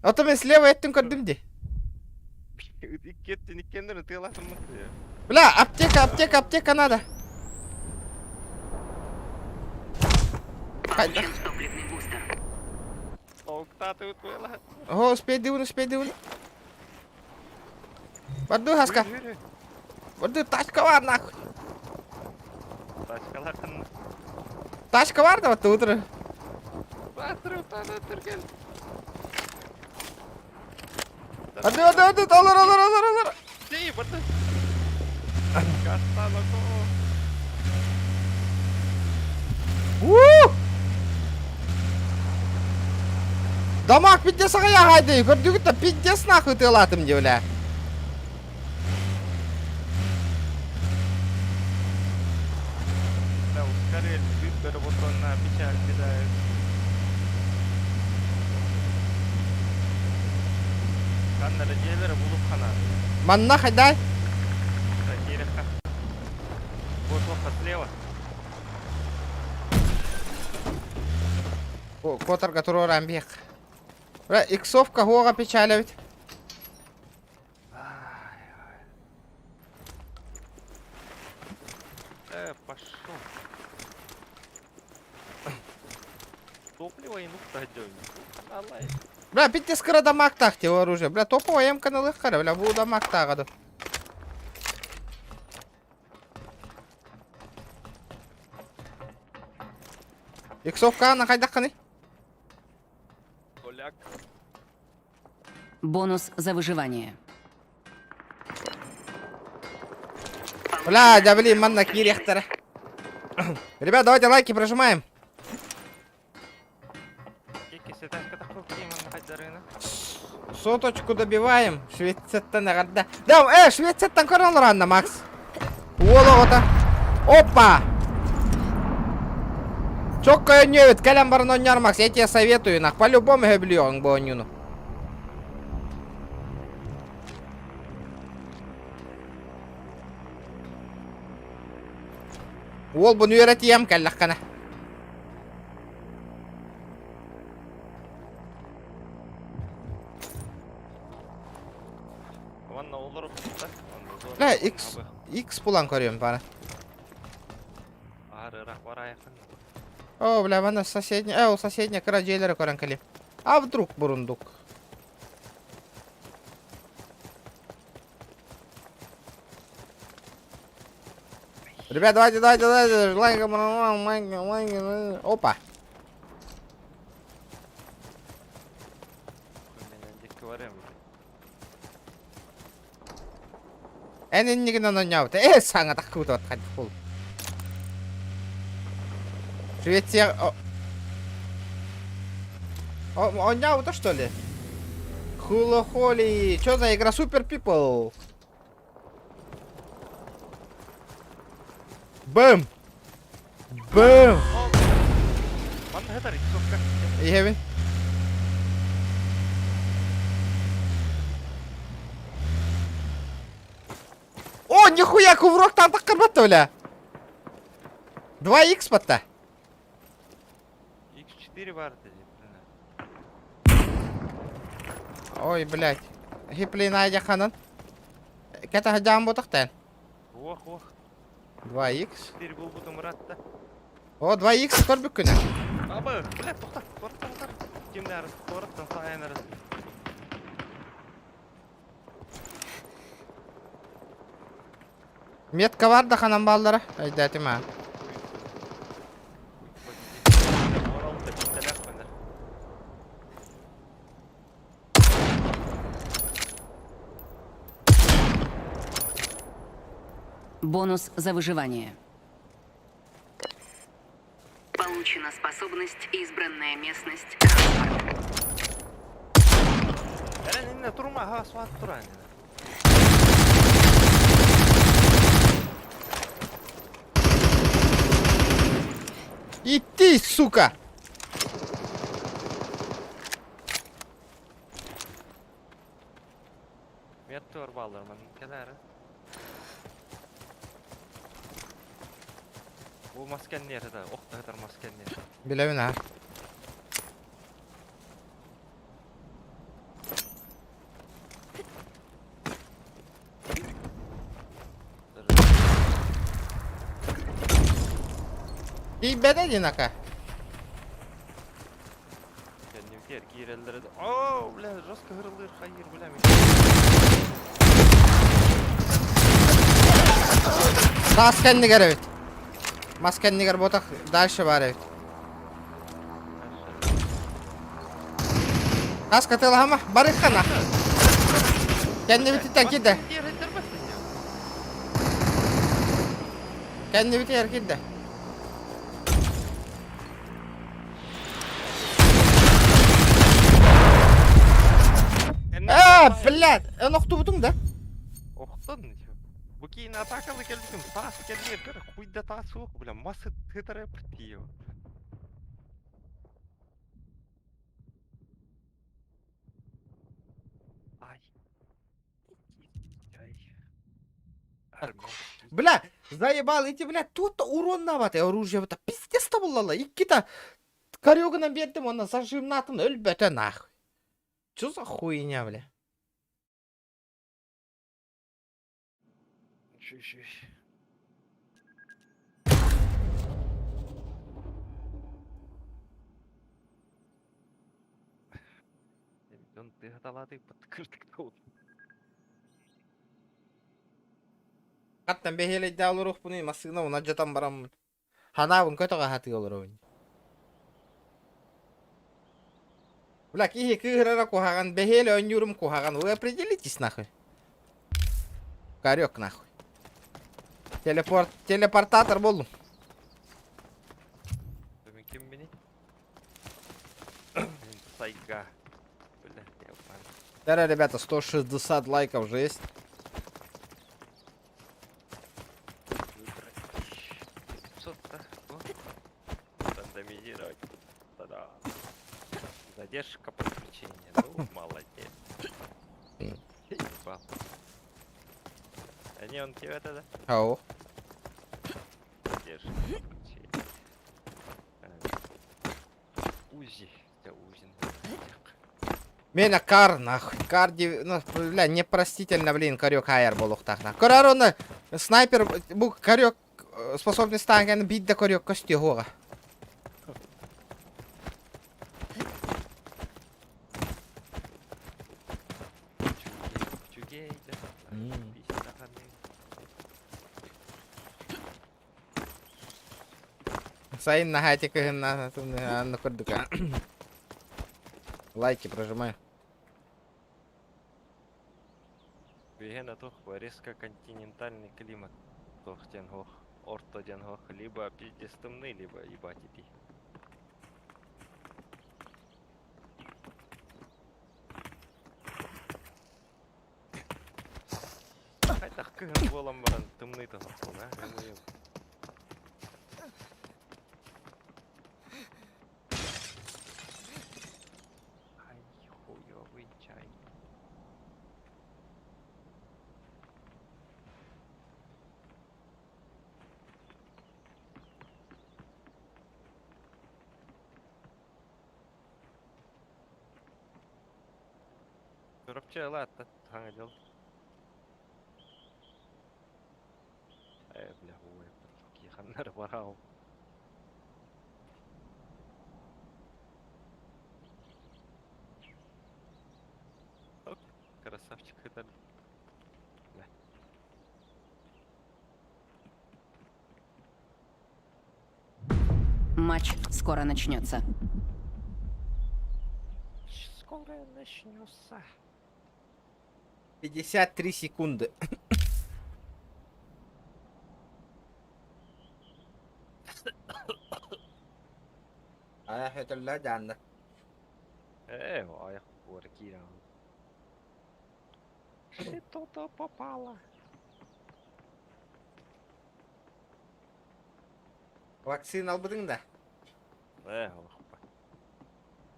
Speaker 1: Ото мен слева өттүн көрдүм ди. Бля, аптека, аптека, аптека надо.
Speaker 5: Получен топливный бустер.
Speaker 1: О, успейдибин, успейдибин. Барду, Хаска. Барду, тачка бар, нахуй. Тачка бар да, вот утро. Hadi hadi hadi alır alır alır alır. Уу! Дамаг пиздец аҕыйах айды, көрдүгүт да пиздец нахуй тыалаатым дии бля.
Speaker 7: Да, ускорель, быстро вот он на печаль кидает. Ханна дьиэлэрэ булуп хана.
Speaker 1: Манна хайдай?
Speaker 7: Киирэххэ. Вот лоха слева.
Speaker 1: Которга туруоран биэх. Бля, иксовка хуоҕа печаль эбит.
Speaker 7: Пошел. Топливо и ну
Speaker 1: Бля, пиздец кыра дамактаах те оружие. Бля, топовая эмка налыххара, бля, бу дамактааҕа ду. Иксовкаҕа хайдаххыный?
Speaker 7: Поляк.
Speaker 5: Бонус за выживание.
Speaker 1: Бля, да блин, манна киириэхтэрэ. Ребят, давайте лайки прожимаем. Соточку добиваем. Швецияттан эҕэрдэ. Да, Швецияттан көрөн олоранна, Макс. Уол оҕото. Опа! Чокко өнньүөбүт, кэлэн баран онньоор, Макс, я тебе советую, нах, по-любому өбүлүөҕүҥ бу оонньууну. Уол буну үөрэтиэм кэллэххинэ. Бля, X, X булан көрүөм бара. О, бля, манна соседний, ол соседний кыра дьиэлэри көрөн кэлиим. А вдруг бурундук? Ребят, давайте, давайте, давайте, лайк, лайк, лайк, опа. Эн иннигин онньообута. Э, саҥа таххыбыт хайдах буол. Швеция... Онньообута, что ли? Хулохоли. Чё за игра Super People? Бэм! Бэм! Иһэбин. О, нихуя, кувырок там таххарбатта, бля! 2х батта.
Speaker 7: X4 баар этэ дии.
Speaker 1: Ой, блядь. Хиплин айдьаханан. Кэтэһэ ботахтан.
Speaker 7: Ох, ох.
Speaker 1: 2x.
Speaker 7: 4 булбутум ыраатта.
Speaker 1: О, 2x көрбүккүнэ.
Speaker 7: Аба, бля, тоқта, торттан тар. Кимде арыс, торттан саайан арыс.
Speaker 1: Метка бар да ханан бааллара. Өйдөөтүм аа.
Speaker 5: Бонус за выживание. Получена способность «Избранная местность транспорт».
Speaker 7: Эрэн иннэ турума ха суат туран.
Speaker 1: Иди, сука!
Speaker 7: Меттор баллар ман кэлээр. Бу маскен нерде? Ох да маскен нерде.
Speaker 1: Билэбин аа. Тиийбэтэ диэн ака.
Speaker 7: Кэннибитигэр киирэллэрэ Оо, бля, жестко хырылыыр хайыр, бля.
Speaker 1: Таас кэннигэр эбит. Мас кэннигэр ботах дальше баар эбит. Таас катылаһама барыххана. Кэннибититтэн киирдэ. Кэннибитигэр киирдэ. Аа, блядь, эн охтубутуҥ да?
Speaker 7: Охтон. Бу киин атакалы кэлбитим таас кэллиэр көр хуйда таас суох, бля, мас тытара притиев. Ай. Ай.
Speaker 1: Бля, заебал, эти, бля, тут урон нават, оружие, это пиздец табыллала. Иккита корёгынан биэрдим, онно зажимнатын өлбөтө нахуй. Чё за хуйня, бля?
Speaker 7: Шү-шү. Он тыгаталаты подкыртык тоут.
Speaker 1: Хаттан бэһиэлэйдээ олоруохпунуй, массыына уна дьатан бараммын. Ханаабын көтөҕө хатыы олоробун. Бля, киһи кыыһырара куһаҕан, бэһиэлэ оонньуурум куһаҕан. Вы определитесь нахуй. Корёк нахуй. Телепорт, телепортатор буоллум.
Speaker 7: Мен ким мени? Сайга. Бля, я упал.
Speaker 1: Да, ребята, 160 лайков же есть.
Speaker 7: Выбрать. 500, да? О. Рандомизировать. Да-да. Задержка подключения. Ну, молодец. Ебал. А не, он тебе тогда?
Speaker 1: Ау.
Speaker 7: Задержка подключения. Узи. Да, Узи.
Speaker 1: Меня кар, нахуй. Кар, ну, бля, непростительно, блин, корёк хайар буолуохтаах. Көрөр оны снайпер, бу корёк способность таанген бидде корёк көстүө хуоҕа.
Speaker 7: Чугей, да. Пиздаханы.
Speaker 1: Сайын наһаа кыһынна анны көрдүк. Лайки прожимай.
Speaker 7: Биһиэнэ туох резко континентальный климат. Туох диэн суох, орто диэн суох, либо пиздец тымныы, либо ебать итии. Хайдах кыһын буолан баран тымныы тоһохпун, а? Ымыйым. Ай, хуёвый чай. Чурапчы ылаатта хаҥа дьыл. Э, бля, ой, ханнары барау. Красавчик это. Да.
Speaker 5: Матч скоро начнется.
Speaker 7: Скоро начнется.
Speaker 1: 53 секунды. Айах өтөллөө дьаанна.
Speaker 7: Э, айах буора киирэн. Что-то попало.
Speaker 1: Вакцина албытыҥ да?
Speaker 7: Э, олохпа.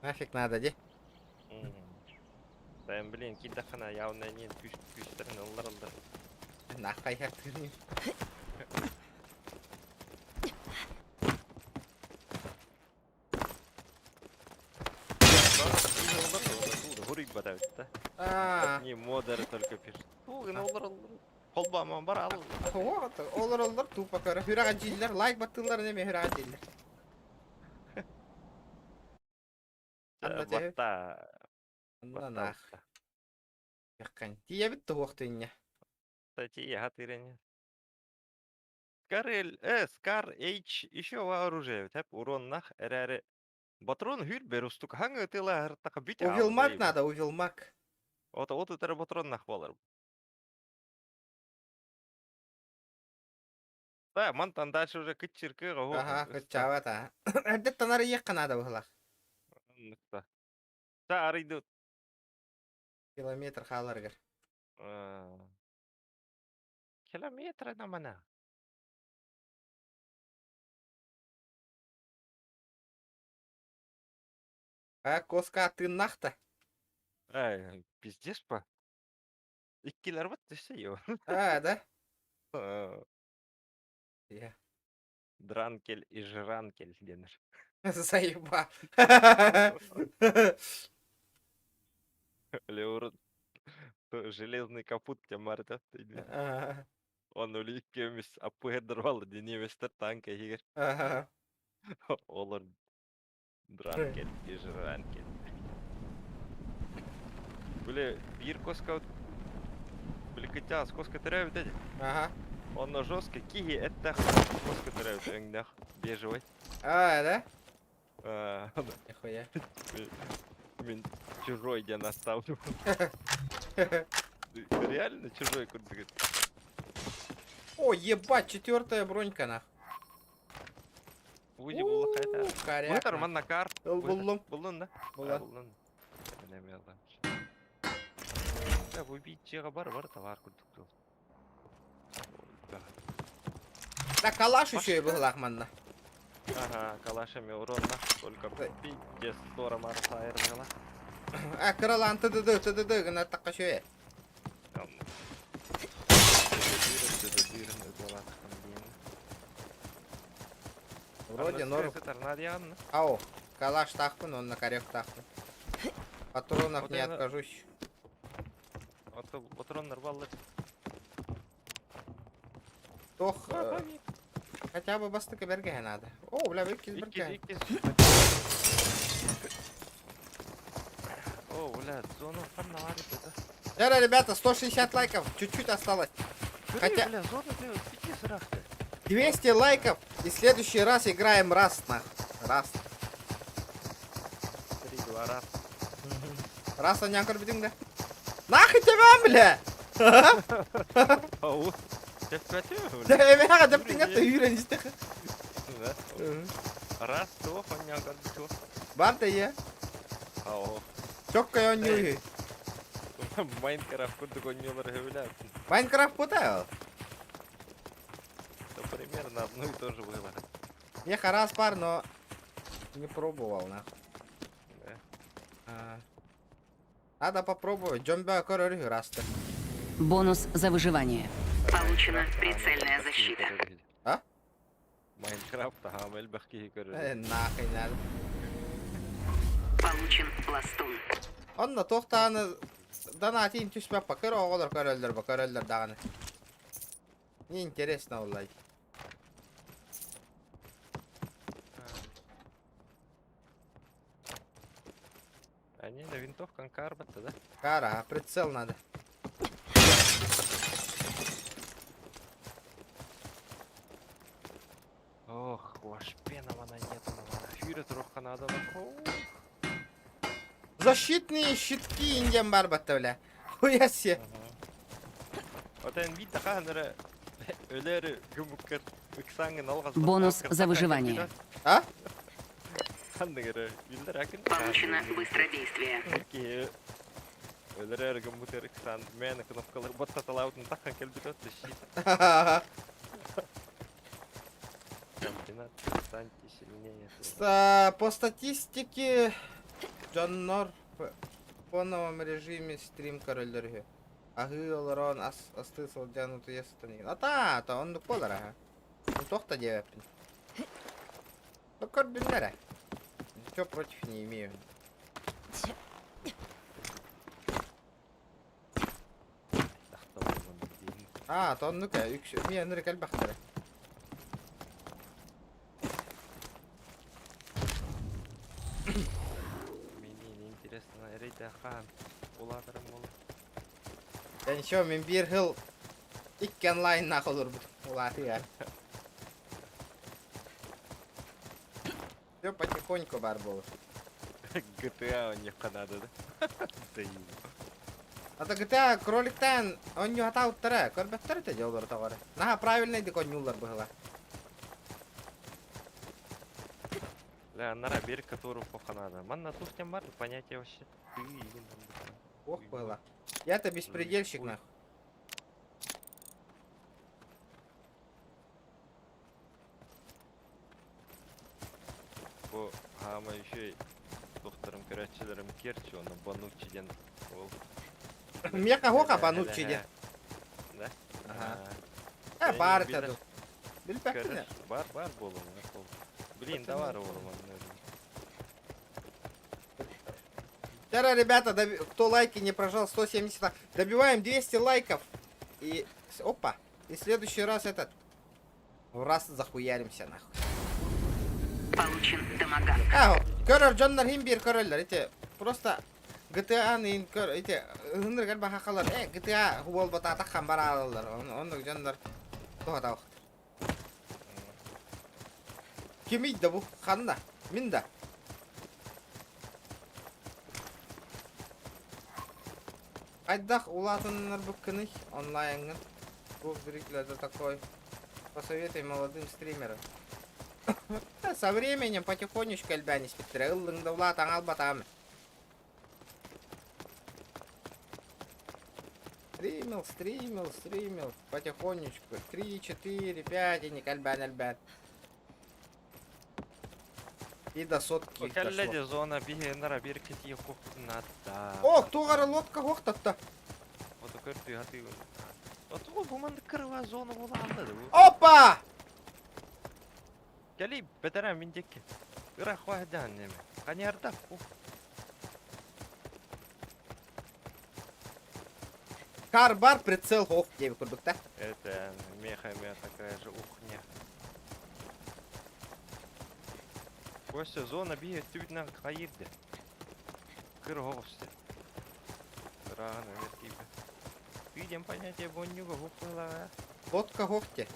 Speaker 1: Нафиг надо, ди.
Speaker 7: Да, блин, киирдэххинэ явно не күүс күүстэрин ыллар ыллар.
Speaker 1: Нахай хаттырын. Аа.
Speaker 7: Не модеры только пишет. Холбама бар ал.
Speaker 1: Олор олор тупо көрө. Хүрәҕэ дьииллэр, лайк баттыыллар неме хүрәҕэ дьииллэр.
Speaker 7: Батта.
Speaker 1: Анна нах. Яккан. Тиийэбит туһуох тыынньа.
Speaker 7: Кстати, хатырыня. Скар Л, Скар H еще оружие, тэп уроннах эрэри Батрон хүр берустук хаң ытыла хыртака бит
Speaker 1: Увилмак надо, увилмак.
Speaker 7: Вот вот это патроннах болар. Да, мантан дальше уже кытчыркы
Speaker 1: Ага, кытчават, а. Эрдет танар иекка надо было.
Speaker 7: Та арыйды.
Speaker 1: Километр хааларгар.
Speaker 7: Километр на мана.
Speaker 1: А коска тыннахта.
Speaker 7: Эй, пиздец по. Иккилер бат түссе ё.
Speaker 1: А, да? Я.
Speaker 7: Дранкель и жранкель денер.
Speaker 1: Заеба.
Speaker 7: Леурут. Железный капут тебя марта. Он уликкемис аппыһырдарвал немецтер танка егер. Олар дранкель и жранкель. Били биир коска били кытяс коска төрөөбүт эти.
Speaker 1: Ага.
Speaker 7: Онно жестко киһи эттээх коска төрөөбүт өҥнөөх бежевый.
Speaker 1: А, да?
Speaker 7: А,
Speaker 1: Нихуя.
Speaker 7: Мин чужой диэн оставлю. Реально чужой курдук.
Speaker 1: О, ебать, четвертая бронька нах.
Speaker 7: Узи булла хайта.
Speaker 1: Коряк.
Speaker 7: Мытар манна кар.
Speaker 1: Буллум.
Speaker 7: Буллун да?
Speaker 1: Була.
Speaker 7: Буллун. Да, выбить чега бар бар товар курдук.
Speaker 1: Да калаш еще и был манна.
Speaker 7: Ага, калашами урон только пиздец тора марса айырмала.
Speaker 1: А, кыралан тыдыды тыдыды гына такка шөе. Вроде норм. Ау, калаш тахпын, он на корек тахпын. Патронов не откажусь.
Speaker 7: Патрон нормально.
Speaker 1: Тох, хотя бы бастыка берге надо. О, бля, выкис берге.
Speaker 7: О, бля, зону там наварит это.
Speaker 1: Вчера, ребята, 160 лайков, чуть-чуть осталось. Хотя...
Speaker 7: Бля, зона, бля,
Speaker 1: 200 лайков, и в следующий раз играем раз, на. Раз.
Speaker 7: Три, два, раз.
Speaker 1: Раз, а не будем, да? Нахуй тебя, бля!
Speaker 7: Ау. Деп
Speaker 1: Да, я деп тыңа үйреністі.
Speaker 7: Раз, то, он
Speaker 1: Бар да я.
Speaker 7: Ау.
Speaker 1: Чокка он не
Speaker 7: Майнкрафт курдук ойнолор хөбүләп.
Speaker 1: Майнкрафт путаю.
Speaker 7: Это примерно одно и то же было.
Speaker 1: Я раз пар, но не пробовал, нахуй.
Speaker 7: Да.
Speaker 1: Надо попробовать. Джомбя көрөр расты.
Speaker 5: Бонус за выживание. Получена прицельная защита.
Speaker 1: А?
Speaker 7: Майнкрафт, ага, элбэх киһи
Speaker 1: Э,
Speaker 7: көрөр.
Speaker 1: нахуй надо.
Speaker 5: Получен пластун.
Speaker 1: Онно тохтааны Донатин түспэппэ, көр оҕолор көрөллөр ба, көрөллөр даҕаны. Не интересно олай.
Speaker 7: А не, на винтовка карбата, да?
Speaker 1: Кара, а прицел надо.
Speaker 7: Ох, вашпена мана нету, мана. Хюря трохка надо,
Speaker 1: Защитные щитки индиан бар батта, бля. Хуя себе.
Speaker 7: Отен вид хаанара өлөр гүмүккер ыксаңын алгас.
Speaker 5: Бонус за выживание.
Speaker 1: А?
Speaker 7: Ханныгары билдер акын.
Speaker 5: Получено быстродействие.
Speaker 7: Өлөр гүмүтер ыксан мен кнопкалар баттаталаутун таккан келбит өттү щит. Чемпионат станьте сильнее.
Speaker 1: По статистике дьоннор в фоновом режиме стрим көрөллөр үһү. Аһыы олорон ас астыы сылдьан утуйа сытан игин. Ата, ата, оннук буолар аһа. Туох да диэбэппин. Ну көрдүннэр ээ. Ничего против не имею. Аа, оннук ээ, үкс эмиэ ынырык элбэхтэрэ.
Speaker 7: Мне не интересно, эрейде хаан улаатарым буолар.
Speaker 1: Я ничего, мин биир сыл икки онлайннаах олорбут улаатыгар. Все потихоньку бар буолар.
Speaker 7: GTA у них надо, да? Да и.
Speaker 1: А то GTA кроликтаан оонньуу хатаабыттара, көрбөттөр этэ дьэ олору тоҕо эрэ. Наһаа правильнайдык оонньууллар быһыла.
Speaker 7: Бля, анара бер которую надо. Манна тухтям бар, понятие вообще. Ты
Speaker 1: Ох было. Я-то беспредельщик нахуй.
Speaker 7: Бу хаама үчүгэй докторым көрөөччүлэрим Керчи уонна Бануччи диэн уол.
Speaker 1: Миэхэ хуоха Бануччи диэн.
Speaker 7: Да?
Speaker 1: Аха. Э, баар этэ дуу. Билбэппин ээ.
Speaker 7: Бар, бар буолуом, Блин, да бар уолум
Speaker 1: Вчера, ребята, кто лайки не прожал, 170, добиваем 200 лайков. И, опа, и в следующий раз этот, в раз захуяримся нахуй.
Speaker 5: Получен томагавк.
Speaker 1: А, көрөр дьоннор хин биир көрөллөр. Ити просто GTA-ны ин көр, ити ынырык элбэх хахалар, э, GTA буолбатаатах хан бараалалар. Оннук дьоннор туһатабыт. Кимий да бу? Ханна? Мин да? Хайдах улаатыннарбыккыный онлайҥҥын? Бу зритель это такой. Посоветуй молодым стримерам. Со временем потихонечку элбээн испиттэрэ. Ыллыҥ да улаатаҥ албатаам. Стримил, стримил, стримил. Потихонечку. Три, четыре, пять, и не элбээн элбээн. И до сотки
Speaker 7: Кэллэ
Speaker 1: дошло.
Speaker 7: дии зона биһиэннэр биир кэтии кухнатта.
Speaker 1: Ох, туох эрэ лодка хуохтатта.
Speaker 7: Ото көрдүү хатыы. Отугу бу маннык кырыва зона буолаалла да бу.
Speaker 1: Опа!
Speaker 7: Кэлий бэтэрээ мин диэки. Ыраах хаһыдаан неме. Ханьярда.
Speaker 1: Кар бар прицел ох диэбит курдук да.
Speaker 7: Это меха меха такая же ухня. Костя зона биһи өттүбүтүнэн хайыырды. Кыр оҕусты. Ыраан эмэр тиийбэ. Видим понятие боннюга хуппылаа.
Speaker 1: Лодка хохте.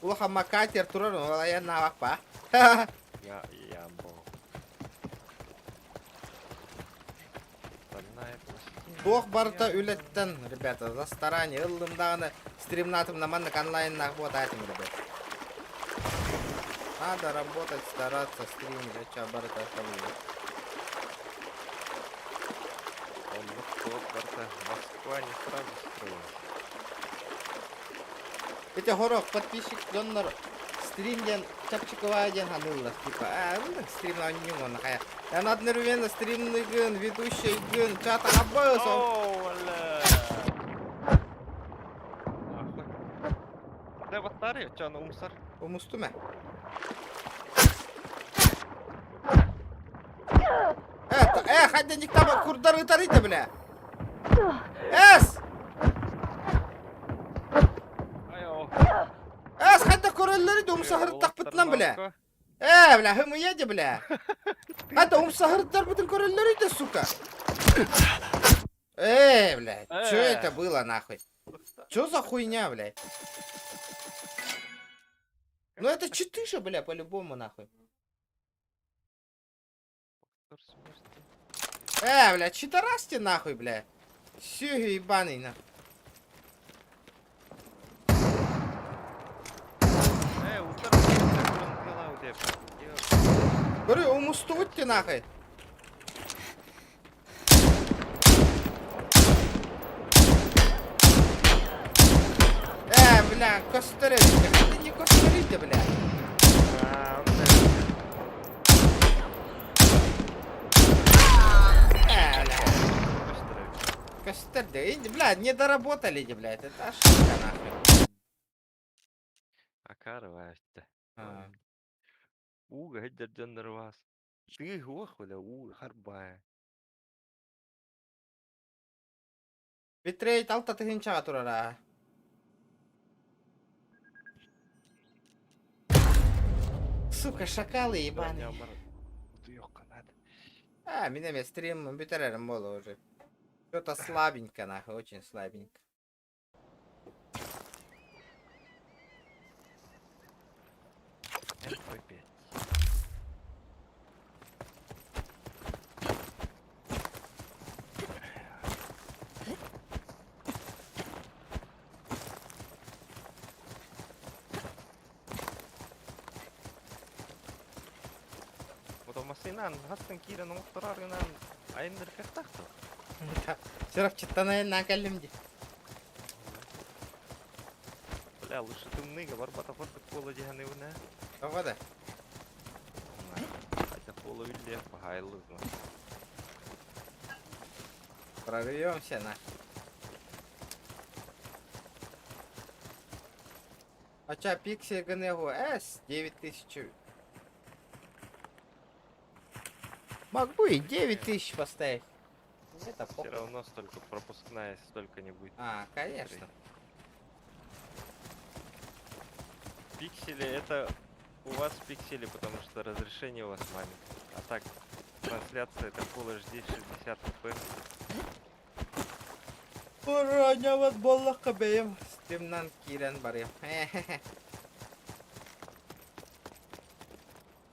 Speaker 1: Улахан макатер турар, ол айаннаабаппа.
Speaker 7: Я ямбо. Стальная пластина.
Speaker 1: Туох барыта үлэттэн, ребята, за старание. Ыллым даҕаны стримнаатым маннык онлайннаах буотаатым, ребят. Надо работать, стараться, стримить, оча барыта табыллар.
Speaker 7: Оннук туох барыта Москва не сразу строилась.
Speaker 1: Ити хорох подписчик дьоннор стрим диэн чапчыковая диэн ханыыллар типа аа стрим оонньууҥ уонна хайа эн одновременно стримныгын ведущийгын чат абыс
Speaker 7: Оо, валля! Нахуй. Да баттары, чаны умсар.
Speaker 1: умустум ээ э э хайда никтаба курдар ытарыйда, бля. Эс! Эс, хайда көрөллөрүй да умсаһырыттахпытынан, бля. Э, бля, хымыйа де, бля. Хайда умсаһырыттарбытын көрөллөрүй да, сука. Э, блядь, что это было, нахуй? Что за хуйня, блядь? Ну это читы же, бля, по-любому, нахуй. Э, бля, читарасти нахуй, бля. Сюги ебаный, нахуй.
Speaker 7: Э,
Speaker 1: Говорю, умустубут ты нахуй. Э, бля, костырите. Ты не костырите, бля. Э, бля. Костырде. Бля, не доработали, блядь. Это ошибка, нахуй.
Speaker 7: Акарова
Speaker 1: А.
Speaker 7: Уга дьоннор Ты гох, бля, у харбая.
Speaker 1: Битрейт алта тыһыынчаҕа турара. Сука, шакалы ебаные. А, меня мен стрим бүтэрэрим буолла уже. Что-то слабенько, нахуй, очень слабенько.
Speaker 7: МП5. Вот массыынан хастан киирэн оҥотторор гынан айанныр кыахтаах дуо?
Speaker 1: Сырапчыттан айаннаан кэллим дии.
Speaker 7: Бля, лучше тымныыга барбатах ордук буола дии саныыбын ээ.
Speaker 1: Тоҕо да?
Speaker 7: Хотя буола биллиэх баһаайлык.
Speaker 1: Прорвемся на. Ача Пикси ГНГ С 9000. Могу и 9000 поставить. Это
Speaker 7: Все
Speaker 1: похуй.
Speaker 7: равно столько пропускная, столько не будет.
Speaker 1: А, конечно.
Speaker 7: Пиксели это у вас пиксели, потому что разрешение у вас маленькое. А так, трансляция это Full HD 60 fps.
Speaker 1: Оронньобот буоллахха бэйэм стримнан киирэн барыам.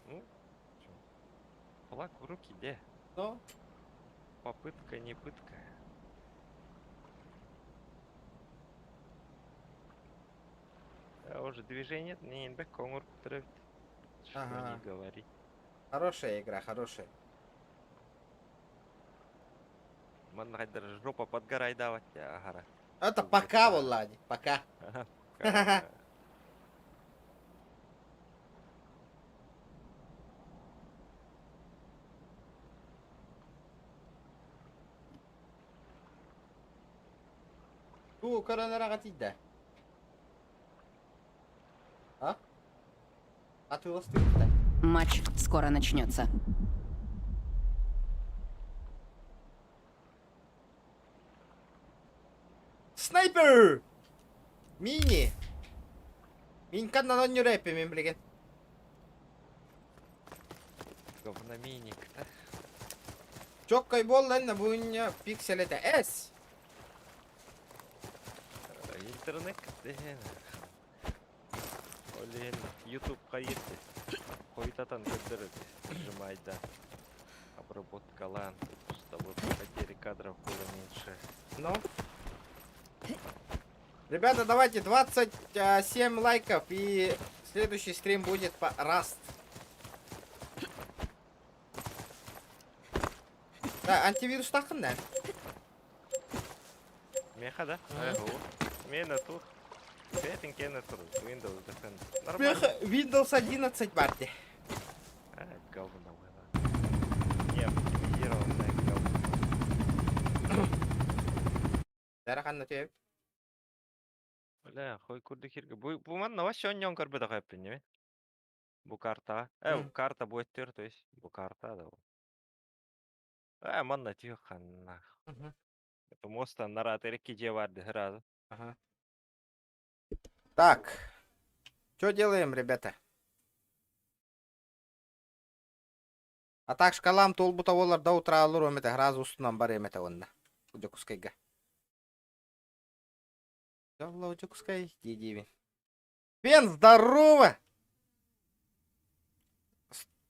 Speaker 7: Ну, чё, флаг в руки, де.
Speaker 1: Ну,
Speaker 7: Попытка не пытка. Да, уже движение не инбек коңур Что
Speaker 1: Ага.
Speaker 7: не говори.
Speaker 1: Хорошая игра, хорошая.
Speaker 7: Манна даже жопа подгорай давать, агара.
Speaker 1: Это пока, Влади, пока.
Speaker 7: Ага.
Speaker 1: Бу коронераҕа тиийдэ. А? Атыыластыыбыт да?
Speaker 5: Матч скоро начнется.
Speaker 1: Снайпер! Мини! Миньканнан оонньуур эппин мин билигин.
Speaker 7: Говноминик, да?
Speaker 1: Чоккай буолла инна бу инньэ пиксель этэ эс!
Speaker 7: Интернет дэһэн. Ол иһин YouTube хайыырды. Хойутатан көрдөрөдү. Нажимайда. Обработкалаан, чтобы потери кадров было меньше.
Speaker 1: Ну? Ребята, давайте 27 лайков и следующий стрим будет по Rust. Да, антивирус тахын да.
Speaker 7: Меха, да? Мена тут. Бэтин кена тур. Windows Defender. Нормально.
Speaker 1: Меха Windows 11 барти.
Speaker 7: А, говно было. Не оптимизированное говно.
Speaker 1: Дарахан төп.
Speaker 7: Бля, хой курды хирге. Бу бу манна вообще онньон көрбөтөх эппин неме? Бу карта. Э,
Speaker 1: М.
Speaker 7: карта будет төр, то есть бу карта да. Ээ, манна тиһэх ханна. Это моста нараат эрэ дьиэ баар дии сразу.
Speaker 1: Ага. Так. Что делаем, ребята? А так шкалам туолбута буоллар до утра олоруом этэ, сразу устунан барыам этэ уонна. Дьокуускайга. Алло, Дьокуускай дии-диибин. Пен, здорово!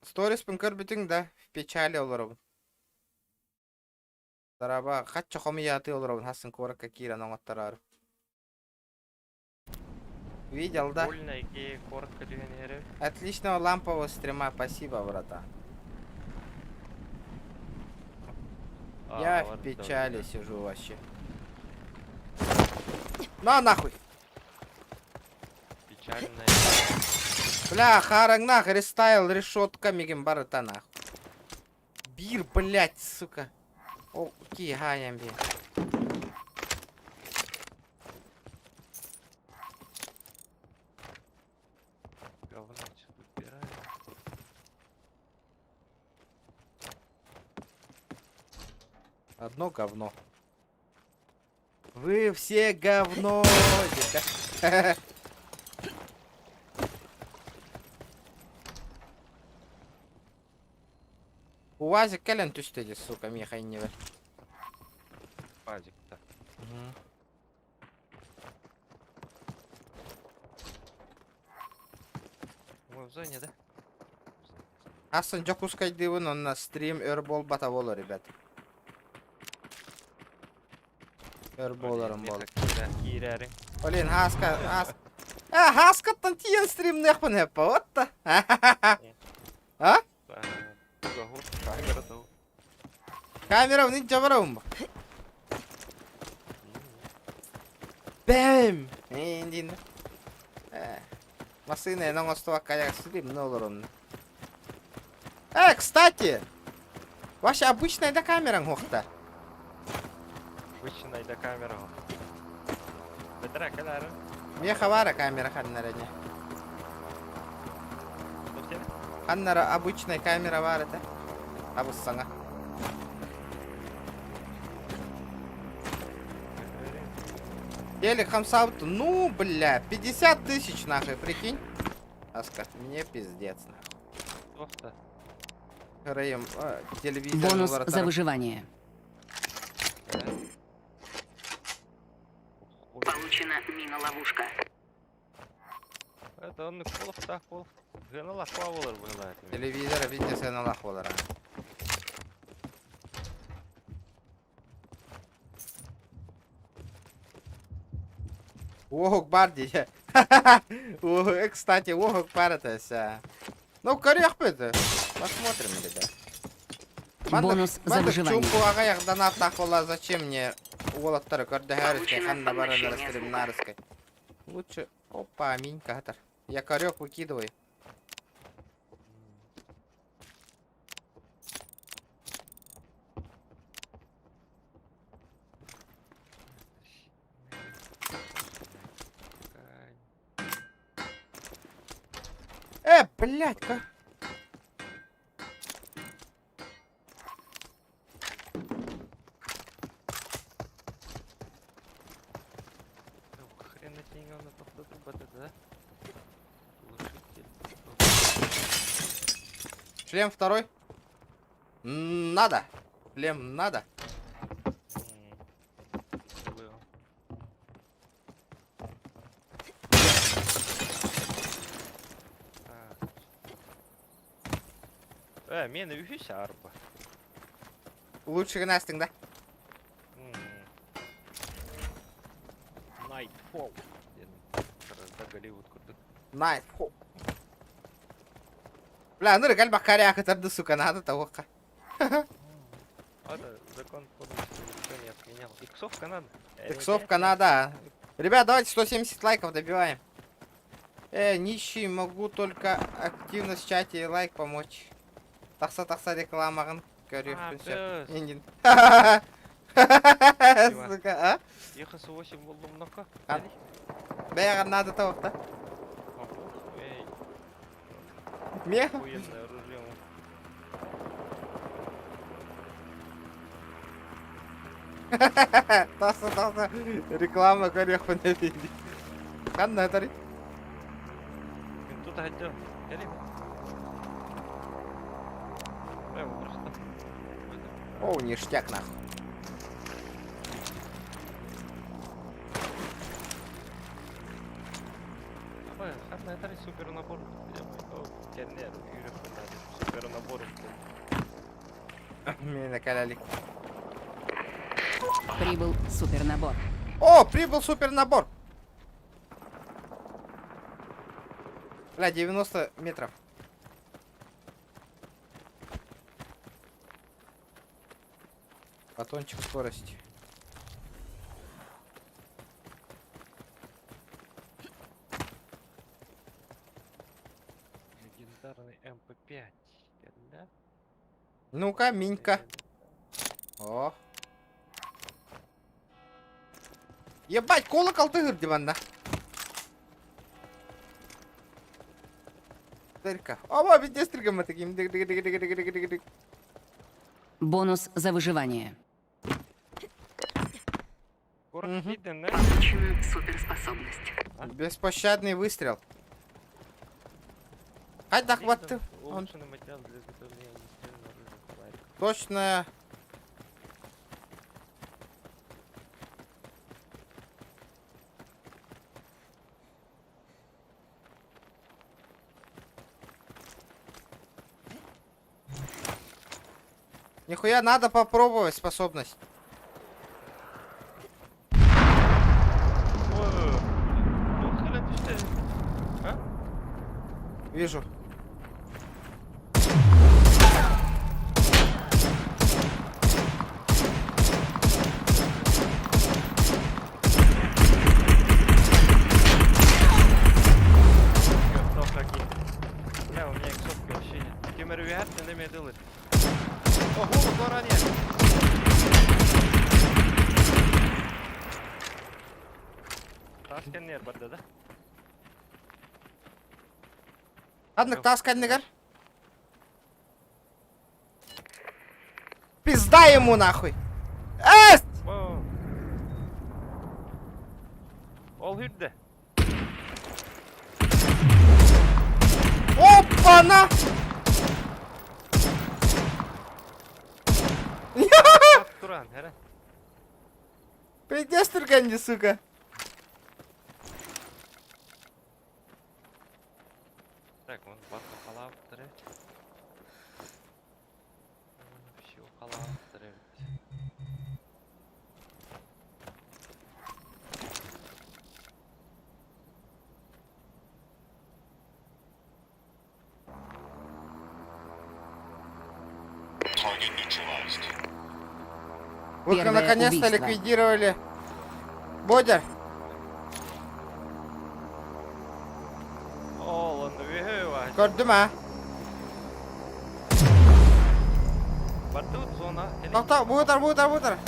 Speaker 1: Сториспын көрбүтүҥ да, в печали олоробун. Тараба, хачча хомуйаатыы олоробун, хассын куоракка киирэн оҥоттороору. Видел, да?
Speaker 7: Больно ики коротко түһэн иһэрэ.
Speaker 1: Отличного лампового стрима, спасибо, братан.
Speaker 7: А,
Speaker 1: Я в печали сижу вообще. На нахуй!
Speaker 7: Печальная.
Speaker 1: Бля, хараҥнах, рестайл, решетка мигин барыта нахуй. Бир, блять, сука. О, киһаям би.
Speaker 7: Говно что выбираю.
Speaker 1: Одно говно. Вы все говно. детка. УАЗик кэлэн түстэ дии, сука, миэхэ иннибэр.
Speaker 7: Пазик-то. Мы в зоне, да?
Speaker 1: Асан Дьокуускайдыыбын онно стрим өр буолбата буолуо, ребят. Өр буоларым буол.
Speaker 7: Киирээриҥ.
Speaker 1: Блин, Хаска, Хас. Э, Хаскаттан тиийэн стримныахпын эппэ, вот та. А?
Speaker 7: Камера тыл.
Speaker 1: Камера илдьэ барабын бу. Бэм! Индин. Э, массыына эн оҥостубакка стримны олорон. Э, кстати! Ваша обычная да камераҥ суохта.
Speaker 7: Обычная да камера. Бэтэрэ кэлээр.
Speaker 1: Миэхэ баара камера ханна эрэ не. Ханна эрэ обычная камера баар этэ. Абыссаҥа. Телек хамсаабыт. Ну, бля, 50 тысяч нахуй, прикинь. Аска, мне пиздец нахуй.
Speaker 7: Туох
Speaker 1: Райым, телевизор
Speaker 5: Бонус за выживание. Получена мина-ловушка.
Speaker 7: Это он колох пол. Гыналах павылар быһылаат.
Speaker 1: Телевизор видите сыаналаах буолара. Уоһук баар дии. Кстати, уоһук баар этэ Ну, көрүөхпүт. Посмотрим, ребят.
Speaker 5: Бонус за выживание.
Speaker 1: Чумпу аҕыйах донаттаах буолла, зачем мне уолаттары көрдөһөөрүскэй, ханна баран стримнаарыскай. Лучше... Опа, минька хатар. Я корек выкидывай. Блядь, как...
Speaker 7: Хрен на да? Глушитель.
Speaker 1: Шлем второй. Надо. Шлем надо.
Speaker 7: Было. Так. Миэнэ үһүс арба.
Speaker 1: Лучше гынастың, да?
Speaker 7: Nightfall. Да Голливуд курдук.
Speaker 1: Nightfall. Бля, ну регаль бакаря кытарды, сука, надо того.
Speaker 7: Это закон подлости никто не отменял. Иксовка надо.
Speaker 1: Иксовка надо. Ребят, давайте 170 лайков добиваем. Нищий, могу только активность в чате и лайк помочь. Тахса-тахса рекламаҕын
Speaker 7: А,
Speaker 1: көрүөхпүн сөп.
Speaker 7: пес.
Speaker 1: Индин. Сука, а?
Speaker 7: ЕХС-8 буллум нока.
Speaker 1: А. Бэйэҕэр надо того да?
Speaker 7: Эй,
Speaker 1: Мех.
Speaker 7: охуенное оружие.
Speaker 1: Тахса, тахса, реклама көрүөхпүн эбит. Ханна этэрий?
Speaker 7: Мин тута сылдьабын. Кэлиим. Э, просто.
Speaker 1: О, ништяк нахуй.
Speaker 7: Абы, ханна этэрий супер набор. Кэннэ үүрүөхпүн наада. Супер набор.
Speaker 1: Миэнэ кэлэлик.
Speaker 5: Прибыл супернабор.
Speaker 1: О, прибыл супернабор! Бля, 90 метров. Батончик скорости.
Speaker 7: Легендарный МП5. Кэллэ.
Speaker 1: Ну-ка, Минька. О. Ебать, колокол тыгыр диванда. Дырка. Оба, пиздец, мы таким. Дык, дык, дык, дык, дык, дык, дык, дык.
Speaker 5: Бонус за выживание.
Speaker 7: Город виден, да?
Speaker 5: Получена суперспособность.
Speaker 1: Беспощадный выстрел. Хайдах баттым. Он
Speaker 7: Улучшенный материал для изготовления огнестрельного оружия. Лайк.
Speaker 1: точно... Нихуя надо попробовать способность.
Speaker 7: Ой, туох кэлэн түстэ? А?
Speaker 1: Вижу.
Speaker 7: Тоқ какие. Бля, у меня иксовки вообще нет. Кемер үһэр неме делает. Ого, заранее. Тас кэннигэр барда да?
Speaker 1: Ханнык таас кэннигэр. Пизда ему нахуй! Эст!
Speaker 7: О. Ол хүрдэ.
Speaker 1: Опа-на!
Speaker 7: Туран, эрэ.
Speaker 1: Пиздец түргэнни, сука.
Speaker 7: Так, он барка халаптыр эбит. Вообще халаптыр эбит.
Speaker 1: Вы
Speaker 5: Первое
Speaker 1: наконец-то
Speaker 5: убийство.
Speaker 1: ликвидировали Бодер.
Speaker 7: Ол онно үһү бар.
Speaker 1: Көрдүм а.
Speaker 7: Бардыбыт зона.
Speaker 1: Тохто, буутар, буутар, буутар.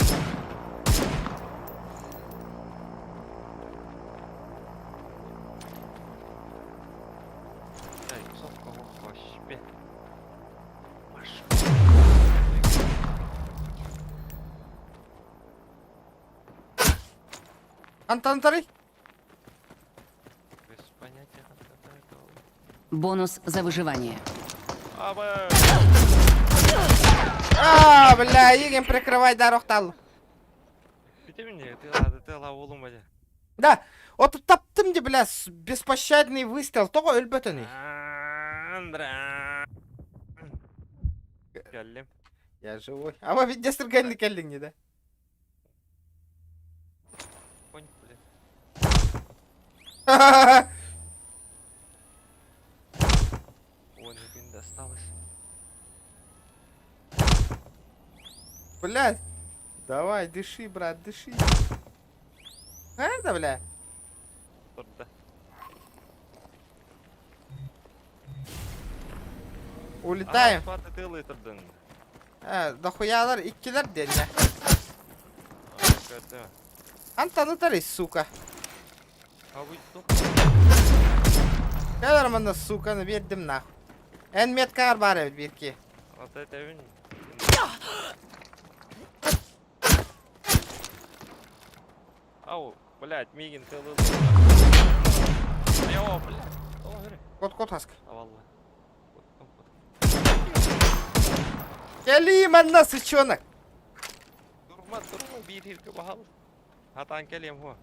Speaker 1: Антон Тарый.
Speaker 7: Без понятия
Speaker 5: Бонус за выживание.
Speaker 1: А, бля, игин прикрывай дорог Да, вот таптым де, бля, беспощадный выстрел. Тоҕо өлбөтөнүй.
Speaker 7: Кэллим.
Speaker 1: Я живой. А вы ведь дестргенни кэллиҥ да?
Speaker 7: Конь, блин. Ой, ну досталось.
Speaker 1: Блядь. Давай, дыши, брат, дыши. Это, бля?
Speaker 7: Турда.
Speaker 1: Улетаем.
Speaker 7: Ага, турдун.
Speaker 1: Э, дохуялар иккилэр диэннэ.
Speaker 7: Көрдө.
Speaker 1: Антон ытарый, сука.
Speaker 7: А вы тух?
Speaker 1: Кэлэр манна, суканы биэрдим нахуй. Эн меткаҕар баар эбит биирки.
Speaker 7: Вот это вин. Ау, блядь, миигин тылыл. Айоо, блядь. Тоҕо өрө?
Speaker 1: Кот кот хаска.
Speaker 7: Авалла. Куттум, куттум.
Speaker 1: Кэлии манна, сычонок.
Speaker 7: Турма, турма, биир хиргэ баһал. Хатаан кэлиэм хуа.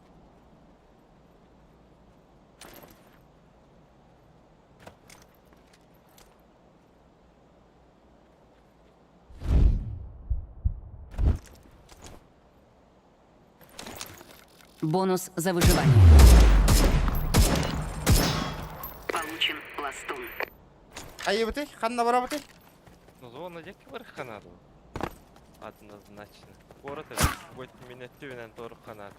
Speaker 5: Бонус за выживание. Получен пластун.
Speaker 1: Айыбытый, ханна барабытый?
Speaker 7: Ну, зона диэки барыахха наада. Однозначно. Куорат эбит. Бу мин өттүбүнэн туоруохха наада.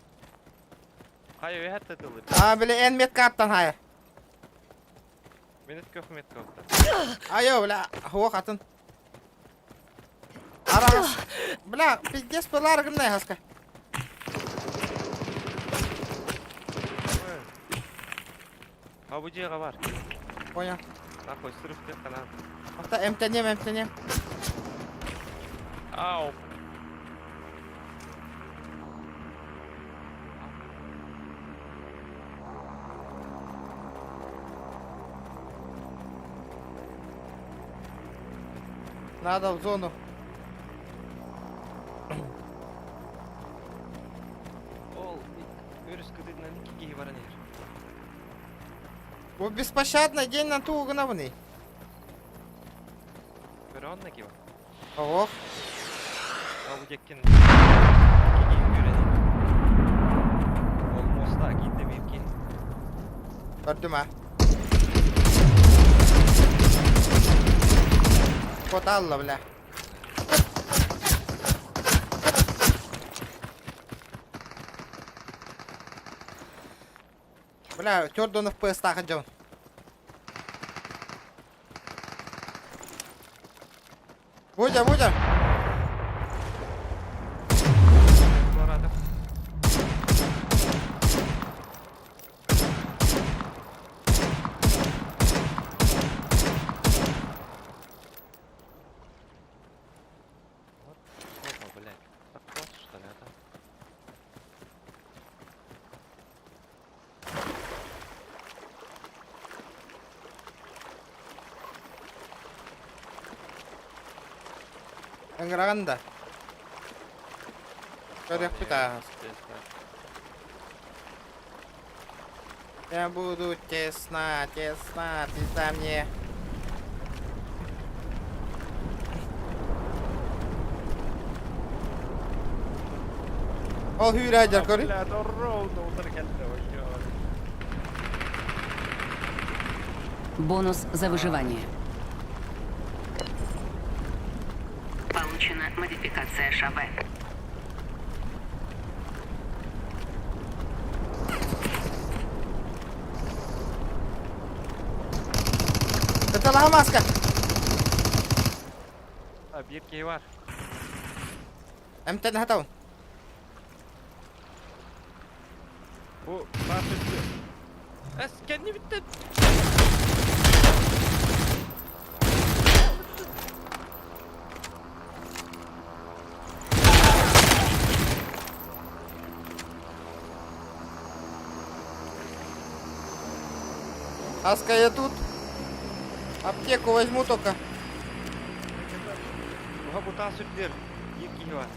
Speaker 7: Хайа үһэ тылыр.
Speaker 1: А, били эн метка аттан хайа.
Speaker 7: Мин өткөх метка аттан.
Speaker 1: Айо, бля, хуох атын. Арагас. Бля, пиздец былар гыннай хаска.
Speaker 7: А бу дьиэҕэ бар.
Speaker 1: Понял.
Speaker 7: Нахуй сырых диэххэ наада.
Speaker 1: Ата эмтэнем, эмтэнем.
Speaker 7: Ау.
Speaker 1: Надо в зону.
Speaker 7: Ол өрүс кытыытынан икки киһи баран иһэр.
Speaker 1: Бу беспощадный день на ту гынабыный.
Speaker 7: Көрөҕүн да киһи бар.
Speaker 1: Ох.
Speaker 7: А бу диэккин икки киһи үүрэн иһэр. Ол муоста киирдэ биир киһи.
Speaker 1: Көрдүм а. Коталла, бля. Бля, төрдонов FPS-таах дьон. Будя, будя.
Speaker 7: Баратым. Вот, опа, блядь. Так вот, что ли, это?
Speaker 1: Ыҥыраҕын да. Көрүөхпүт аас. Я буду тесно, тесно, пизда мне. Ол hűrэ дьэр көрүй.
Speaker 7: Блядь, ровно утары кэллэ, ой,
Speaker 5: Бонус за выживание. Получена модификация ШВ.
Speaker 1: Кыталаһа маска.
Speaker 7: А, биир киһи бар.
Speaker 1: Эмтэн хатабын.
Speaker 7: Бу баар өттү. Эс, кэннибиттэн.
Speaker 1: Аска, я тут. Аптеку возьму только.
Speaker 7: Уха бутаа сүрдэр. Биир киһи бар.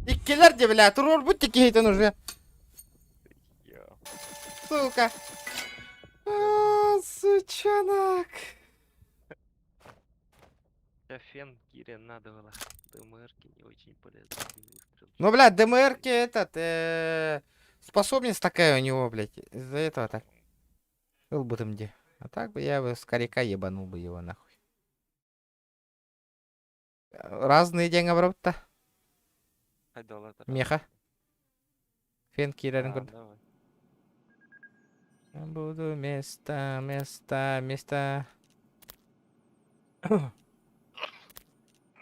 Speaker 1: Иккилэр де, бля, туруорбут киһитин уже. Сука. А, сучонок.
Speaker 7: Фен Кире надо было. ДМРки не очень полезно. Один выстрел.
Speaker 1: Ну, бля, ДМРки этот, способность такая у него, блядь. Из-за этого так. Был бы там где. А так бы я бы с коряка ебанул бы его нахуй. Разные деньги то
Speaker 7: Хайдалатар.
Speaker 1: Меха. Фен киирэрин
Speaker 7: А,
Speaker 1: көрдө.
Speaker 7: давай.
Speaker 1: Буду место, место, место.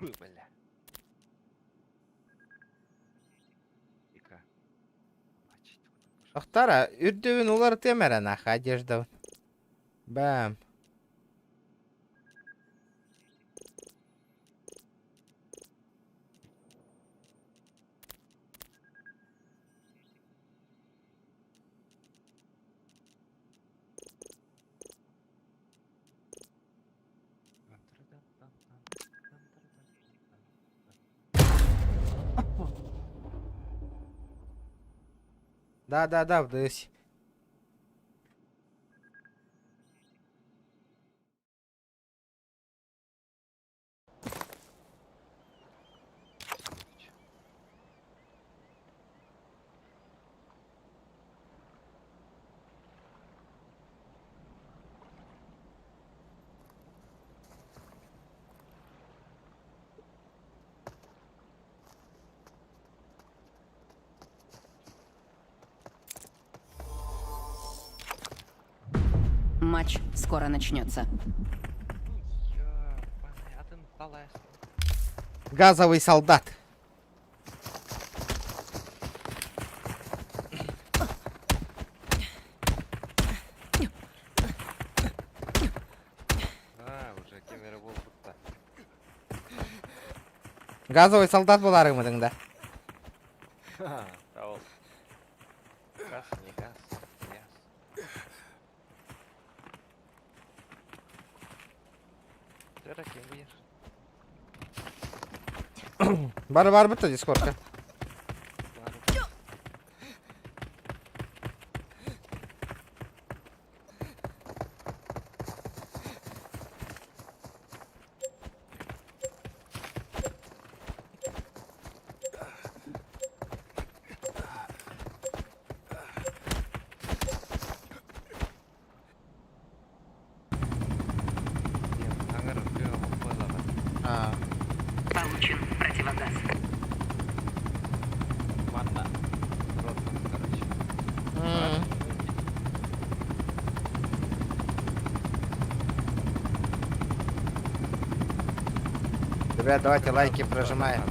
Speaker 7: Бля. Ика. Бачить.
Speaker 1: Ахтара, үрдүбүн уларытыам эрэ нахуй одежда. Бам. Да, да, да, вдысь.
Speaker 5: Матч скоро начнется.
Speaker 1: Газовый солдат.
Speaker 7: А, уже кемере буолбут
Speaker 1: Газовый солдат буолаарыҥмытыҥ да?
Speaker 7: Да. Ол. Газ, не газ, газ. Тера ким буйар?
Speaker 1: Бары барбыт да дискордка.
Speaker 5: Получен противогаз.
Speaker 7: Манна. Короче.
Speaker 1: Ребят, давайте лайки прожимаем.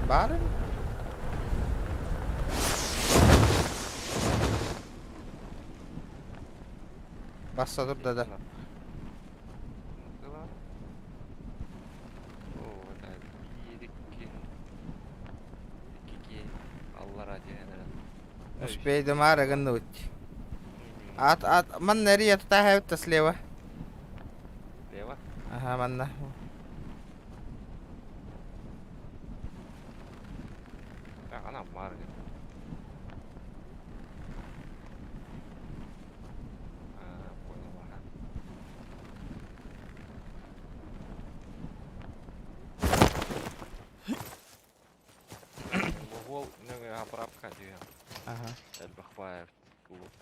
Speaker 1: Бары? Бassa dur да. Успейдем арыгыннуть. Ат, ат, манна эрийэ тутааһайбыт слева.
Speaker 7: Слева?
Speaker 1: Ага, манна.
Speaker 7: Так, она марга. А, понял, ага. Логол нөҥүө апарапка дьиэ.
Speaker 1: Ага.
Speaker 7: Элбэх баайар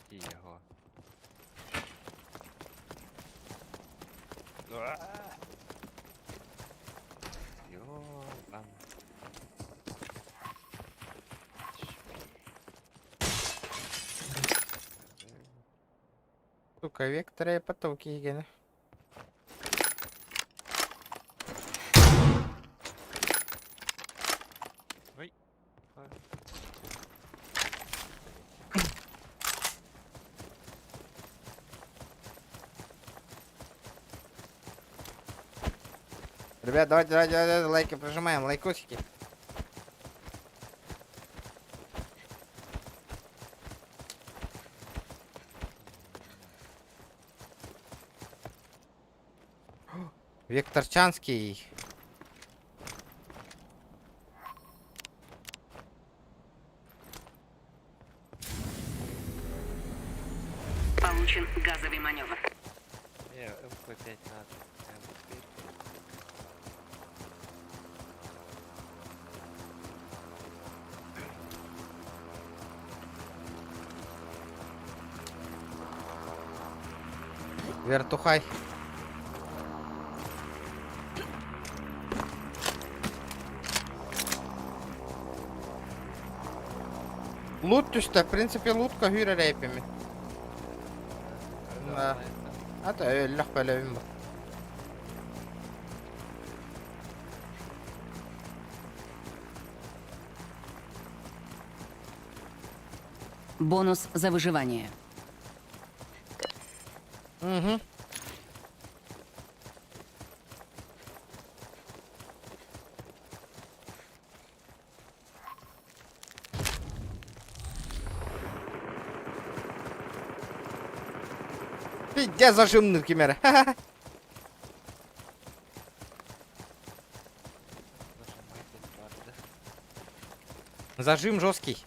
Speaker 7: тиийэҕэ. Йоо,
Speaker 1: Сука, вектора потоки егene.
Speaker 7: Ой.
Speaker 1: Ребят, давайте, давайте, давайте, лайки прожимаем, лайкосики. Виктор Чанский.
Speaker 5: Получен газовый маневр.
Speaker 7: Не, МП5 надо. МП5.
Speaker 1: Вертухай. Лут түстэ, в принципе, лутка hűrэ рэйпими. Да. Ата өллөх бөлөбүм бу.
Speaker 5: Бонус за выживание.
Speaker 1: Угу. Пиздец зажимный кимера. Зажим жесткий.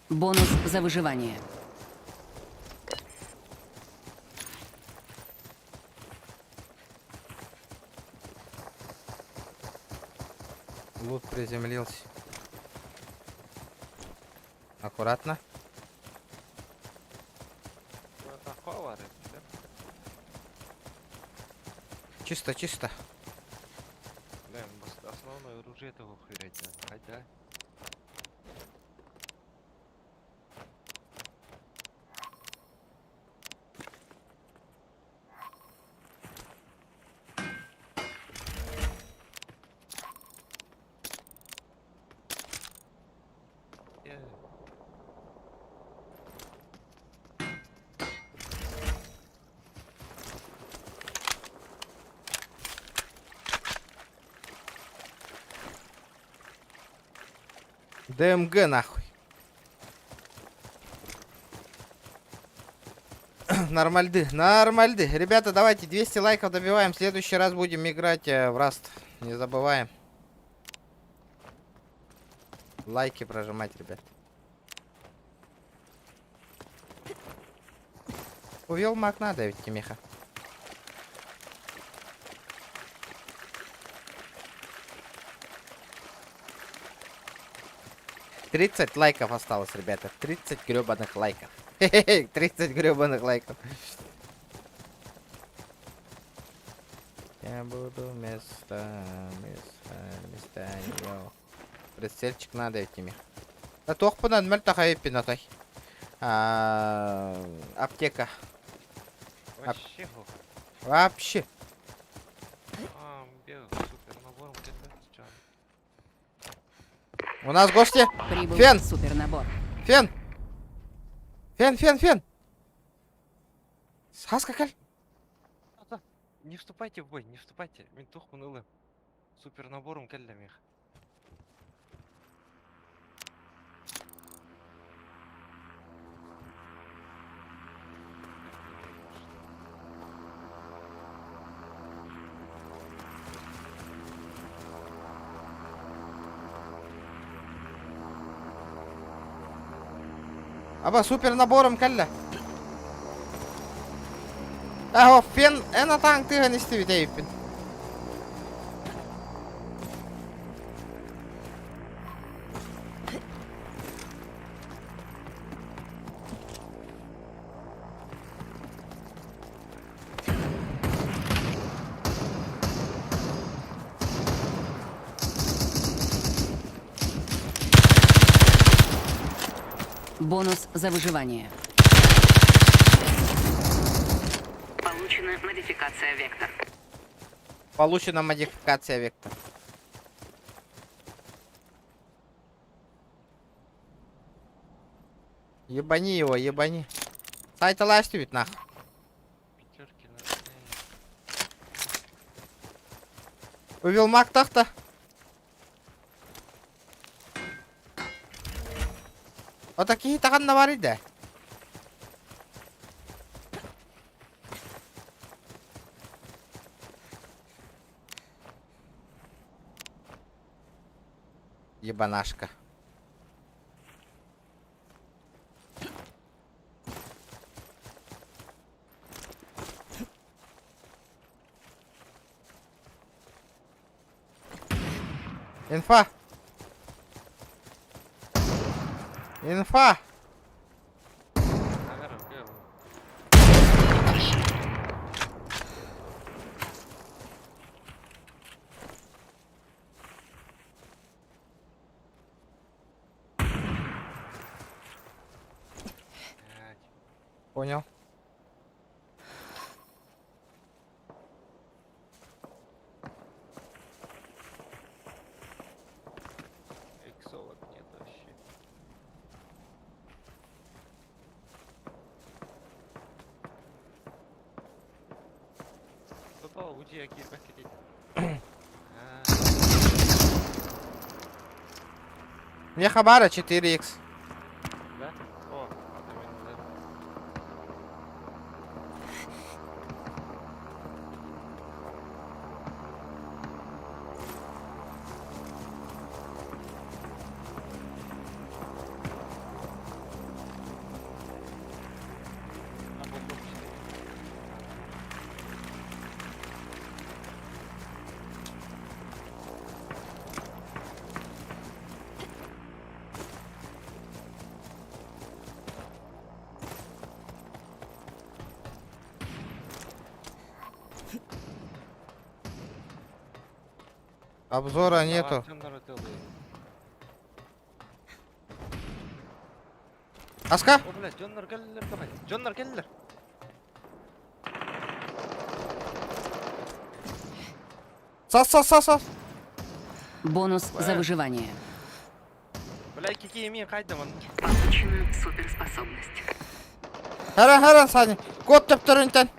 Speaker 5: Бонус за выживание.
Speaker 1: Лут приземлился. Аккуратно. Чисто, чисто.
Speaker 7: Основное оружие того хуярить Хотя.
Speaker 1: ДМГ нахуй. Нормальды, нормальды. Ребята, давайте 200 лайков добиваем. В следующий раз будем играть в Rust. Не забываем. Лайки прожимать, ребят. Увел маг надо ведь, Тимиха. 30 лайков осталось, ребята. 30 гребаных лайков. 30 гребаных лайков. Я буду место, место, место, йоу. Прицельчик надо ведь, Тимих. Да тохпунан мөлтахай пинатай. Аптека.
Speaker 7: Вообще
Speaker 1: Вообще. У нас гости.
Speaker 5: Прибыл
Speaker 1: Фен!
Speaker 5: супернабор.
Speaker 1: Фен! Фен, фен, фен! Саска кэл.
Speaker 7: Не вступайте в бой, не вступайте. Мин туох ылым. Супер наборум кэллэ миэхэ.
Speaker 1: Аба супер набором кэллэ. Аһо фен эн атаҥ тыаһын истибит эбиппин.
Speaker 5: Бонус за выживание. Получена модификация «Вектор».
Speaker 1: Получена модификация вектор. Ебани его, ебани. Сайта ведь нах.
Speaker 7: Пятерки на
Speaker 1: Увел маг тахта. Вот такие таган наварить, да? Ебанашка. Инфа. Инфа. Понял.
Speaker 7: Иксовок нет вообще. Попал, уйди, аки,
Speaker 1: Мне хабара 4х.
Speaker 7: Да? О, это да.
Speaker 1: Обзора нету. Аска?
Speaker 7: О, блядь, дьоннор кэллилэр давай. Дьоннор кэллилэр.
Speaker 1: Сас, сас, сас, сас.
Speaker 5: Бонус за выживание.
Speaker 7: Бля, какие имеем хайдаман.
Speaker 5: Получена суперспособность.
Speaker 1: Хара, хара, Саня. Кот төптөрүнтэн.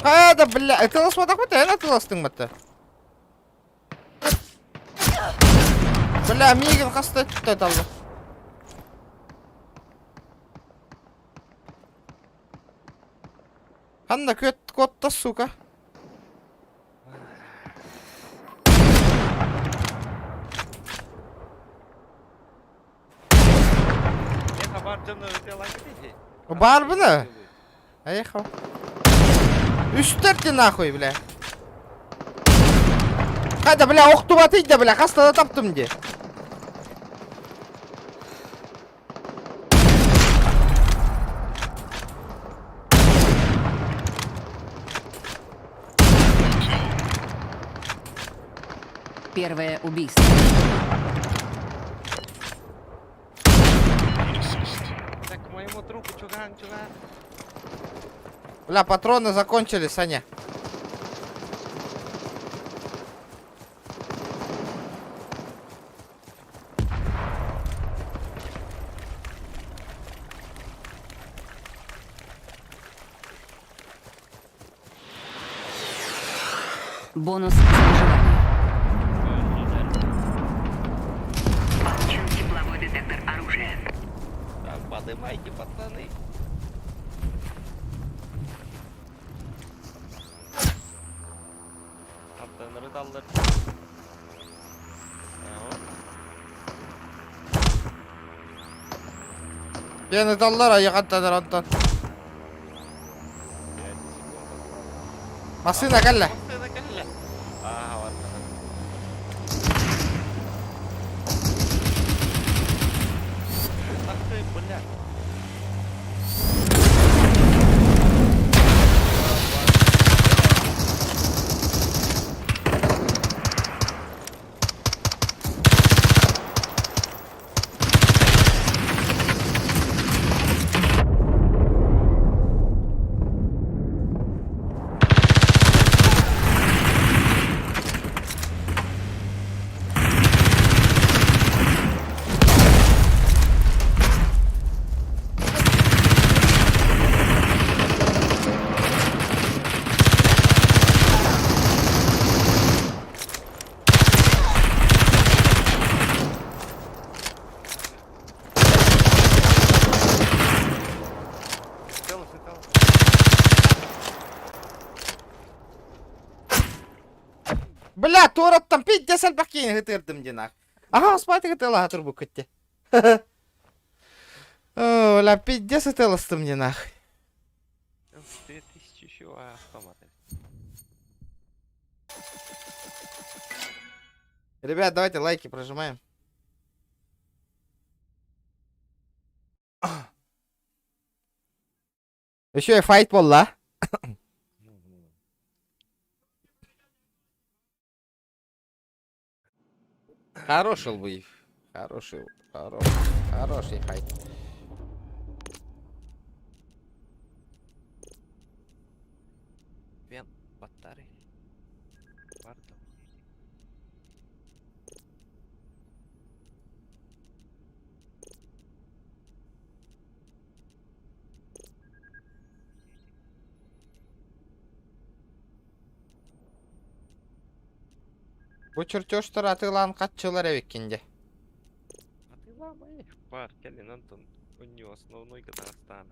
Speaker 1: Хайа да, бля, ытыласпатахпыт, эн ытыластыҥ батта. Бля, миигин хаста өттө талла. Ханна күөт куотта, сука. Баар бына. Поехал. Үстэр ты нахуй, бля. Хайда, бля, охтубатый да, бля, хаста да таптым де.
Speaker 5: Первое убийство.
Speaker 7: Так, к моему трупу, чуган, чуган.
Speaker 1: Бля, патроны закончились, Саня.
Speaker 5: Бонус за выживание. Получен тепловой детектор оружия.
Speaker 7: Так, подымайте, пацаны. Аттаныры таллар.
Speaker 1: Диэн ыталлар айаҕаттанар онтон. Массыына кэллэ.
Speaker 7: Массыына кэллэ. Аа, барда. Ах ты, бля. Целый, целый.
Speaker 1: Бля, туораттан пиздец элбэх киһини ытырдым диэн аах. Аха, спать ытыалаһа турбуккут дии. О, бля, пиздец ытыаластым диэн аах.
Speaker 7: 2000 еще автоматы.
Speaker 1: Ребят, давайте лайки прожимаем. Еще и файт буолла. Хороший был. Хороший, хороший, хороший файт.
Speaker 7: Вен, батарея. Бардо.
Speaker 1: Бу чертежтар атыылаан хаччылар эбиккин дии.
Speaker 7: Атыылаамай бар, кэлин онтон у него основной Казахстана.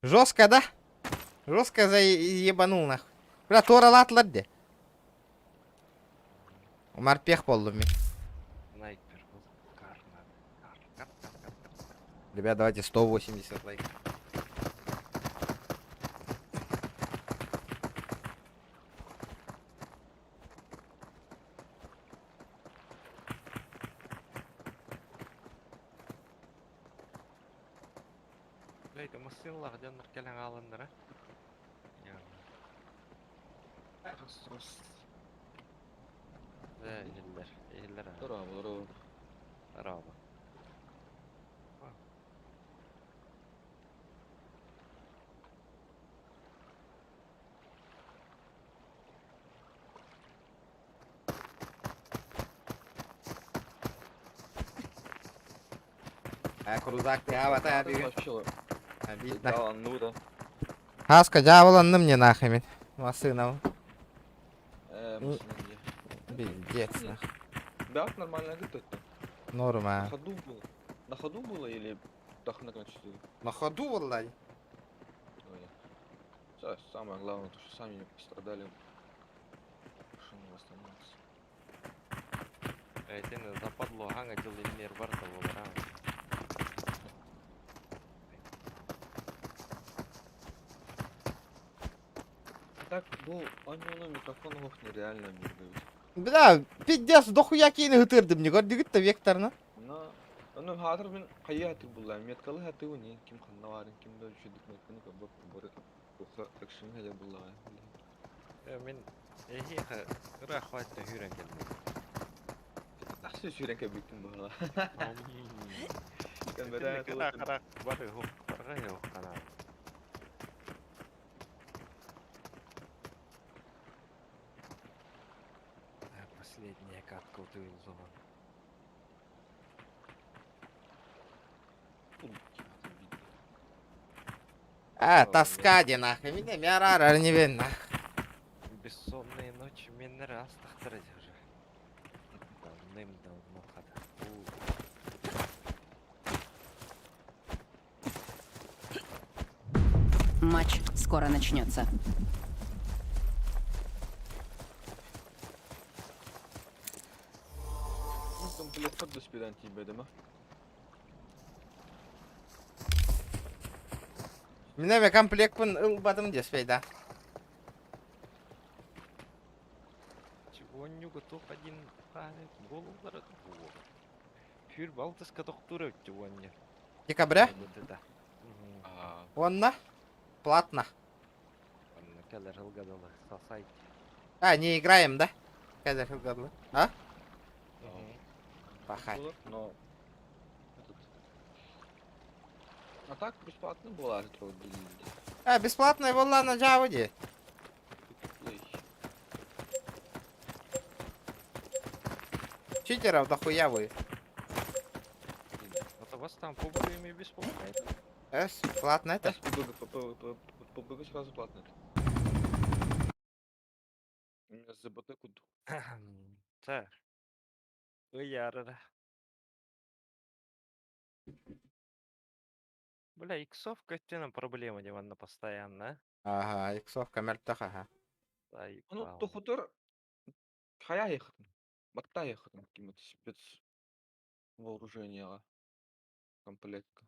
Speaker 1: Жестко, да? Жестко заебанул нахуй. Бля, туоралаатылар дии. Морпех буоллум мин.
Speaker 7: Снайпер был. Кар надо. Кар, кар, кар, кар, кар.
Speaker 1: Ребят, давайте 180 лайков.
Speaker 7: Это массыыналаах дьоннор кэлэн хааланнара.
Speaker 8: Раз, раз.
Speaker 7: Э, иһиллэр, иһиллэр аа.
Speaker 8: Здорово, здорово.
Speaker 7: Здорово.
Speaker 1: Э, крузак ты авата бигин. Видно.
Speaker 8: Да, да.
Speaker 1: Хаска дьаабыланным мне нахуй мин. Массыынам.
Speaker 8: Э,
Speaker 1: Пиздец нахуй.
Speaker 8: Да, нормально говорит это.
Speaker 1: Норма.
Speaker 8: На ходу было. На ходу было или так на качестве?
Speaker 1: На ходу валлай.
Speaker 8: Самое главное, то, что сами не пострадали. Машина восстановится.
Speaker 7: Этин западло хаҥа дьыл иннер барта буолар
Speaker 8: Так, бу онньууну микрофон оһох нереально мирбэбит.
Speaker 1: Бля, пиздец, дохуя киини ытырдым, не көрдүгүт да векторны.
Speaker 8: Но, ону хаатыр мин хайыы хатыр булла, меткалы хатыы не ким ханна баарын, ким да үчүдүк метканы көрбөт бары туха экшн хайа буллаҕа.
Speaker 7: Э, мин эһиэхэ ыраах хватит сүүрэн кэллим.
Speaker 8: Тахсы сүүрэн кэлбиккин быһыла.
Speaker 7: Ыраах ыраах бары хух барга хух канал. Последняя катка утуйуллугун.
Speaker 1: А, тоска де нахуй, меня мярар не вин нах.
Speaker 7: Бессонные ночи мен раз тахтырать уже. Давным-давно хата.
Speaker 5: Матч скоро начнется.
Speaker 8: Комплектор до спиданти бедема.
Speaker 1: Мине комплектпын ылбатым деспей да.
Speaker 7: Чего готов один правит голову Пүр балтыска тоқтур өтті онне.
Speaker 1: Декабря?
Speaker 7: Вот это.
Speaker 1: Онна? Платно.
Speaker 7: Онна кэлэр ылгадалы сасайт.
Speaker 1: А, не играем, да? Кэлэр ылгадалы. А? Пахать.
Speaker 8: Но... Этот... А так бесплатно была
Speaker 1: А, бесплатная была на Java де. Читеров дохуя вы.
Speaker 7: Вот у вас там публика бесплатно.
Speaker 1: Эс, платно это?
Speaker 8: ПБГ сразу платно. У меня ЗБТ куду.
Speaker 7: Так. Ыярыра. Бля, иксовка нам проблема диванна постоянно.
Speaker 1: Ага, иксовка мертвых, ага.
Speaker 8: Ну, тохутор хая ехатын. Батта ехатын каким-то спец вооружение комплектка.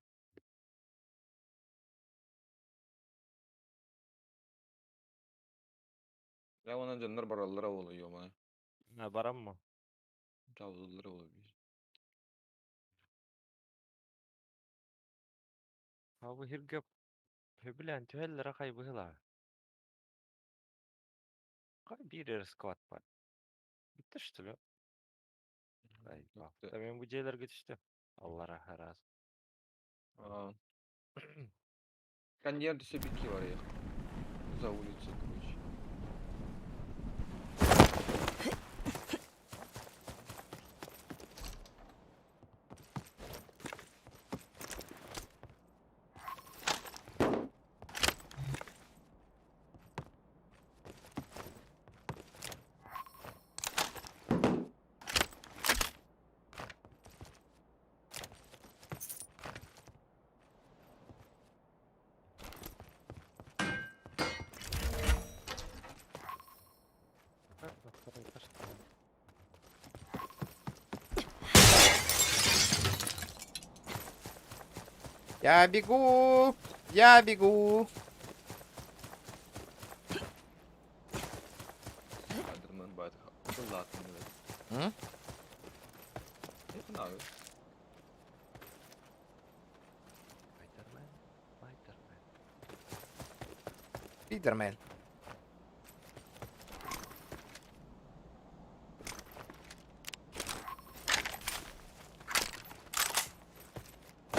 Speaker 8: Я вон дьоннор бараллара буолла ё-моё.
Speaker 7: А, барамма.
Speaker 8: Чабыллара буолла биир.
Speaker 7: А вы хирге Блин, түһэллэр ахай быһыла. Кай биир склад бар. Бүтті что ли? Ай, да мен бу жээлерге түштүм. Аллара хараз.
Speaker 8: Коньер десе бики бар ехал. За улицей, короче.
Speaker 7: Как на второй этаж?
Speaker 1: Я бегу! Я бегу!
Speaker 8: Spiderman баайт тыллаатын
Speaker 1: М?
Speaker 8: Не знаю.
Speaker 7: Спайдермен, Спайдермен.
Speaker 1: Спидермен.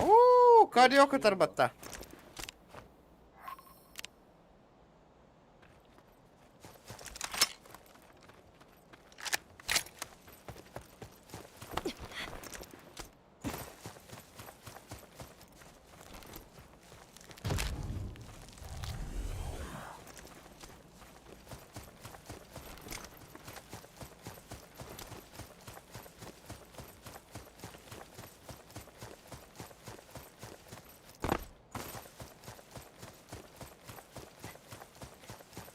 Speaker 1: Уу, кариока тарбатта.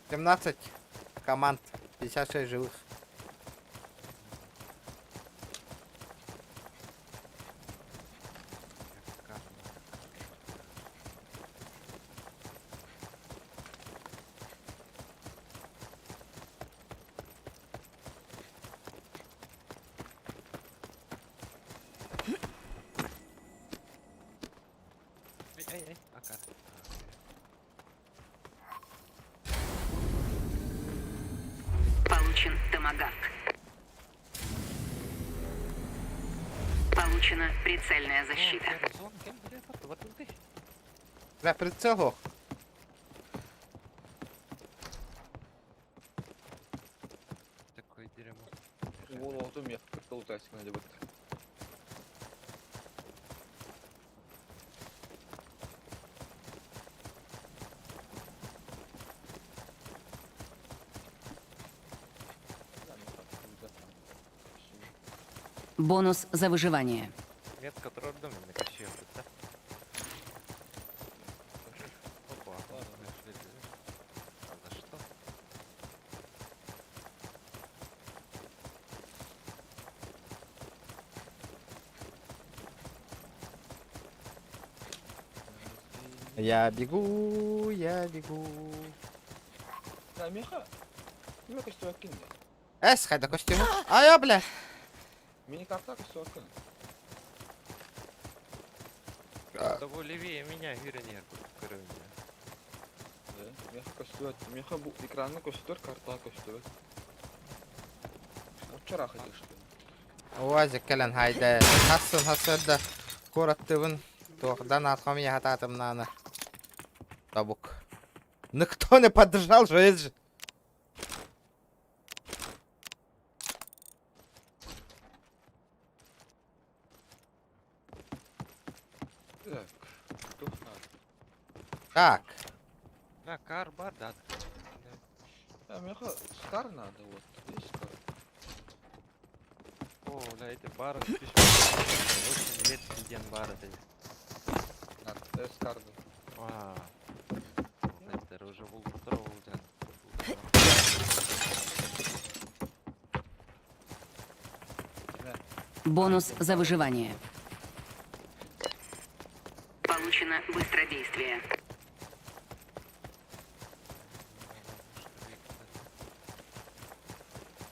Speaker 1: 17 команд, 56 живых.
Speaker 7: Ай, ай, ай, акар.
Speaker 5: Получен томагавк. Получена прицельная защита.
Speaker 1: Бля, прицел ох.
Speaker 7: Такое дерьмо.
Speaker 8: Уол оҕотум миэхэ кытта лутаасык надябыт.
Speaker 5: Бонус за выживание.
Speaker 7: Метка трордом на кощею, да? Опа, нашли. А за что?
Speaker 1: Я бегу, я бегу.
Speaker 8: Да, миэхэ миэхэ көстүбэккин дии.
Speaker 1: Эс, хайда костюм. А я, бля.
Speaker 8: Мини карта көстүбэккин.
Speaker 7: Того левее меня, Гюренер, короче.
Speaker 8: Да, миэхэ көстүбэт. Миэхэ бу экраҥҥа көстөр, картаҕа көстүбэт. Оччо ыраах что
Speaker 1: Уазик кэлэн хайда. Хассын хасырда. Куораттыбын. Туохдан атхам я хататым нана. Табук. Ну кто не поддержал же, это же.
Speaker 8: Так, туох надо.
Speaker 1: Так.
Speaker 7: Да, кар бар, да.
Speaker 8: А, миэхэ скар надо, вот. Есть скар?
Speaker 7: О, бля, эти бары, очень редкий день бар это.
Speaker 8: Надо, э, скар да.
Speaker 7: А, это уже был ден.
Speaker 5: Бонус за выживание. Получено быстродействие.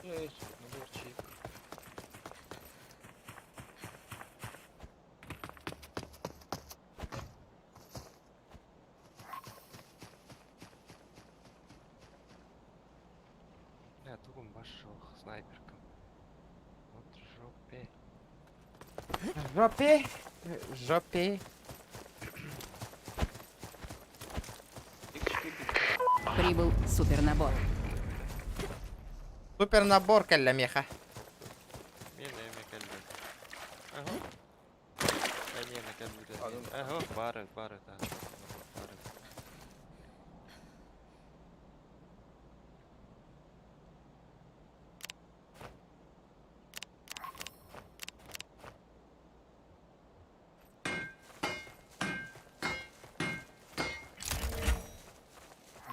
Speaker 8: Есть, наборчик.
Speaker 7: Бля, тугум башок, снайперка. Вот жопе.
Speaker 1: Жопе. Жопе.
Speaker 5: Прибыл супернабор.
Speaker 1: Супер набор кэллэ миэхэ.
Speaker 7: Мен эме кэлбит. Ага. Эмиэ кэлбит.
Speaker 8: А, ну.
Speaker 7: Ага, бары, бары, да. Бары.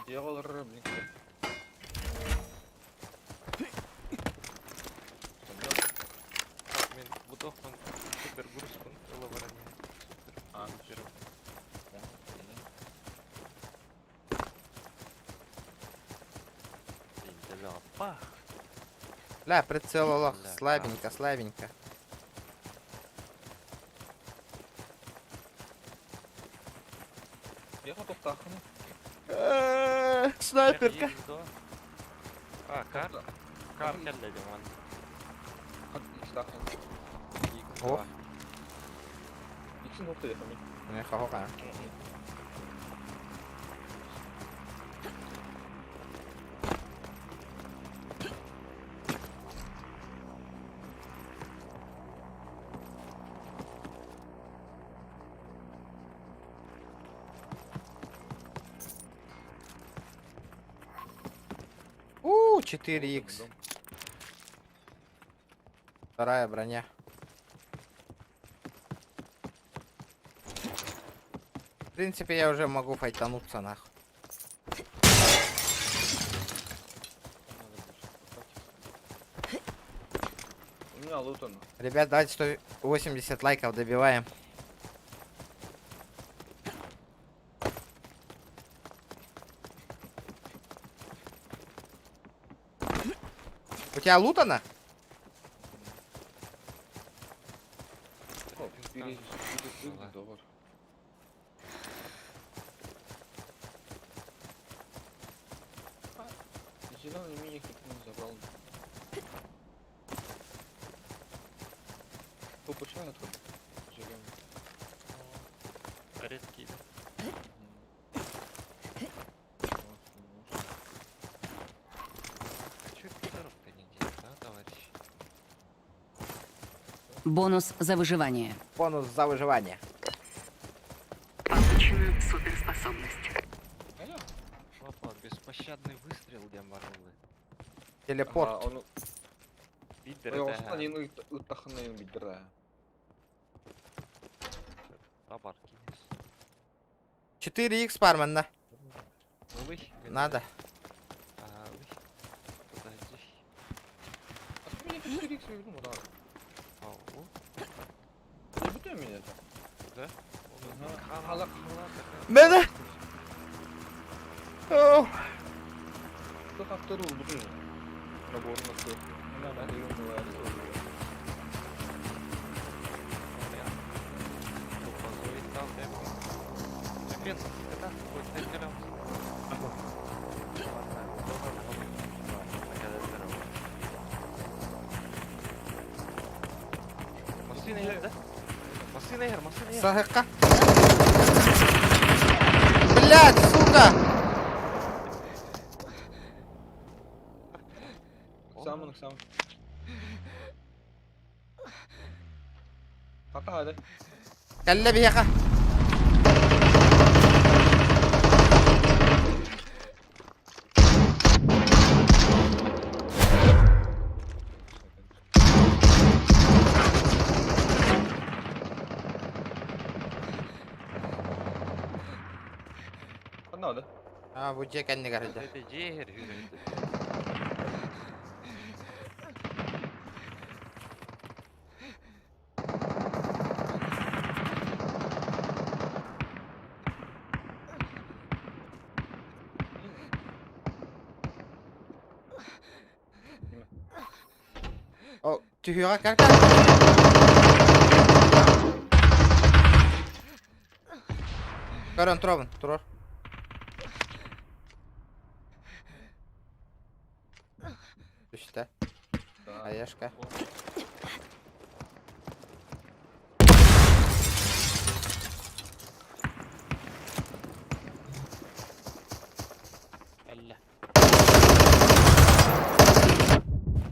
Speaker 8: Дьиэҕэ олорор, блин.
Speaker 7: Так, мен будохпун супер грузпун ыла баран. Супер.
Speaker 8: А.
Speaker 7: Супер. Пах.
Speaker 1: Бля, прицел олох.
Speaker 7: Бля,
Speaker 1: Слабенько, слабенько.
Speaker 8: Миэхэ туохтааххыный.
Speaker 1: Снайперка.
Speaker 7: А, кар? Кар кэллэ дьомон.
Speaker 1: О.
Speaker 8: Иксин хопта яхами.
Speaker 1: Не хохока. У, 4х. Вторая броня. В принципе, я уже могу файтануться нахуй.
Speaker 8: У меня лутано.
Speaker 1: Ребят, давайте 180 лайков добиваем. У тебя лутано?
Speaker 8: Договор. Зеленый миник никто не забрал. Попучай откуда? Зеленый.
Speaker 7: Редкий. А чё пятерок-то не делает, а, товарищ?
Speaker 5: Бонус за выживание.
Speaker 1: Бонус за выживание.
Speaker 5: Получена суперспособность.
Speaker 7: Опа, беспощадный выстрел, дембарылы.
Speaker 1: Телепорт.
Speaker 8: Оны
Speaker 7: Бидер
Speaker 8: Ой, ыттахына бидер.
Speaker 7: Табар кинес.
Speaker 1: 4х парман, да?
Speaker 7: Ылый.
Speaker 1: Надо.
Speaker 7: Ага, ылый. Подожди.
Speaker 8: А что меня 4 х ну да.
Speaker 7: Ау.
Speaker 8: Не буду меня это.
Speaker 7: Да?
Speaker 8: Ага. Халак.
Speaker 1: Мене! О,
Speaker 8: Кто автору буду. Набор на все.
Speaker 7: Masina yer да? Masina yer, masina yer.
Speaker 1: Сахака. Блять, сука!
Speaker 8: Сам, сам. Хата hadi.
Speaker 1: Калла бияка.
Speaker 8: Надо.
Speaker 1: А, бу же кэнни карыда.
Speaker 7: Это жер yürüdü.
Speaker 1: О, түһүөҕэ кар кар. Көрөн туробун, турор. Түстэ.
Speaker 8: Да.
Speaker 1: Аяшка.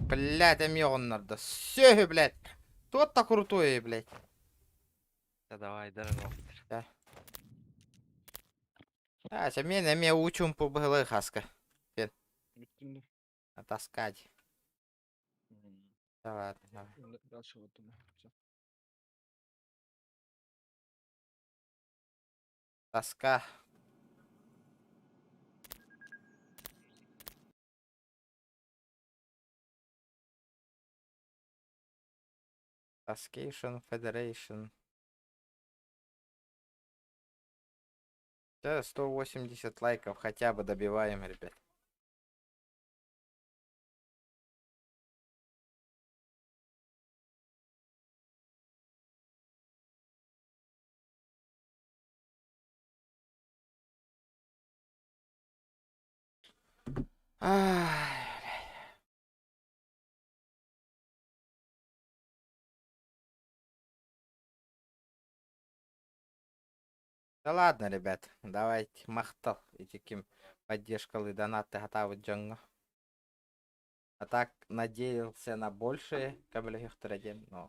Speaker 1: Блядь, эми оҕоннордо. Сөһү, блядь. Туот-то крутой, блядь.
Speaker 7: Да давай, дорогой.
Speaker 1: А, мен эми учум по быһылы хаска.
Speaker 8: Bitti.
Speaker 1: Таскать. Давай, давай.
Speaker 8: Дальше вот думаю. Всё.
Speaker 1: Тоска. Таскейшн Федерейшн. Да, 180 лайков хотя бы добиваем, ребят. Ай, Да ладно, ребят, давайте махтал итиким поддержкалы донаты хатаабыт дьоҥҥо. А так надеялся на большее көмөлөһүөхтэрэ диэн, но.